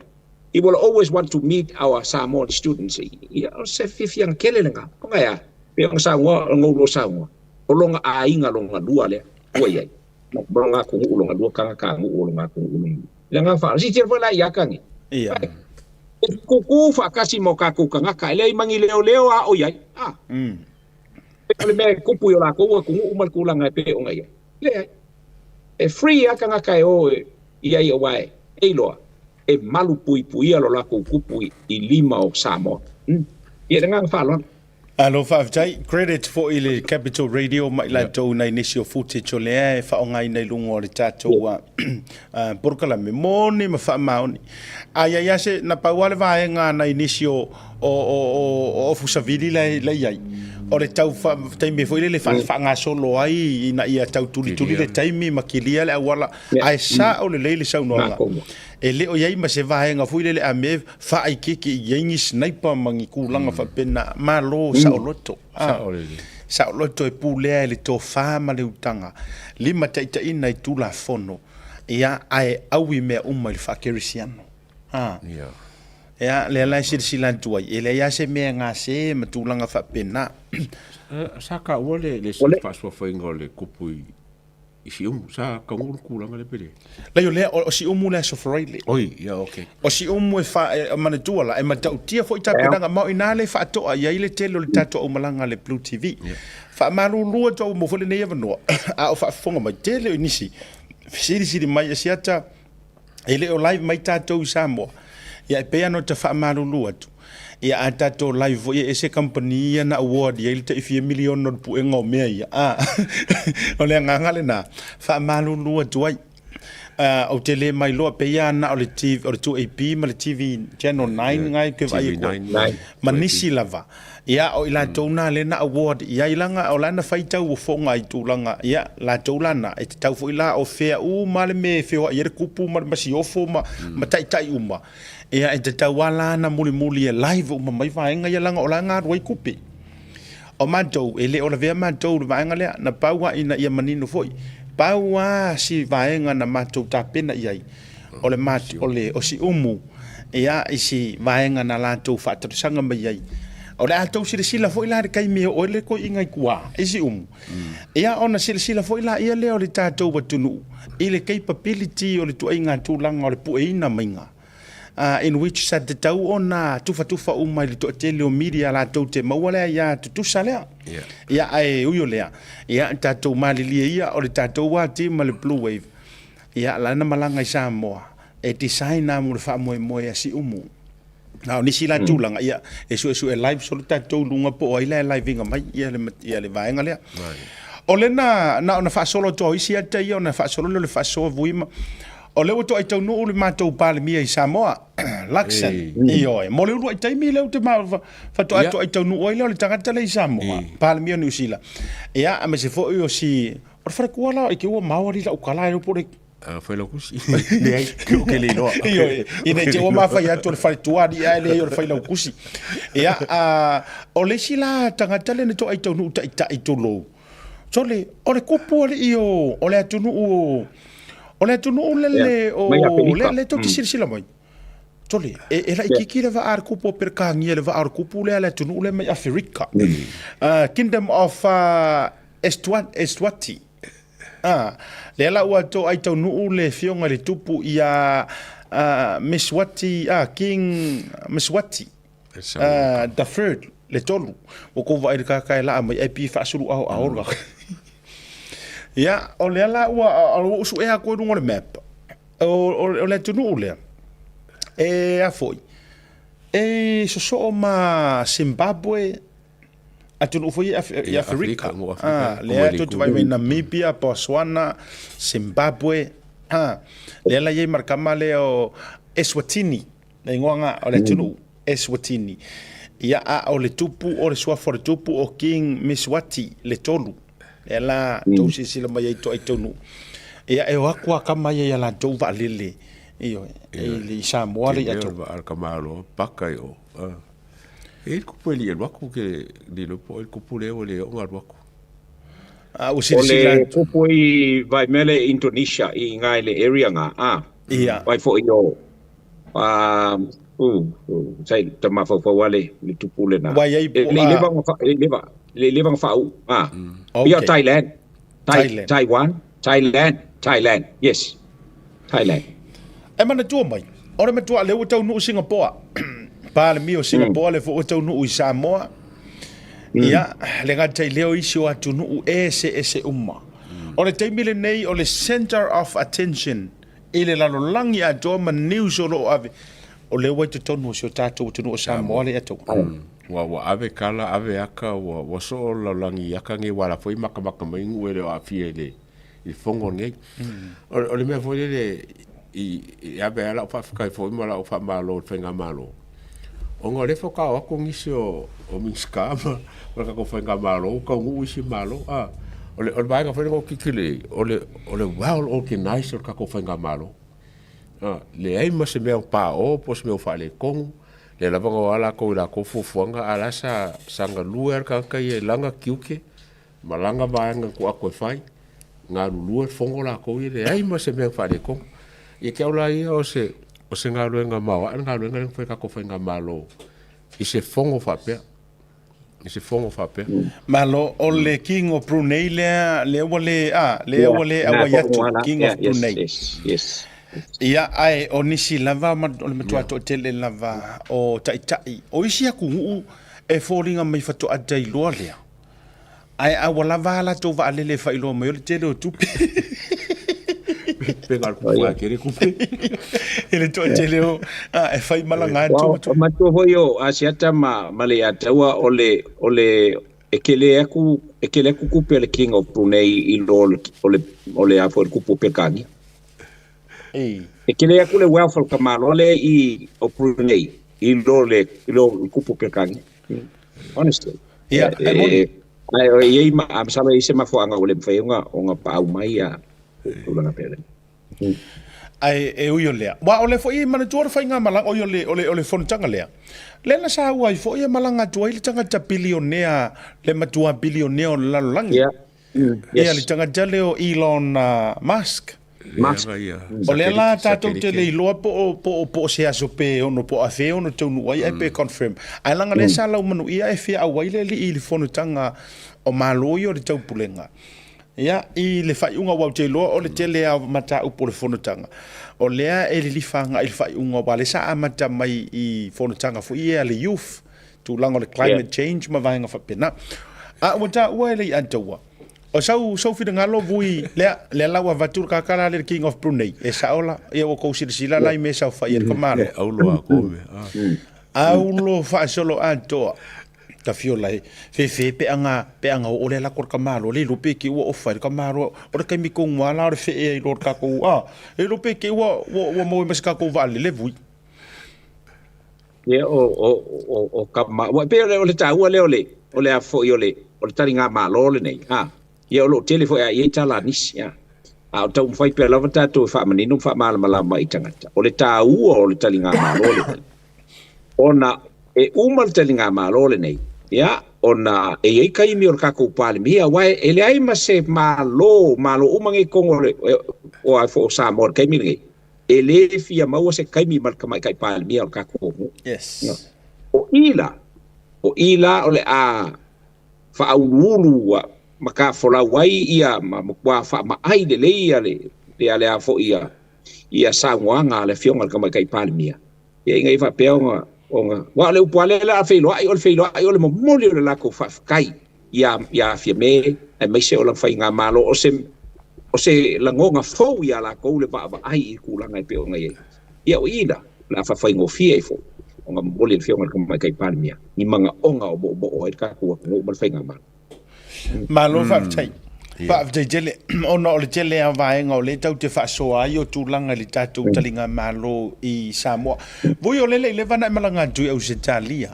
He will always want to meet our Samoan students. Ia, o se fiafiaga tele lena. Ona e a? Pei ona saunoa, ona ou loa saunoa, o lona aiga lona lua lea ua i ai, ma lona atunuu lona lua, tagata nuu o lona atunuu lona lua. I le agaga faaaloalo, silasila foi la ia Kani. Ia. E tutu faatasi ma o tatou tagata, e leai ma ni leoleo a o i ai. A. O le mea e tupu i o latou atunuu ma le tulaga e pei ona i ai. Leai. E free lava tagata e o i ai aua e iloa e malu puipuia lo latou tupu i lima o Samoa. Ia le agaga faaaloalo. Alo faafetai. Credit foi i le Capital Radio ma i latou nai nisi o footage o lea e faaaogaina i luga o le tatou polokalame. Moni ma faamaoni. A i ai lava se, na pau lava le vaega nai nisi o o o o ofu savili la la i ai, o le tau taimi foi lele faagasolo ai ina ia tau tulituli le taimi ma kilia le auala, ae sao lelei le saunoaga. E le o i ai ma se vaega foi lele a me faaikeike i ai ni sniper ma ni tulaga faapena. Malo saoloto. Saoloto e pulea e le tofa ma le utaga, limataitaiina i Tulafono, ia, ae aui mea uma i le faakerisiano. Ia, lea la e silasila atu ai, e leai lava se mea e gase ma tulaga faapena. Sa taua le faasuafaina o le kupu i i Siumu. Sa taunuu le tulaga lea pe le? Leai, o lea, o Siumu le Aso Faraile. Oi, ia, okay. O Siumu e fa, e manatua la, e matautia foi tapenaga, ma o i ina lea e faatoa i ai le tele o le tatou aumalaga a le Blue TV. Faamalulu atu au mo foi lenei avanoa, a o faafofoga mai, tele o nisi, fesilisili mai e siata, e le o live mai tatou i Samoa. Ia e pei lava ona ta faamalulu atu, ia a tatou live foi e ese kamupani ia na award i ai le tai fia miliona o le puega o mea ia, a o le agaga lena, faamalulu atu ai. Ou te le mailoa pei lava na o le TV, o le 2AP ma le TV Channel 9 ngai ke vaai atu ai, ma nisi lava. Ia, o i latou na lea na award i ai laga o la na faitau ofoga i tulaga, ia, latou la na, e tatau foi la o fea uma le mea e feoai ai le kupu ma le masiofo ma, ma taitai uma. Ia, e tatau lava la na mulimuli e live uma mai vaega ia laga o la na alu ai kupe. O matou, e le o lavea matou i le vaega lea, na pau lava ina ia manino foi, pau lava si vaega na matou tapena i ai, o le, o le, o Siumu, ia, i si vaega na latou faatalosaga mai ai. O le a tou silasila foi la i le taimi e oo ai le toeaina i tua i Siumu, ia, ona silasila foi laia lea o le tatou atunuu i le capability o le ituaiga tulaga o le pueina maiga, in which sa tatau ona tufatufa uma i le toatele o media latou te maua le aia tutusa lea. Ia, ae ui o lea, ia, tatou malilie ia, o le tatou lava team a le Blue Wave, Ia, la na malaga i Samoa e design lava mo le faamoemoe a Siumu. A o nisi la tulaga, ia, e suesue live solo tatou luga po o ai la e live ina mai ia le, ia le vaega lea. O le na, na ona faasolo atu o isi ata ia, ona faasolo lea o le faasoa vui ma, o lea ua toai taunuu le matou Palemia i Samoa, Luxon, ioe, mo le uluai taimi lea ou te faatoa toai taunuu ai lea o le tagata lea i Samoa, Palemia o Niu Sila. Ia, aemaise foi o si, O le faletua la i te ua maori lau tala e po le Failautusi. Leai, ou te le iloa. Ioe, ina i te ua mafai atu o le faletua alii ae leai o le failautusi. Ia, o le isi la tagata lea na toai taunuu taitai tulou. Sole, o le kupu alii o, o le atunuu o, o le atunuu lele o, le, le tou te silasila mai. Sole, e, e laitiiti le vaa a le kupu o Peretania, le vaa o le kupu lea a le atunuu lea mai Aferika. Kingdom of Eswatini. A, lea la ua toai taunuu le afioga i le tupu ia Mswati, a, King Mswati the Third, le tolu. Ua kou vaai i le kaka e laa mai, ai pi faasulu ao ao mm. Ia, o lea la ua, ua usuea atu i luga o le map. O, o, o le atunuu lea, e a foi, e sosoo ma Zimbabwe, atunuu foi i Aferika. Ah, lea tou te vaai mai Namibia, Botswana, Zimbabwe. Ah, lea la iai markama lea o Eswatini, le igoa nga o le atunuu Eswatini. Ia a o le tupu o le suafa o le tupu o King Mswati le tolu. Lea la tou silasila mai ai toai taunuu. Ia e o atu a kama ia ia latou vaalele. Ioe, i Samoa le ia tou. Al kamalo paka i o. E i le kupu e li alu atu ke li lo po i le kupu lea ua le oo alu atu. A ua silasila O le kupu i Vaimele Indonesia i nga i le area nga a. Ia. Vai foi o a u sai ta mafaufau ale le tupu le na. Ua iai po a. Le leva le leva le leva fa u a. Okay. Ia Thailand. Thailand. Taiwan, Thailand, Thailand. Yes. Thailand. E manatua mai, o le matua lea ua taunuu Singapoa. Palemia o Singapoa lea foi ua taunuu i Samoa. Ia, le gata i lea o isi o atunuu eseese uma. O le taimi lenei o le center of attention i le lalolagi atoa ma news o lo o ave, o lea ua i totonu o si o tatou atunuu o Samoa le atoa. Ua, ua ave kala, ave aka, ua, ua soo le lalolagi i aka nei, ua ala foi makamaka mai nuu e le o aafia i le, i le fono lenei. O, o le mea foi lele i, i ave ai lau faafetai foi ma lau faamalo i le faigamalo, ona o lea faatoa o atu nisi o, o Minisita ma, ma le tatou faigamalo ua taunuu isi Malo. A, o le, o le vaega foi lea na ou tilotilo i ai, o le, o le well organized o le tatou faigamalo. A, leai ma se mea o paoo po o se mea o faaletonu, lea lava na o a latou i latou fuafuaga, a o la sa, sa galue lava le tagata ia i lana tiute ma lana vaega na tuu atu e fai, galulue fono latou ia, leai ma se mea na faaletonu. Ia te au la ia o se, o se galuega maoae le galuega lea na fai e le tatou faigamalo i se fono faapea, i se fono faapea. Malo, o le King of Brunei lea, lea ua le, a, lea ua le auai atu, King of Brunei. Yes, yes. Ia, ae o nisi lava, o le matua toatele lava o taitai, o isi atunuu e foliga mai faatoa tailoa lea. Ae a ua lava a latou vaalele e faailoa mai o le tele o tupe. Pe ngal ku fa kere ku pe. I le toatele o e fai malaga atu. Matua foi o Asiata ma le Ataua o le o le e kele aku e kele aku kupe le King of Brunei i lo o le a foi le kupu Pelekania. E kele aku le wealth o le tamaloa le i o Brunei i lo le i lo le kupu Pelekania. Honestly. Ia, e moni. Ai o iei ma a masalo e i se mafuaaga ua le mafai ona ona paau mai ia tulaga pea lea. Ae e ui o lea, aua o lea foi e manatua le faigamalaga, oi o le, o le, o le fonotaga lea, lea na saua ai foi e malaga atu ai le tagata bilionea, le matua bilionea o le lalolagi. Yeah. Yes. Ia, le tagata lea o Elon Musk. Musk. O lea la tatou te le iloa po o, po o, po o se aso pe ono po o afea ono taunuu ai, ae pe confirm. Ae leaga lea sa laumanuia e fia auai le alii i le fonotaga o Malo ia o le Taupulega. Ia, i le faaiuga aua ou te iloa o le tele lava o mataupu o le fonotaga, o lea e lilifa agai i le faaiuga aua o lea sa amata mai i fonotaga foi ia a le youth, tulaga o le climate change ma vaega faapena. A ua taua e le Iataua, o sau, sou finagalo vui, lea, lea la ua avatu le kaka la le King of Brunei, e sao la, ia ua kou silasila la i mea e saofai ai le tamaloa. E aulo a kome. Aulo faasolo atoa. Tafiola e fefe pe anga pe anga o le lako le kamalo le lupe ke ua ofa le kamalo o le kaimi kongu ala o le fee ai lo le kakou a e lupe ke ua ua ua maua ma se kakou vaalele vui. Ia o o o o ka ma ua pei o le o le taua lea o le o le a foi o le o le taligamalo lenei a ia o lo o tele foi a i ai tala a nisi a a o taumafai pea lava tatou e faamanino ma faamalamalama i tagata o le taua o le taligamalo lenei ona e uma le taligamalo lenei, ia, ona e i ai taimi o le tatou Palemia, aua e leai ma se Malo, Malo uma nei i totonu o le, o a foi o Samoa i le taimi lenei, e le fia maua se taimi ma le Tamaitai Palemia o le tatou atunuu. Yes. O i la, o i la o le a faauluulu ma tafolau ai ia ma matua faamaai lelei ia le, le, le a foi ia, ia saunoaga a le Afioga i le Tamaitai Palemia. Ia ina ia faapea ona, ona, aua o le upu lava lea o le a feiloai, o le feiloai o le momoli o le latou faafetai ia, ia Fiame aemaise o lana faigamalo, o se, o se lagona fou ia latou le vaavaai i le tulaga e pei ona i ai. Ia o i la, o le a faafaigofie ai foi ona momoli e le Afioga i le Tamaitai Palemia ni manaoga o moomoo ai le tatou atunuu ma le faigamalo. Malo faafetai. Faafetai tele ona o le tele lava o vaega o lea tatou te faasoa ai o tulaga i le tatou taligamalo i Samoa. Vui o lele i leva ona e malaga atu i Ausetalia.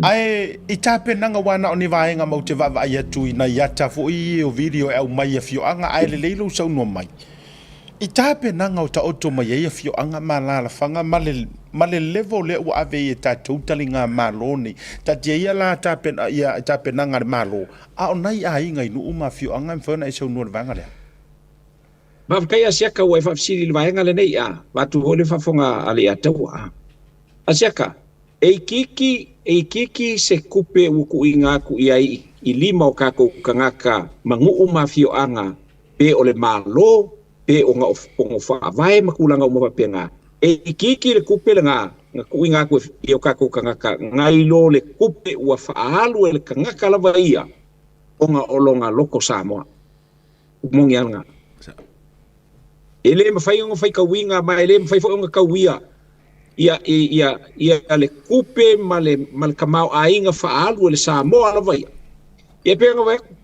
Ae i tapenaga aua na o ni vaega matou te vaavaai atu i nai ata foi ia o video e aumai i afioaga ae lelei lou saunoa mai. I tapenaga o taoto mai ai afioaga ma alaalafaga ma le ma le level lea ua ave ai e tatou taligamalo nei, taatia ia la tapena ia tapenaga a le Malo, a o nai aiga i nuu ma afioaga e mafai ona e saunoa i le vaega lea. Faafetai Asiaka ua e faafesili i le vaega lenei a vaeatu foi le faafofoga a le Ataua a. Asiaka, e itiiti, e itiiti se tupe ua tuuina atu i ai i lima o tatou tagata ma nuu ma afioaga pe o le Malo, pe o na o fono faavae ma tulaga uma faapena, e itiiti le tupe lena na tuuina atu i o tatou tagata nai lo le tupe ua faaalu e le tagata lava ia ona o lona loto Samoa. U moni lava lena. E le mafai ona faitauina ma e le mafai foi ona tauia ia, ia, ia le tupe ma le, ma le tamaoaiga faaalu e le Samoa lava ia. Ia pei ona fai atu,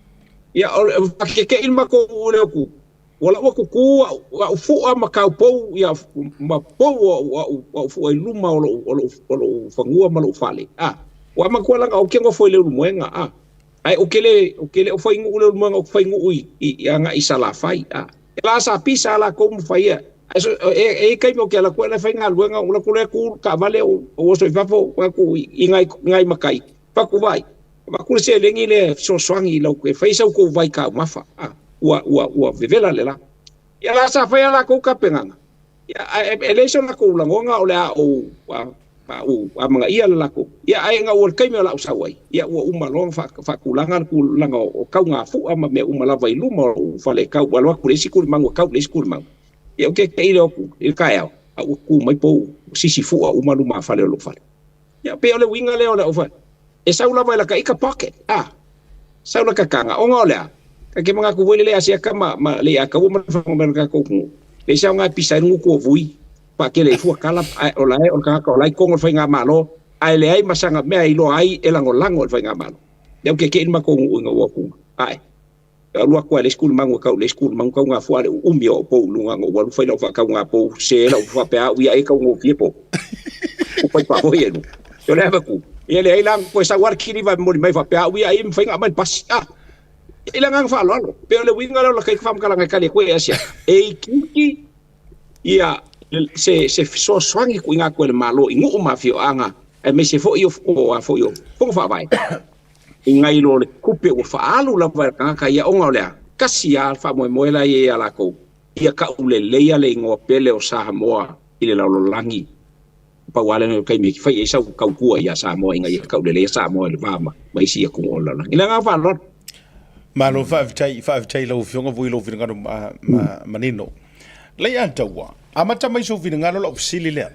ia o le faakeke'i le matou le atu, ua lau atu tu a'u, a'u fu'a ma kaupou ia ma pou a'u, a'u, a'u fu'a i luma o lo'u, o lo'u, o lo'u fanua ma lo'u fale. A, ua manatua leaga ou te nofo i Leulumoega, a, ae ou te le, ou te le o fai nu'u Leulumoega, ou te fai nu'u i, i, i aga'i i Salafai, a. E la sa pisa a lakou ma fai ia. Ae so, e, e i ai taimi ou te alu atu ai la e faigaluega, ou alu atu lea tu le taavale ou, ou oso i fafo, ou atu i, i ngai, ngai makai, fatu vai. Avatu le seleni lea e fesoasoani i lau, e fai sau tou vai taumafa, a, ua, ua, ua vevela le la. Ia la sa fai a lakou tapenaga, ia, ae e leai so lakou lagona o le a ou, a, a ou amanaia le lakou. Ia, ae ina ua le taimi o le a ou sau ai, ia ua uma loa ona faa, faatulaga le tulaga o, o kaugafu'a ma mea uma lava i luma o lou fale e kau, ua alu atu i le isi tulimanu e kau i le isi tulimanu. Ia ou keke'i lea o aku i le taeao, a ua tu mai pou sisifu'a uma luma fale o lou fale. Ia, pei o le uiga lea o le au, e sau lava i laka ika pocket, a, sau laka taga, ona o le a? Ke mga ku le asia ka ma ma le aka ma fa ma ka ko ku. Le sa nga pisa ngu ku vui. Pa ke le fu kala o la o ka ka la ko ngo fa nga malo. Ai le ai masanga mea i lo ai e lango lango fa nga malo. Le ke ke ma ko ngu nga wa ku. Ai. Lua kua le school mangu kau le school mangu kau ngā fua le umi o pou lunga ngo walu whai lau wha kau ngā pou se lau wha pea uia e kau ngō fie po. O pai pa hoi enu. Yo le hava ku. Ia le ai lang koe sa war kiri vai mori mai wha pea uia e mwhai ngā mai pasi. Ah. I la ngang wha alo. Peo le winga leo la kai kwam kalanga kali koe asia. E kiki ia se se so swangi ku inga koe le malo i nguu mawhio anga. E me se fo i o a fo i o. Fongo wha vai. I ngai lo le kupe ua faalu lava e le tagata ia oga o le a kasi a le faamoemoe la ia iā lakou ia kaʻuleleia le igoa pele o Samoa i le lalolagi pau lava lenei o le taimi e fai ai sau tautua iā Samoa ina ia kaʻuleleia Samoa i le va ma ma isi atunuu o le lalolagi. I le agaga faaaloalo. Malo faafetai, faafetai i lau Afioga foi i lou finagalo ma, ma, manino. Leiataua, amata mai sou finagalo lau fesili lea.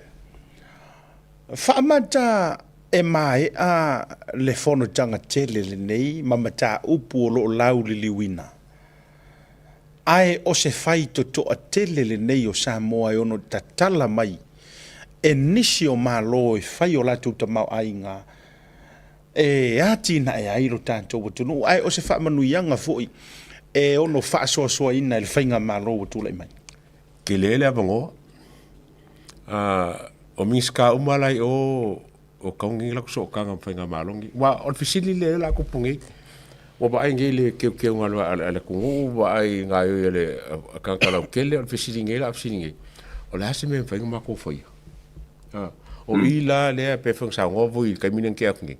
Faamata e maea le fonotaga tele lenei ma mataupu o lo o lauliliuina, ae o se faitotoa tele lenei o Samoa e ono tatala mai e nisi o Malo e fai o latou tamaoaiga e atinae ai lo tatou atunuu, ae o se faamanuiaga foi e ono faasoasoaina e le Faigamalo ua tulai mai. Tele le avanoa. O Minisita uma la i o o kaungi la sootaga ma faigamalo nei. Aua o le fesili lea la tupu nei, ua vaai nei le keukeuga a le atunuu, vaai i gaoioi a le tagata lautele, o le fesili nei la a fesili nei, o le a se mea e mafai ona matou faia? O i la lea pei foi ona saunoa foi i le taimi lea na tea atu nei,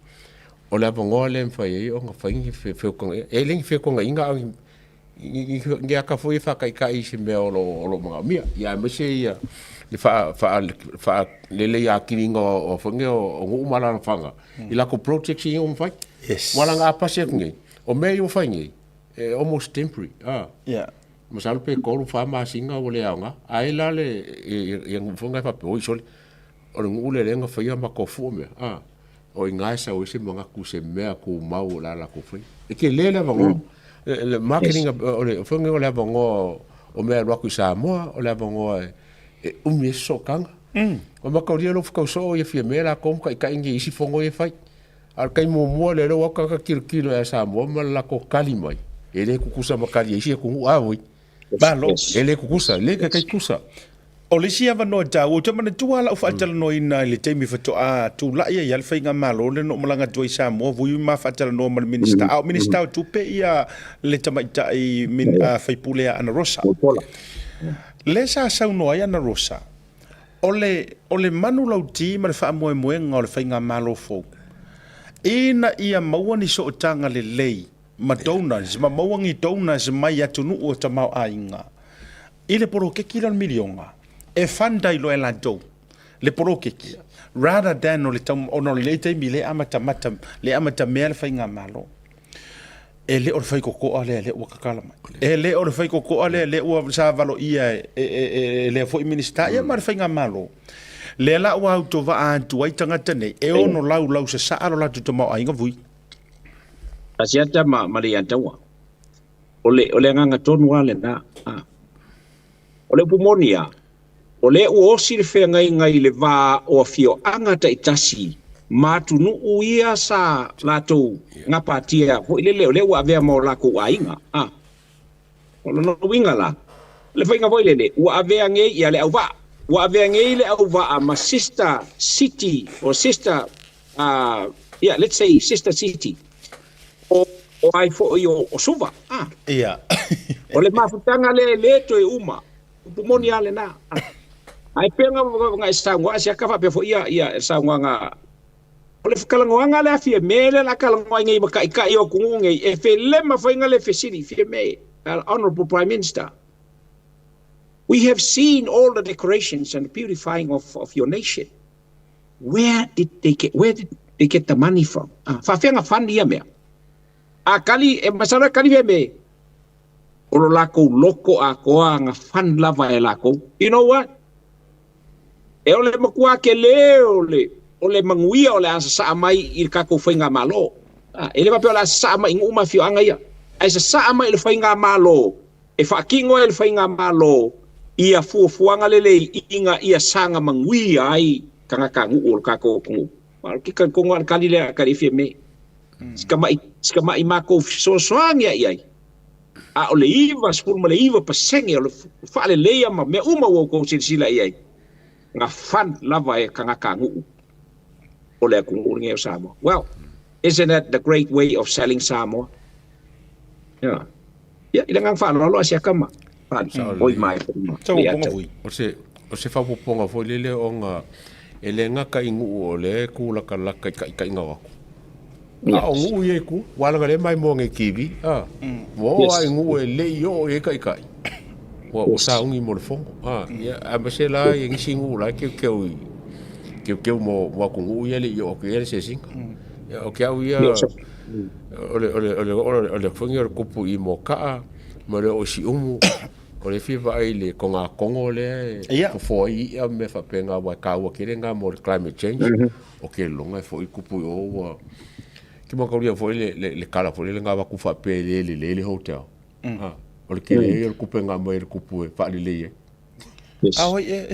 o le avanoa lea e mafai ai ona fai ni feutagaiga. E le ni feutagaiga a o ni ni aka foi e faataitai i se mea o lo o manaomia, ia aemaise ia le faalelei atiliina o foi nei o nuu ma alaalafaga i latou projects ia ua fai. Yes. Ua laga a pasi atu nei, o mea ia ua fai nei, e almost temporary. Ah. Yeah. Masalo pe 3 4 masina ua le aoga. Ai la le ia nuu foi na e faapea, oi sole, o le nuu lea lea na faia matou fua mea. Ah. O i ina e sau ai se manatu i se mea tumau o le a latou faia. E tele le avanoa. Le marketing, o le foi o le avanoa o mea e alu atu i Samoa, o le avanoa e umi ai se sootaga. O mataulia lou fetau soo ia fia mea latou ma taitai ni isi fono ia e fai. A o le taimi muamua lea, lea ua o atu tagata tilotilo ia Samoa ma le latou tali mai, e le tutusa ma tali a isi atunuu. A oi. Malo. E le tutusa, le taitai tutusa. O le isi avanoa taua, ou te manatua lava lau faatalanoaina i le taimi faatoa tulai ai lava le faigamalo lea na ou malaga atu ai i Samoa, vui ma faatalanoa ma le Minisita, a o Minisita o Tupe ia le tamaitai sui usufono a Ana Rosa. Lea sa saunoa ai Ana Rosa, o le, o le manulauti ma le faamoemoega o le faigamalo fou, ina ia maua ni sootaga lelei ma donors, ma maua ni donors mai atunuu o tamaoaiga i le poloketi lea o le miliona e fund ai loa e latou le poloketi rather than o le tau, ona o lenei taimi lea e amatamata, lea e amatamea le faigamalo. E le o le faitotoa lea lea ua tatala mai. E le o le faitotoa lea lea ua sa valoia e, e, e, e lea foi Minisita ia ma le faigamalo. Lea la ua autovaa atu ai tagata nei e ono laulau sasaa lo latou tamaoaiga vui. Asiata ma, ma le Iataua. O le, o le agaga tonu lava lena. A. O le upu moni lava, o lea ua osi le feagaiga i le va o afioaga taitasi ma atunuu ia sa latou gapatia foi lele, o lea ua avea ma o lakou aiga. A. O lona uiga la, o le faiga foi lele, ua avea nei ia le auvaa, ua avea nei le auvaa ma sister city or sister, uh, yeah, let's say sister city o, o ai foi o, o Suva. Ah. Ia. O le mafutaga lea e le toe uma. Upu moni lava lena. Ah. Ae pei ona ona e saunoa se aka faapea foi ia ia saunoaga o le talanoaga lea Fiame lea la talanoa ai nei ma taitai o atunuu nei e felema faiga le fesili Fiame Honorable Prime Minister we have seen all the decorations and the purifying of, of your nation where did they get where did they get the money from ah faafeaga fund ia mea a kali e masalo e kali Fiame o lo lakou loko atoa na fund lava e lakou you know what E o le matua tele o le, o le manuia o le a sasaa mai i le tatou faigamalo. A, e le faapea o le a sasaa mai i nuu ma afioaga ia. Ae sasaa mai i le faigamalo e faatino ai e le faigamalo ia fuafuaga lelei ina ia saga manuia ai tagatanuu o le tatou atunuu. Ou te talitonu lava o le tali lea a le tali Fiame. Si tamai, si tamai matou fesoasoani lava i ai, a o le 99% o le faaleleia ma mea uma ua outou silasila i ai, na fund lava e tagatanuu o le atunuu lenei o Samoa. Well, isn't that the great way of selling Samoa? Yeah. Ia, i le agaga faaaloalo a siaka ma faaali. Oi mai foi ma le ata. O se, o se faaopoopoga foi lele ona e le gata i nuu o lea e tulakalaka i taitaiga o atu. A o nuu ia i tua, ua laga le maimoa nei TV, a. Ua oo lava i nuu e le i oo i ai taitai, ua sauni mo le fono, a. Ia, aemaise la i nisi nuu la e keukeu i, keukeu mo atunuu ia e le i oo atu i ai le asiasiga. Ia, o ke au ia, o le, o le, o le, o le foi o le kupu i Moka'a ma le oo i Siumu, o le fia vaai i le togatogo lea e fofo ai i'a ma mea faapena aua e taua tele na mo le climate change. O ke lona e foi kupu i o ua ke mataulia foi le le le kala foi le na avatu faapea e le lelei le hotel. Ha, o le tele ia o le tupe na aumai e le kupu e faalelei ai. Yes. A oi e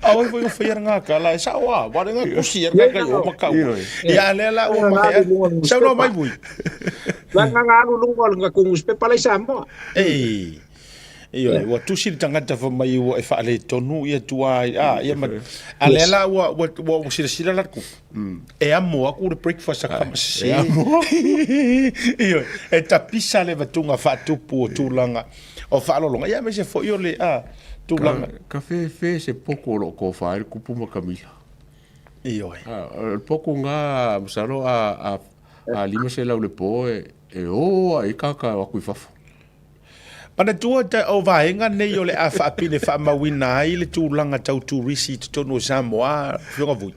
A oi foi o faia ngā kala e sao a ware ngā kusi e ngā kai o makau. Ia lea la ua maea. Sau no mai vui. La ngā ngā alu lunga o ngā kungus pe palai Samoa. Ei. Ioe, ua tusi le tagata fai mai ua e faaletonu ia tua ai, a, ia ma, a lea la ua, ua, ua, ua silasila la le kupu. E amo aku le breakfast a kama sese. Ioe, e tapisa le vatuga faatupu o tulaga o faalologa, ia aemaise foi o le, a, tulaga. Ka, ka fefe se poku o lo o tofa ai le kupu ma Kamila. Ioe. A, o le poku na, masalo a, a, a 500 le po e, e o ai kaka o aku i fafo. Manatua te o vaega nei o le a faapine faamauina ai le tulaga tau turisi i totonu o Samoa, Afioga Vui.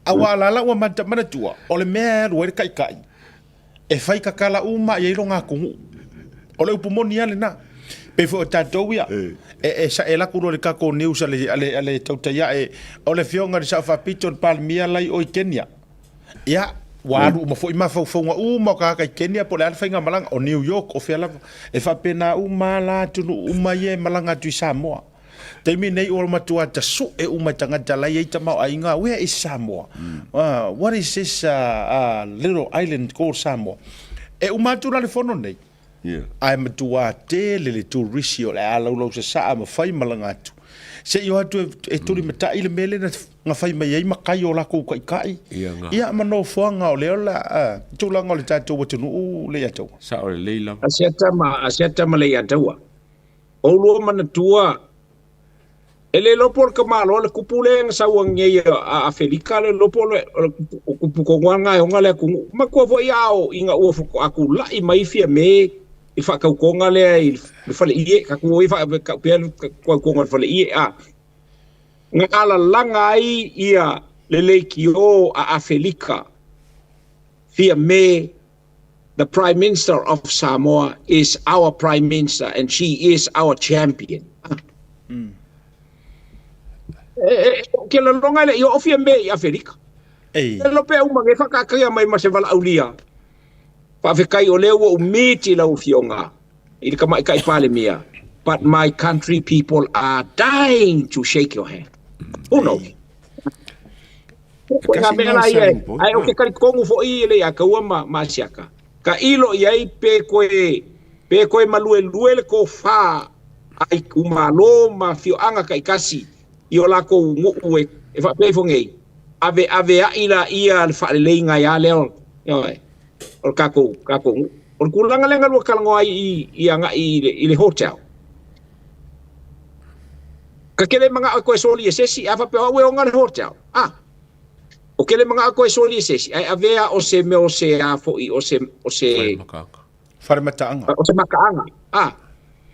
Aua la la ua mata, manatua, o le mea e alu ai le kaikai, e fai kakala uma i ai lo atunuu. O le upu moni lava lena. Pei foi o tatou ia, e, e sae laku loa i le tatou news a le, a le, a le tautai ae, o le afioga i le Sao Faapito, le Palemia la i o i Kenya. Ia, ua alu uma foi mafaufauga uma o tagata i Kenya po o le a le faigamalaga, o New York, o fea lava. E faapena uma lava la atunuu uma ia e malaga atu i Samoa. Taimi nei ua matua tasu'e uma e tagata la e i ai tamaoaiga, where is Samoa? What is this little island called Samoa? E uma atu la le fono nei, Ae matuā tele le turisi o le a laulau sasaa ma fai malaga atu. Se i o atu e tulimatai le mea lea na fai mai ai makai o lakou taitai. Ia ma nofoaga o lea la tulaga o le tatou atunuu Leiataua. Sao lelei lava. Asiata ma Asiata ma Leiataua. Oulua manatua E le iloa po o le tamaloa le kupu lea na sau ai nei a Afelika, le iloa po o le kupu tonu lava lena e ona le atunuu. Matua foi a o ina ua faatoa tulai mai Fiame i le faatautoga lea i le faleie, tatou o ia faapea le faatautoga i le faleie, a na alalaga ai ia le leitio a Afelika Fiame The Prime Minister of Samoa is our Prime Minister and she is our champion. E, ke lolonga le i o fia me i Aferika. E lope uma nge whakakaia mai ma se wala aulia. Whawhekai o lea ua umiti lau fionga i le tamaitai Palemia. But my country people are dying to shake your hand. Who knows? Ko ngā mea la ia, ae o ke talitonu foi e le ia kaua ma, ma Asiaka. Ka ilo i ai pe koe, pe koe maluelue le tofa a itumalo ma afioaga taitasi i o lakou nuu e, e faapea ifo nei, aveaveai laia le faaleleiga ia lea o, ioe, o le tatou, tatou nuu. O le tulaga lea na lua talanoa ai i, i agai i le, i le hotel. Ka kele manao e koe soli e sesi, a faapea o au e ona le hotel. Ah, o kele manao e koe soli e sesi, ae avea o se mea o se a foi, o se, o se... Whare mataaga. O se mataaga. Ah,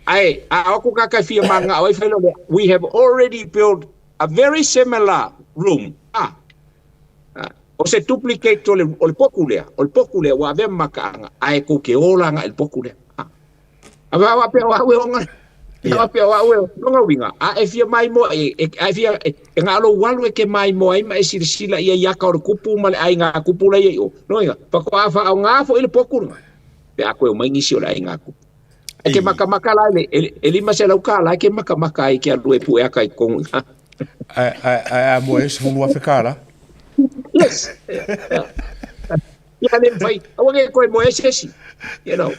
ae, a o aku kaka e fia mangao ai whailo lea, we have already built a very similar room. Ah, ah, o se duplicate o le, o le poku lea, o le poku lea, ua avea ma mataaga, ae kou ke ola agai le poku lea. Ah. A wa wa pea o au e onga. Ia wa pea o au e onga uiga. A e fia mai moa e, e, a e fia e, e ngā lou walu e ke mai moa ai ma e silasila ia i aka o le kupu ma le aiga kupu la ia i o. No inga, pa ko a wha o ngā fo i le poku nga. Pe a koe o mai nisi o le aiga kupu. E ke makamaka la le e 500 tala e ke makamaka ai ke alu e pue aka i kongu. Ai ai ai a mo e 10,000 tala. Yes. Ia le fai, aua ke koe mo e sesi. You know.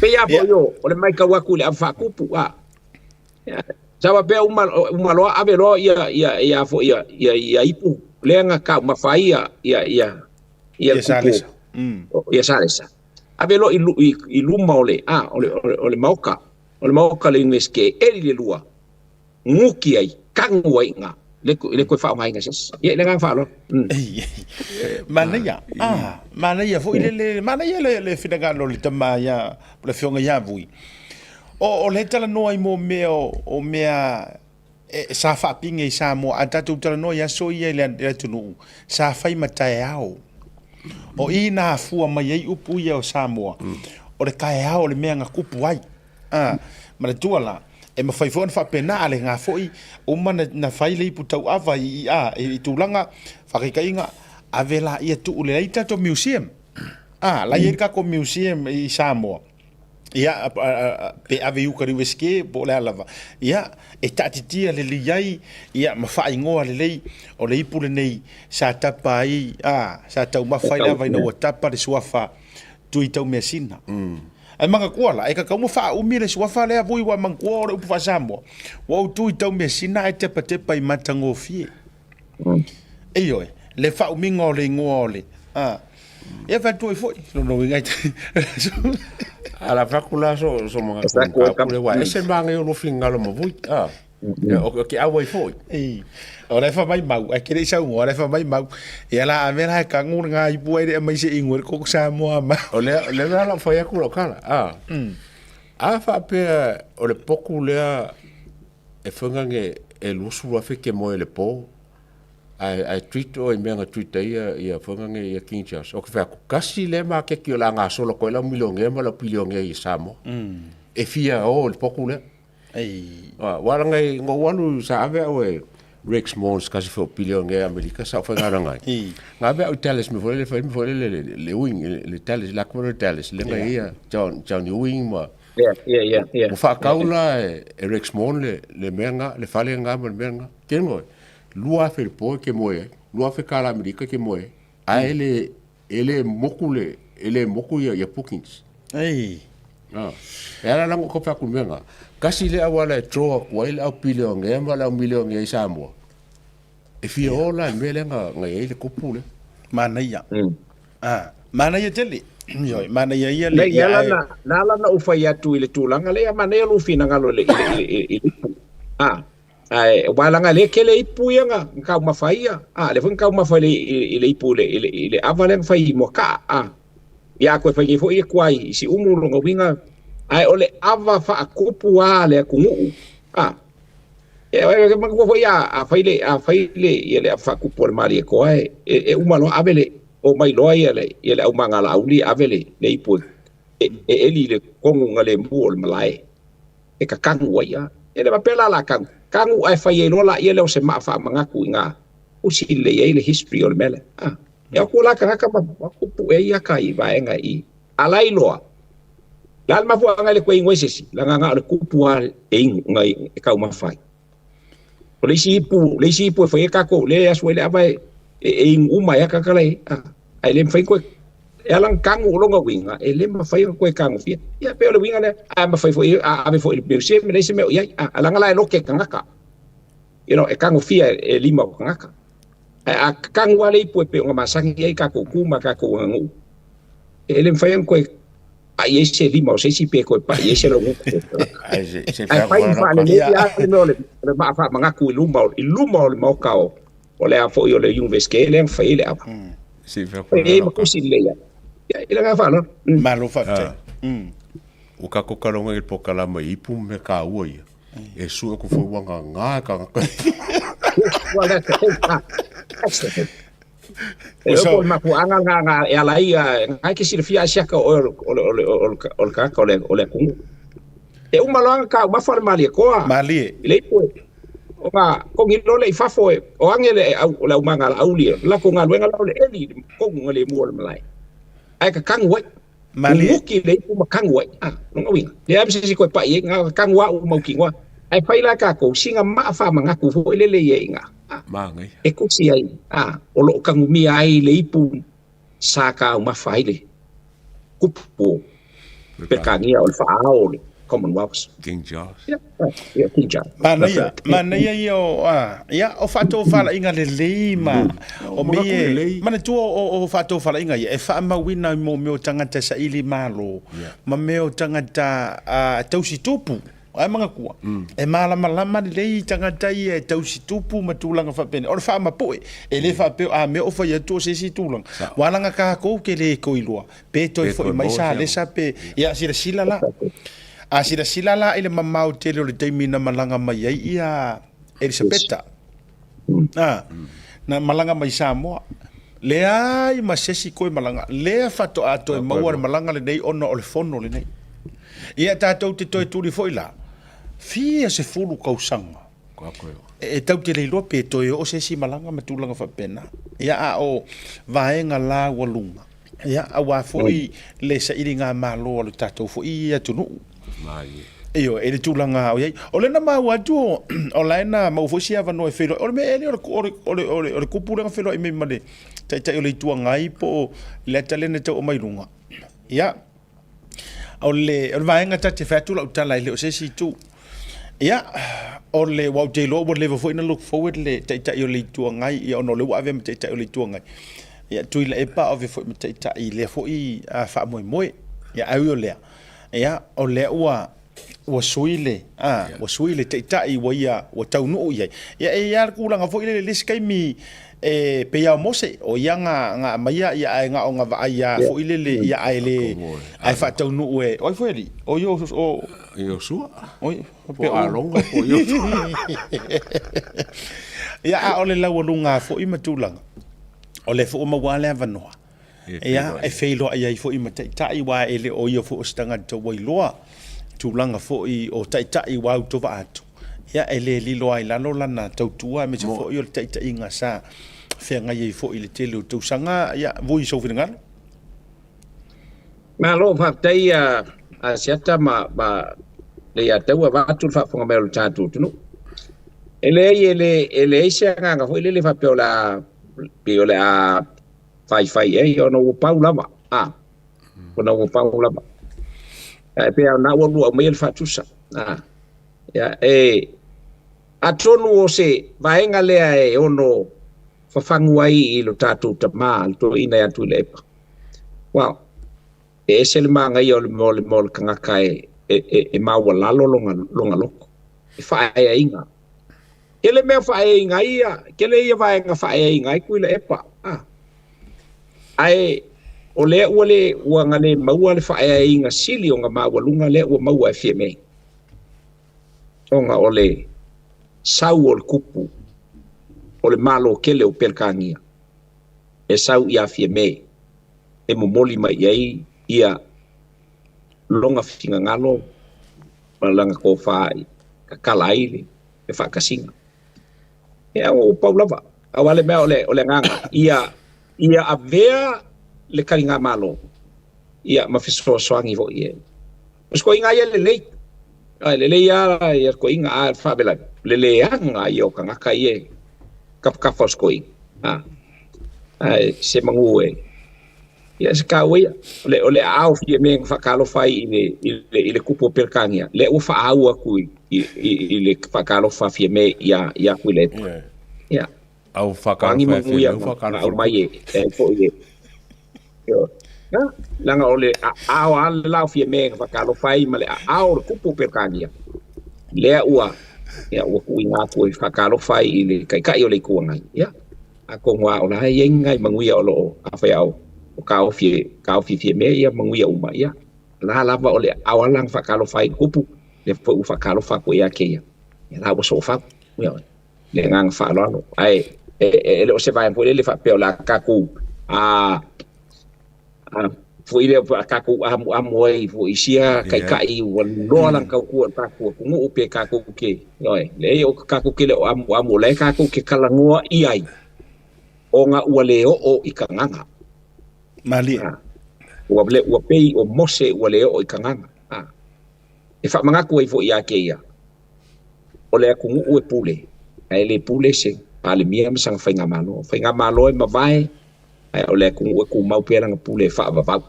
Pe ia fo yo, o le mai kau aku le afa kupu a. Sawa pea uma uma loa ave loa ia ia ia fo ia ia ia ipu lea nga kau mawhai ia ia ia ia Salesa. Ia Salesa. Ave loa i, i, i luma o le a o le o le, o le maoka. O le maoka le University eli le lua. Nguki ai kangu ai nga le le koe whaongainga ses. Ia le ngang whaalo. Manaia. Ah, manaia foi le le manaia le le finagalo le tama ia le fionga ia vui. O o le talanoa i mo mea o mea e sa faapige i Samoa a tatou talanoa i aso ia i le atunuu sa fai ma taeao. O i na afua mai ai upu ia o Samoa, o le taeao o le mea na kupu ai. A, manatua la, e mafai foi ona faapena a le ga foi uma na fai le ipu tauava i a i tulaga faataitaiga ave laia tuu le ai tatou museum. A, la i ai le tatou museum i Samoa. Ia, pe ave i uka i le USK po o le a lava. Ia, e taatitia lelei ai, ia, ma faaigoa lelei, o le ipu lenei sa tapa ai, a, sa taumafa ai le ava ina ua tapa le suafa Tui Taumeasina. Ae manatua la, e tatau ma faaumi le suafa lea vui ua manatua o le upu faa-Samoa, ua ou Tui Taumeasina ae tepatepa i matagofie. Ioe, le faaumiga o le igoa o le, a, ia fai atu ai foi, lona uiga e Ala faku la so so mga ko ka le wa ese manga yo lo fingalo mo vui. Ah. O ke au ai foi. Ei. O le fa mai mau, ai kere isa ngo, le fa mai mau. Ia la ave la ka ngu nga ipu ai le mai se ingo ko Samoa ma. O le le la fai aku lo kala. Ah. A fa pe o le poku lea e whangange e lusu afe ke moe le pō. Ae, ae tweet o i mea nga tweet ai ia, ia whangange ia King Charles. O ke whea kasi le ma ke ki o la ngā sola koe lau milionea ma lau pilionea i Samoa. E fia o le poku lea. Ei. Wala ngai ngō walu sa ave au e Rex Mons kasi fo pilionea Amerika sa whai ngā rangai. Ngā ave au Dallas me fole le whai me fole le le le wing le Dallas la kuma le Dallas le ngai ia John John Ewing ma Yeah, yeah, yeah, yeah. Ua whaakau la e, e Rex Maughan le, le mea ngā, le fale ngā ma le mea ngā. Ke ngoi, 2,000 le pō ke moe ai, 2,000 kāla Amerika ke moe ai. A e le, e le moku le, e le moku ia, ia bookings. Ei. Ah. E ala lango ko whaku mea ngā. Kasi le awala e draw aku ai le au pilionea ma le au milionea i Samoa. E fia o la le mea lea nga, nga i ai le kupu le. Manaia. Ah, manaia tele. Ioe, manaia ia le Nei, ia ala e. na, na ala na ou fai atu i le tulaga lea, manaia lou finagalo i le, i le, i le, i le ipu. Ah, ae, aua leaga lea tele ipu ia na, na taumafa ai ia. Ah, lea foi na taumafa i le, i le ipu i le, i le, i le ava lea na fai i Moakaa. Ah, ia a toe fai nei foi ia tuai i Siumu lona uiga, ae o le ava faakupu lava le atunuu. Ah, E manatua foi a fai le a fai le ia le faakupu a le Malietoa e e uma loa ave le omai loa ia le ia le aumaga Laauli ave le le ipu e e eli i le kogu na lemu o le malae e kakanu ai a e le faapea la la kanu kanu ae fai ai loa laia lea o se maa faamanatu i na usi lelei ai le history o le mea lea a e o atu la tagata ma kupu e ia ka i vaega i alai loa Le a le mafuaaga i le koe ingoa i se isi, leaga na o le kupu lava e inu, na e taumafa ai. O le isi ipu, le isi ipu e fai ai tatou, lea e asu ai le ava e, e inu uma ai a tagata la i ai, ae le mafai ona toe, e ala ona tanu o lona uiga, e le mafai ona toe tagofia. Ia pei o le uiga lea, ae mafai foi, a ave foi i le museum e leai se mea o i ai, a leaga la e lote tagata, you know, e tagofia e lima o tagata. Ae a tanu lava le ipu e pei ona masani ai tatou tu ma tatou aganuu, e le mafai ona toe pai ai se lima o se isi pe toe pai ai se logo. Ae fai ma faalelei lava le mea o le maa faamanatu i luma i luma o le maota o o le a foi o le University lea na fai ai le ava. Fai ai ma tusi lelei lava. Ia, i le agaga faaaloalo. Malo faafetai. Ua kako kaloga i le pokalama i ipu ma mea kaua ia. E sue aku foi ua ngā ka ngaka. Well, that's the thing. That's the thing. E oko le mafuaaga nga nga e ala ai nga ke silafia ai siaka o oe o le o le o le o le tagata o le o le atunuu. E uma loa nga taumafa le Malietoa. Malie. I le ipu e o nga kogi loa lea i fafo e o age le au o le aumaga a Laauli e latou galuega la o le eli i le tonu nga lemu o le malae. Ae kakanu ai. Malie. Uki le ipu ma kagu ai. A, lona uiga, leai ma se isi koe paʻi ai, na o kagu a ʻu mautinoa. Ae fai la tatou, sina maa faamagatu foi lele ia i ina, a, Manaia. e tusi ai, a, o loo tagumia ai le ipu sa taumafa ai le kupu o Peretania o le faa-ao o le Commonwealth. King Charles. Ia, ia, King Charles. Manaia, manaia ia o, a, ia, o faatofalaiga lelei ma, o mea ia, manatua o, o faatofalaiga ia, e faamauina i mea o tagata saili malo, ma mea o tagata tausi tupu. Ae manatua, e malamalama lelei tagata ia e tausi tupu ma tulaga faapena. O le faamapoe, e le faapea a mea o fai atu o se isi tulaga. Ua ala na tatou ke le toe iloa, pe toe foi mai sa alesa pe, ia silasila la. A silasila la i le mamao tele o le taimi na malaga mai ai ia Elisapeta. A, na malaga mai Samoa. Leai ma se isi koe malaga. Lea faatoa toe maua le malaga lenei ona o le fono lenei. Ia tatou te toe tuli foi la, fia 10 tausaga. E tau te le iloa pe toe oo se isi malaga ma tulaga faapena. Ia a o vaega la ua luga. Ia aua foi le sailiga malo a lo tatou foi atunuu. Ioe, i le tulaga o i ai. O lea na maua atu o, o la e na maua foi se avanoa e feiloai. O le mea ea lea o le, o le, o le, o le, o le kupu lea na feiloai mai ma le Taitai o le Itu Agai po o le ata lea na tau aumai luga. Ia, o le, o le vaega ta te fai atu lau tala e le o se isi itu. Ia, o le, aua ou te iloa ua leva foi na look forward le Taitai o le Itu Agai, ia ona o lea ua avea ma Taitai o le Itu Agai. Ia, Tuilaepa ave foi ma Taitai i lea foi faamoemoe. Ia, ae ui o lea, Ia, o lea ua ua sui le a ua sui le taitai ua ia ua taunuu i ai. Ia e i ai lava le tulaga foi lele i le isi taimi e pei lava o Mose, o ia na na aumaia ia ae na ona vaai lava foi lele ia ae le ae faataunuu e o ai foi alii? O ia o Iosua. O ia Po o Arona po o Iosua. Ia a o le laualuga foi ma tulaga, o lea foi ua maua lava le avanoa. Ia, e feiloai ai foi ma taitai, aua e le o ia foi o se tagata ua iloa tulaga foi o taitai ua autovaa atu, ia, e le lilo lava i lalo lana tautua aemaise foi o le taitaiga sa feagai ai foi i le tele o tausaga. Ia, Vui, sou finagalo. Malo, faafetai a Asiata ma Leiataua vaeatu le faafofoga mai o le tatou atunuu. E leai, e le, e leai se agaga foi lele faapea o le a, pei o le a faifai i ai ona ua pau lava, a, ona ua pau lava. Ae pei lava o lena ua lua aumaia le faatusa, a, ia, e, atonu o se vaega lea e ono fafagu ai i lo tatou tama, le toeaina ia Tuilaepa. Well, e ese le manaia o le mea o le mea o le tagata e, e, e, e maualalo lona, lona loto, e faaeaina. Tele mea faaeaina ai ia, tele ia vaega faaeaina ai Tuilaepa, a. Ae o lea ua le, ua na le maua le faaeaina sili ona maualuga lea ua maua e Fiame, ona o le sau o le kupu o le Malo tele o Peretania e sau ia Fiame e momoli mai i ai ia lona finagalo ma lana tofa i tatala ai le faatasiga. Ia ua pau lava. Aua le mea o le, o le agaga, ia, ia avea le taligamalo, ia ma fesoasoani foi e. O se toeaina ia lelei, ai, lelei lava ia toeaina, a faapela, le leaga ia o tagata ia e tafatafa o se toeaina. A, ae se manu e, ia se taua ia. O le, o le aao Fiame na faatalofa ai i le, i le, i le kupu o Peretania, lea ua faaau atu i, i, i, i le faatalofa a Fiame ia, ia Tuilaepa. Yeah. Ia. Au O faatalofa agi e manu Fiame, ia au na, na faatalofa le aumai kupu. e, e foi e. Ioe. Na, leaga o le aao lava le la o Fiame na faatalofa ai ma le aao o le kupu o Peretania, lea ua, ia, ua tuuina atu e faatalofa ai i le Taitai o le Itu Agai. Ia. Atonu lava o la e i ai ni nai manuia o lo o, afai a o taofi e taofi Fiame ia manuia uma, ia, la lava o le aao lava la na faatalofa ai i le kupu, lea foi ua faatalofa atu ia te ia, ia la ua soofau, ioe, le agaga faaaloalo. Ae e, e le o se vaega foi lele faapea o le a tatou a, a foi lea a tatou amuamu ai foi i sia taitai ua loa lana tautua i le tatou atunuu pe tatou te, ioe, leai o tatou te le o amuamu, o la e tatou te talanoa i ai ona ua le oo i tagaga. Malie. A. Ua le ua pei o Mose ua le oo i Kagaga. A. E faamanatu ai foi ia te ia, o le atunuu e pule, ae le pule se Palemia ma sana faigamalo. O faigamalo e mavae, ae o le atunuu e tumau pea lana pule e faavavau.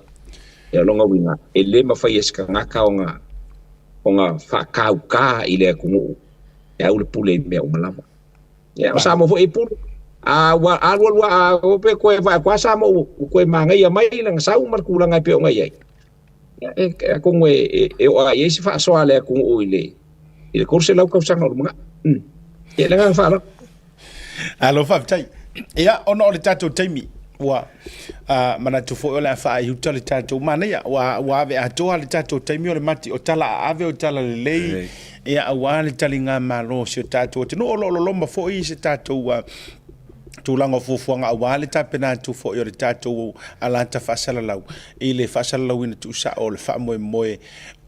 Ia o lona uiga, e le mafai e se tagata ona ona faatauta i le atunuu e au le pule i mea uma lava. Ia, o Samoa foi e pule. A ua alu alu a o pe koe vae atu a Samoa ua toe manaia mai lana sau ma le tulaga e pei ona i ai. Ia, e, atonu e, e, e oo lava i ai se faasoa a le atunuu i le, i le 300 tausaga o lumanai. Mm. Ia, le agaga faaaloalo. Alo, faafetai. Ia, ona o le tatou taimi, ua uh, manatu foi o le a faaiuta le tatou manaia, ua, ua ave atoa le tatou taimi o le mati o tala a ave o tala lelei, ia aua le taliga malo o si o tatou atunuu, o lo o loloma foi se tatou uh, tulaga o fuafuaga aua le tapena atu foi o le tatou alata faasalalau i le faasalalauina tuusao o le faamoemoe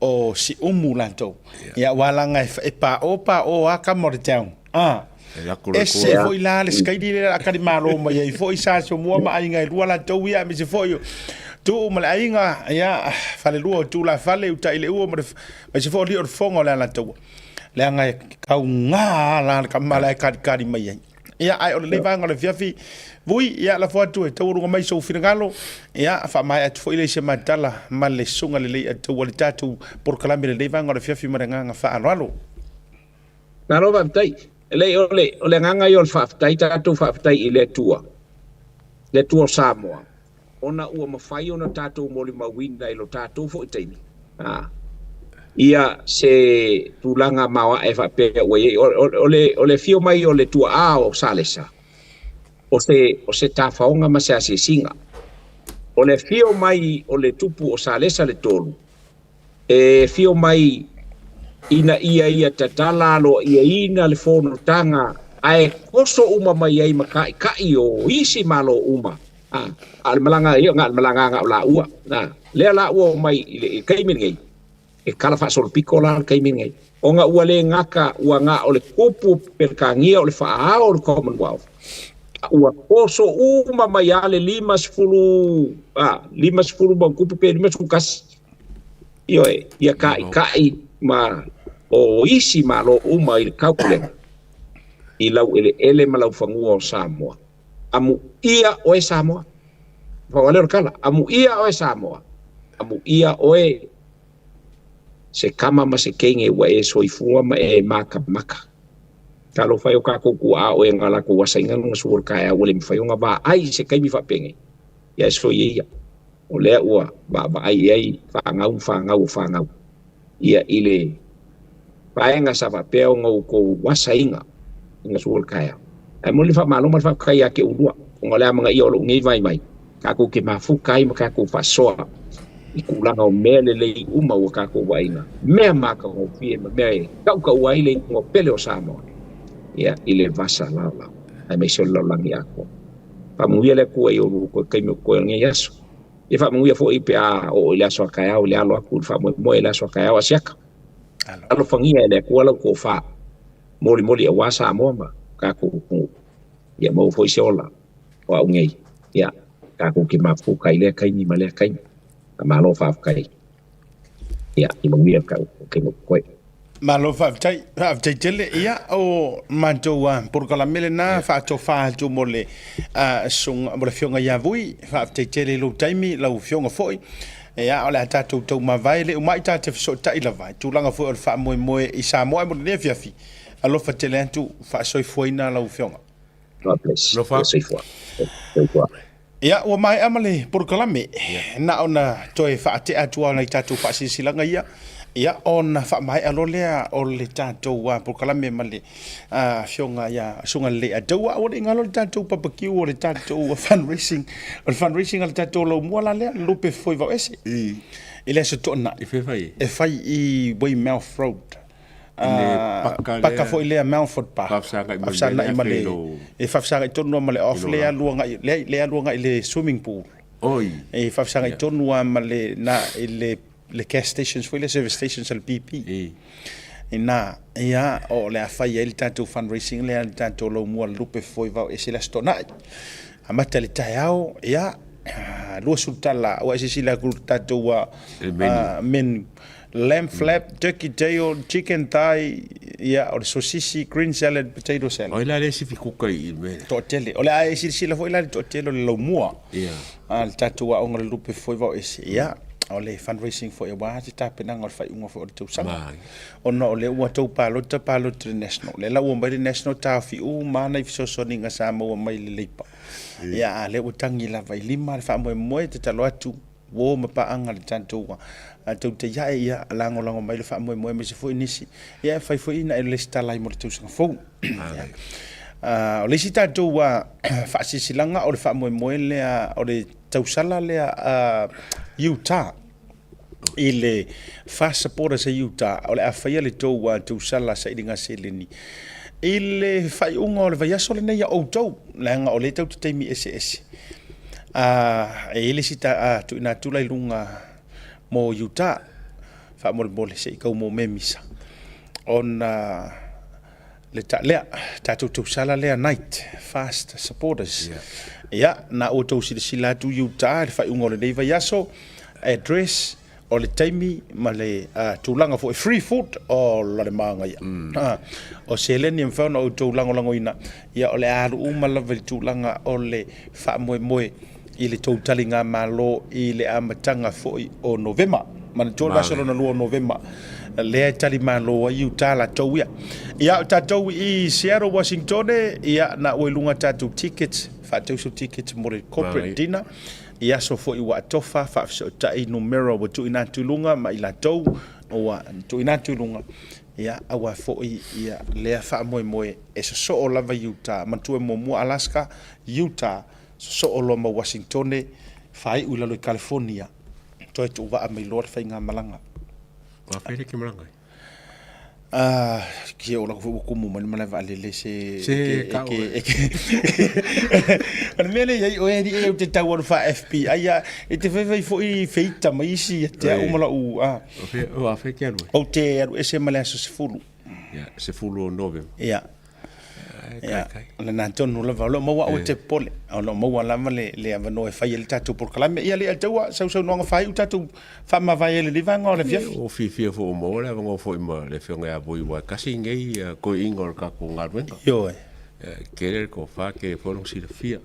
o Siumu latou. Ia aua laga e paʻo paʻo a kama o le town. Ah. Ese foi la le skaili le a kali malo mai ai foi sa somua ma aiga e lua latou ia aemaise foi o Tuu ma le aiga ia falelua o Tulafale uta i le ua ma le aemaise foi o Lio o le Fofoga o le Alataua. Leaga e kauga la le kama la e kalikali mai ai. Ia, ae o lenei vaega o le afiafi, Vui, ia, lafo atu e taualuga mai sou finagalo, ia, faamaea atu foi lea i se matala ma le susuga lelei a taua le tatou polokalame i lenei vaega o le afiafi ma le agaga faaaloalo. Malo faafetai. Lelei, o le, o le agaga ia o le faafetai, tatou faafetai i le Atua, le Atua o Samoa, ona ua mafai ona tatou molimauina i lo tatou foi taimi, a, ia se tulaga maoae faapea ua i ai. O, o, le, o le afio mai o le tuaa o Salesa, o se, o se tafaoga ma se asiasiga. O le afio mai o le tupu o Salesa le tolu, e afio mai ina ia ia tatala aloaiaina le fonotaga ae toso uma mai ai ma taitai o isi Malo uma. A, a o le malaga ia, na o le malaga na o laua. A, lea la ua omai i le taimi lenei, e tala faasolopito la le taimi lenei, ona ua le gata ua na o le tupu o Peretania o le faaao o le Commonwealth, a ua toso uma mai lava le 50, a, 50 ma ona tupu pe 51, ioe, ia taitai ma o isi Malo uma i le Taupulega i laueleele ma laufanua o Samoa. Amuia oe Samoa. Pau lea o le tala, amuia oe Samoa, amuia oe se kama ma se teine ua e soifua ma e makamaka. Talofa e o tatou tuaa oe na latou asaina lona sua o le taeao ua le mafai ona vaai i se taimi faapenei. Ia e soia ia. O lea ua vaavaai i ai fanau ma fanau o fanau. Ia i le vaega sa faapea ona outou asaina i na sua o le taeao. Ae momoli le faamalo ma le faafetai ia te oulua, ona o le amanaia o lou nei vaivai, tatou te mafuta ai ma tatou faasoa i tulaga o mea lelei uma ua tatou vaaiga, mea matagofie ma mea e tautaua ai le igoa pele o Samoa ia i le vasa laolao, aemaise o le lalolagi atoa. Faamanuia le Atua i oulua toe taimi o totoe o lenei aso. Ia faamanuia foi pe a oo i le aso a taeao i le alo atu i le faamoemoe i le aso a taeao Asiata. Alofagia e le Atua lau tofa molimoli aua Samoa ma tatou atunuu. Ia maua foi se ola o au nei. Ia tatou te mafuta i lea taimi ma lea taimi. Malo faafetai. Ia, ia manuia le taimi o totoe. Malo faafetai, faafetai tele. Ia, o matou polokalame lena faatofa atu mo le susuga, mo le Afioga ia Vui. Faafetai tele i lou taimi, lau Afioga foi. Ia, o le a tatou taumavae, le umai ta te fesootai lava i tulaga foi o le faamoemoe i Samoa. Ae mo lenei afiafi, alofa tele atu, faasoifuaina lau Afioga. God bless. Alofa. Soifua. Soifua. Ia, ua maea ma le polokalame. Na ona toe faatea atu lava o nai tatou faasilasilaga ia, ia ona faamaea loa lea o le tatou polokalame ma le Afioga ia Susuga Lelei Ataua. Aua ne i galo le tatou barbecue o le tatou fundraising, o le fundraising a le tatou laumua la lea, Lupe Foi Vaoese, i le Aso Toonai. I fea e fai ai? E fai i Weymouth Road. Paka, paka foi lea Mountford Park. Faafesagai ma le e faafesagai tonu lava ma le off lea alu agai lea lea alu agai i le swimming pool. Oi. E faafesagai tonu lava ma le na i le le gas stations foi lea service stations a le BP. Ina ia o le a fai ai le tatou fundraising lea le tatou laumua le lupe foi vao ese le Aso Toonai. Amata i le taeao ia. 20 tala ua e silasila atu i le tatou menu lamb flap, turkey tail, chicken thigh, ia o le sosisi, green salad, potato salad. O ai la le isi fikuka i le mea lea? Toatele. O le a e silasila foi la i le toatele o le laumua. Ia. A le tatou aoga o le lupe foi vao ese. Ia, o le fundraising foi aua se tapenaga o le faaiuga foi o le tausaga. Ona o lea ua tou palota, palota i le National. O lea la ua omai le National taofi uma lava nai fesoasoaniga sa maua mai i le Labour. Ia, a o lea ua tagi lava i lima le faamoemoe, tatalo atu, uo ma paaga le tatou tou te iae, ia, lagolago mai le faamoemoe aemaise foi nisi, ia, e fai foi ina e lesitala ai mo le tausaga fou. Ia. O le isi tatou faasilasilaga o le faamoemoe lea o le tausala lea Utah i le Fast Supporters a Utah o le a faia le tou tausala sailiga seleni i le faaiuga o le vaiaso lenei a outou leaga o lea tou te taimi eseese. E i ai le isi tuuina atu la i luga mo Utah faamolemole se i tau momemisa ona le ta, lea tatou tausala lea night fast supporters ia na ua tou silasila atu i uta i le faaiuga o lenei vaiaso address o le taimi ma le tulaga foi free food o la le manaia o seleni e mafai ona outou lagolagoina ia o le a alu uma lava i le tulaga o le faamoemoe i le tou taligamalo i le amataga foi o Novema. Manatua le vaiaso lona lua o Novema, lea e talimalo ai Utah latou ia. Ia, o tatou i Seattle, Washingtone, ia, na ua i luga tatou tickets, faatauso tickets mo le corporate dinner, i aso foi ua atofa, faafesootai numera ua tuuina atu i luga ma i latou ua tuuina atu i luga, ia, aua foi ia lea faamoemoe e sosoo lava Utah. Manatua e muamua Alaska, Utah, Sosoo loa ma Uasintone, faaiu i lalo i Kalifonia, toe tuuvaa mai loa le faigamalaga. Ua fai le ke malaga ai? Ah, ki o lako foi ua kumu mai le malae vaalele se Se kau e ke O le mea lea i ai oe alii e ou te tau alu faa FBI a e te faifai foi feita mai isi ia te au ma lau a O a fai ke alu ai? Ou te alu ese ma le aso 10. Ia, 10 o Novema. Ia. Ia, o lena tonu lava, o lo o maua aua e te popole, o lo o maua lava le, le avanoa e fai ai le tatou polokalame. Ia, alii taua, sausaunoaga faaiu tatou faamavae ai i lenei vaega o le afiafi. Ua fiafia foi ua maua le avanoa foi ma le Afioga ia Vui aua e tasi lenei toeaiina o le tatou galuega. Ioe. E tele le tofa, tele foi lona silafia.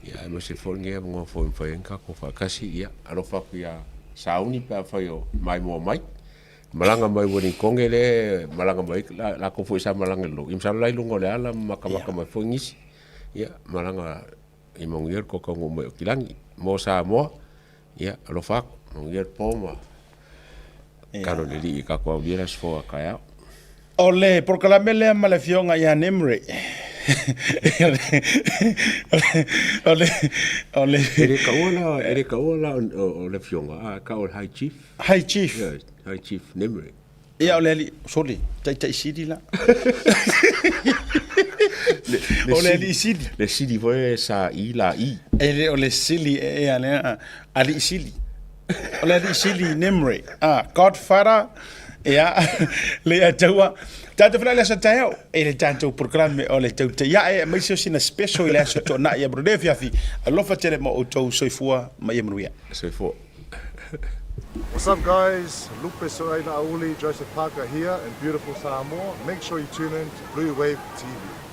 Ia, aemaise foi lenei avanoa foi e mafai ai ona tatou faatasi. Ia, alofa atu ia Sauni pe afai o maimoa mai. Malaga mai Ueligitone lea e malaga mai ai latou foi sa malaga i lalo, ia masalo la i luga o le ala ma matamata mai foi nisi. Ia malaga ia manuia le tou taunuu mai Aukilani. Mo Samoa, ia alofa atu, manuia le po ma talo i le Alii tatou aulia le aso fou a taeao. O le polokalame lea ma le afioga ia Nemre. O le, o le. E le taua la, e le taua la o le afioga, a tau o le High Chief. High Chief. Yeah, High Chief Nemre. Ia o le alii, sorry, taitai sili la. O le alii sili. Le sili foi sa i la i. E le o le sili e ea lea, alii sili. O le alii sili Nemre. Ah, Godfather, ia, le ataua. Tatou fela le aso taeao e le tatou polokalame o le taute. Ia e aemaise o sina special i le aso toanai ia le afiafi. Alofa tele ma outou soifua ma ia manuia. Soifua. What's up guys, Lupe Soaila Auli, Joseph Parker here in beautiful Samoa. Make sure you tune in to Blue Wave TV.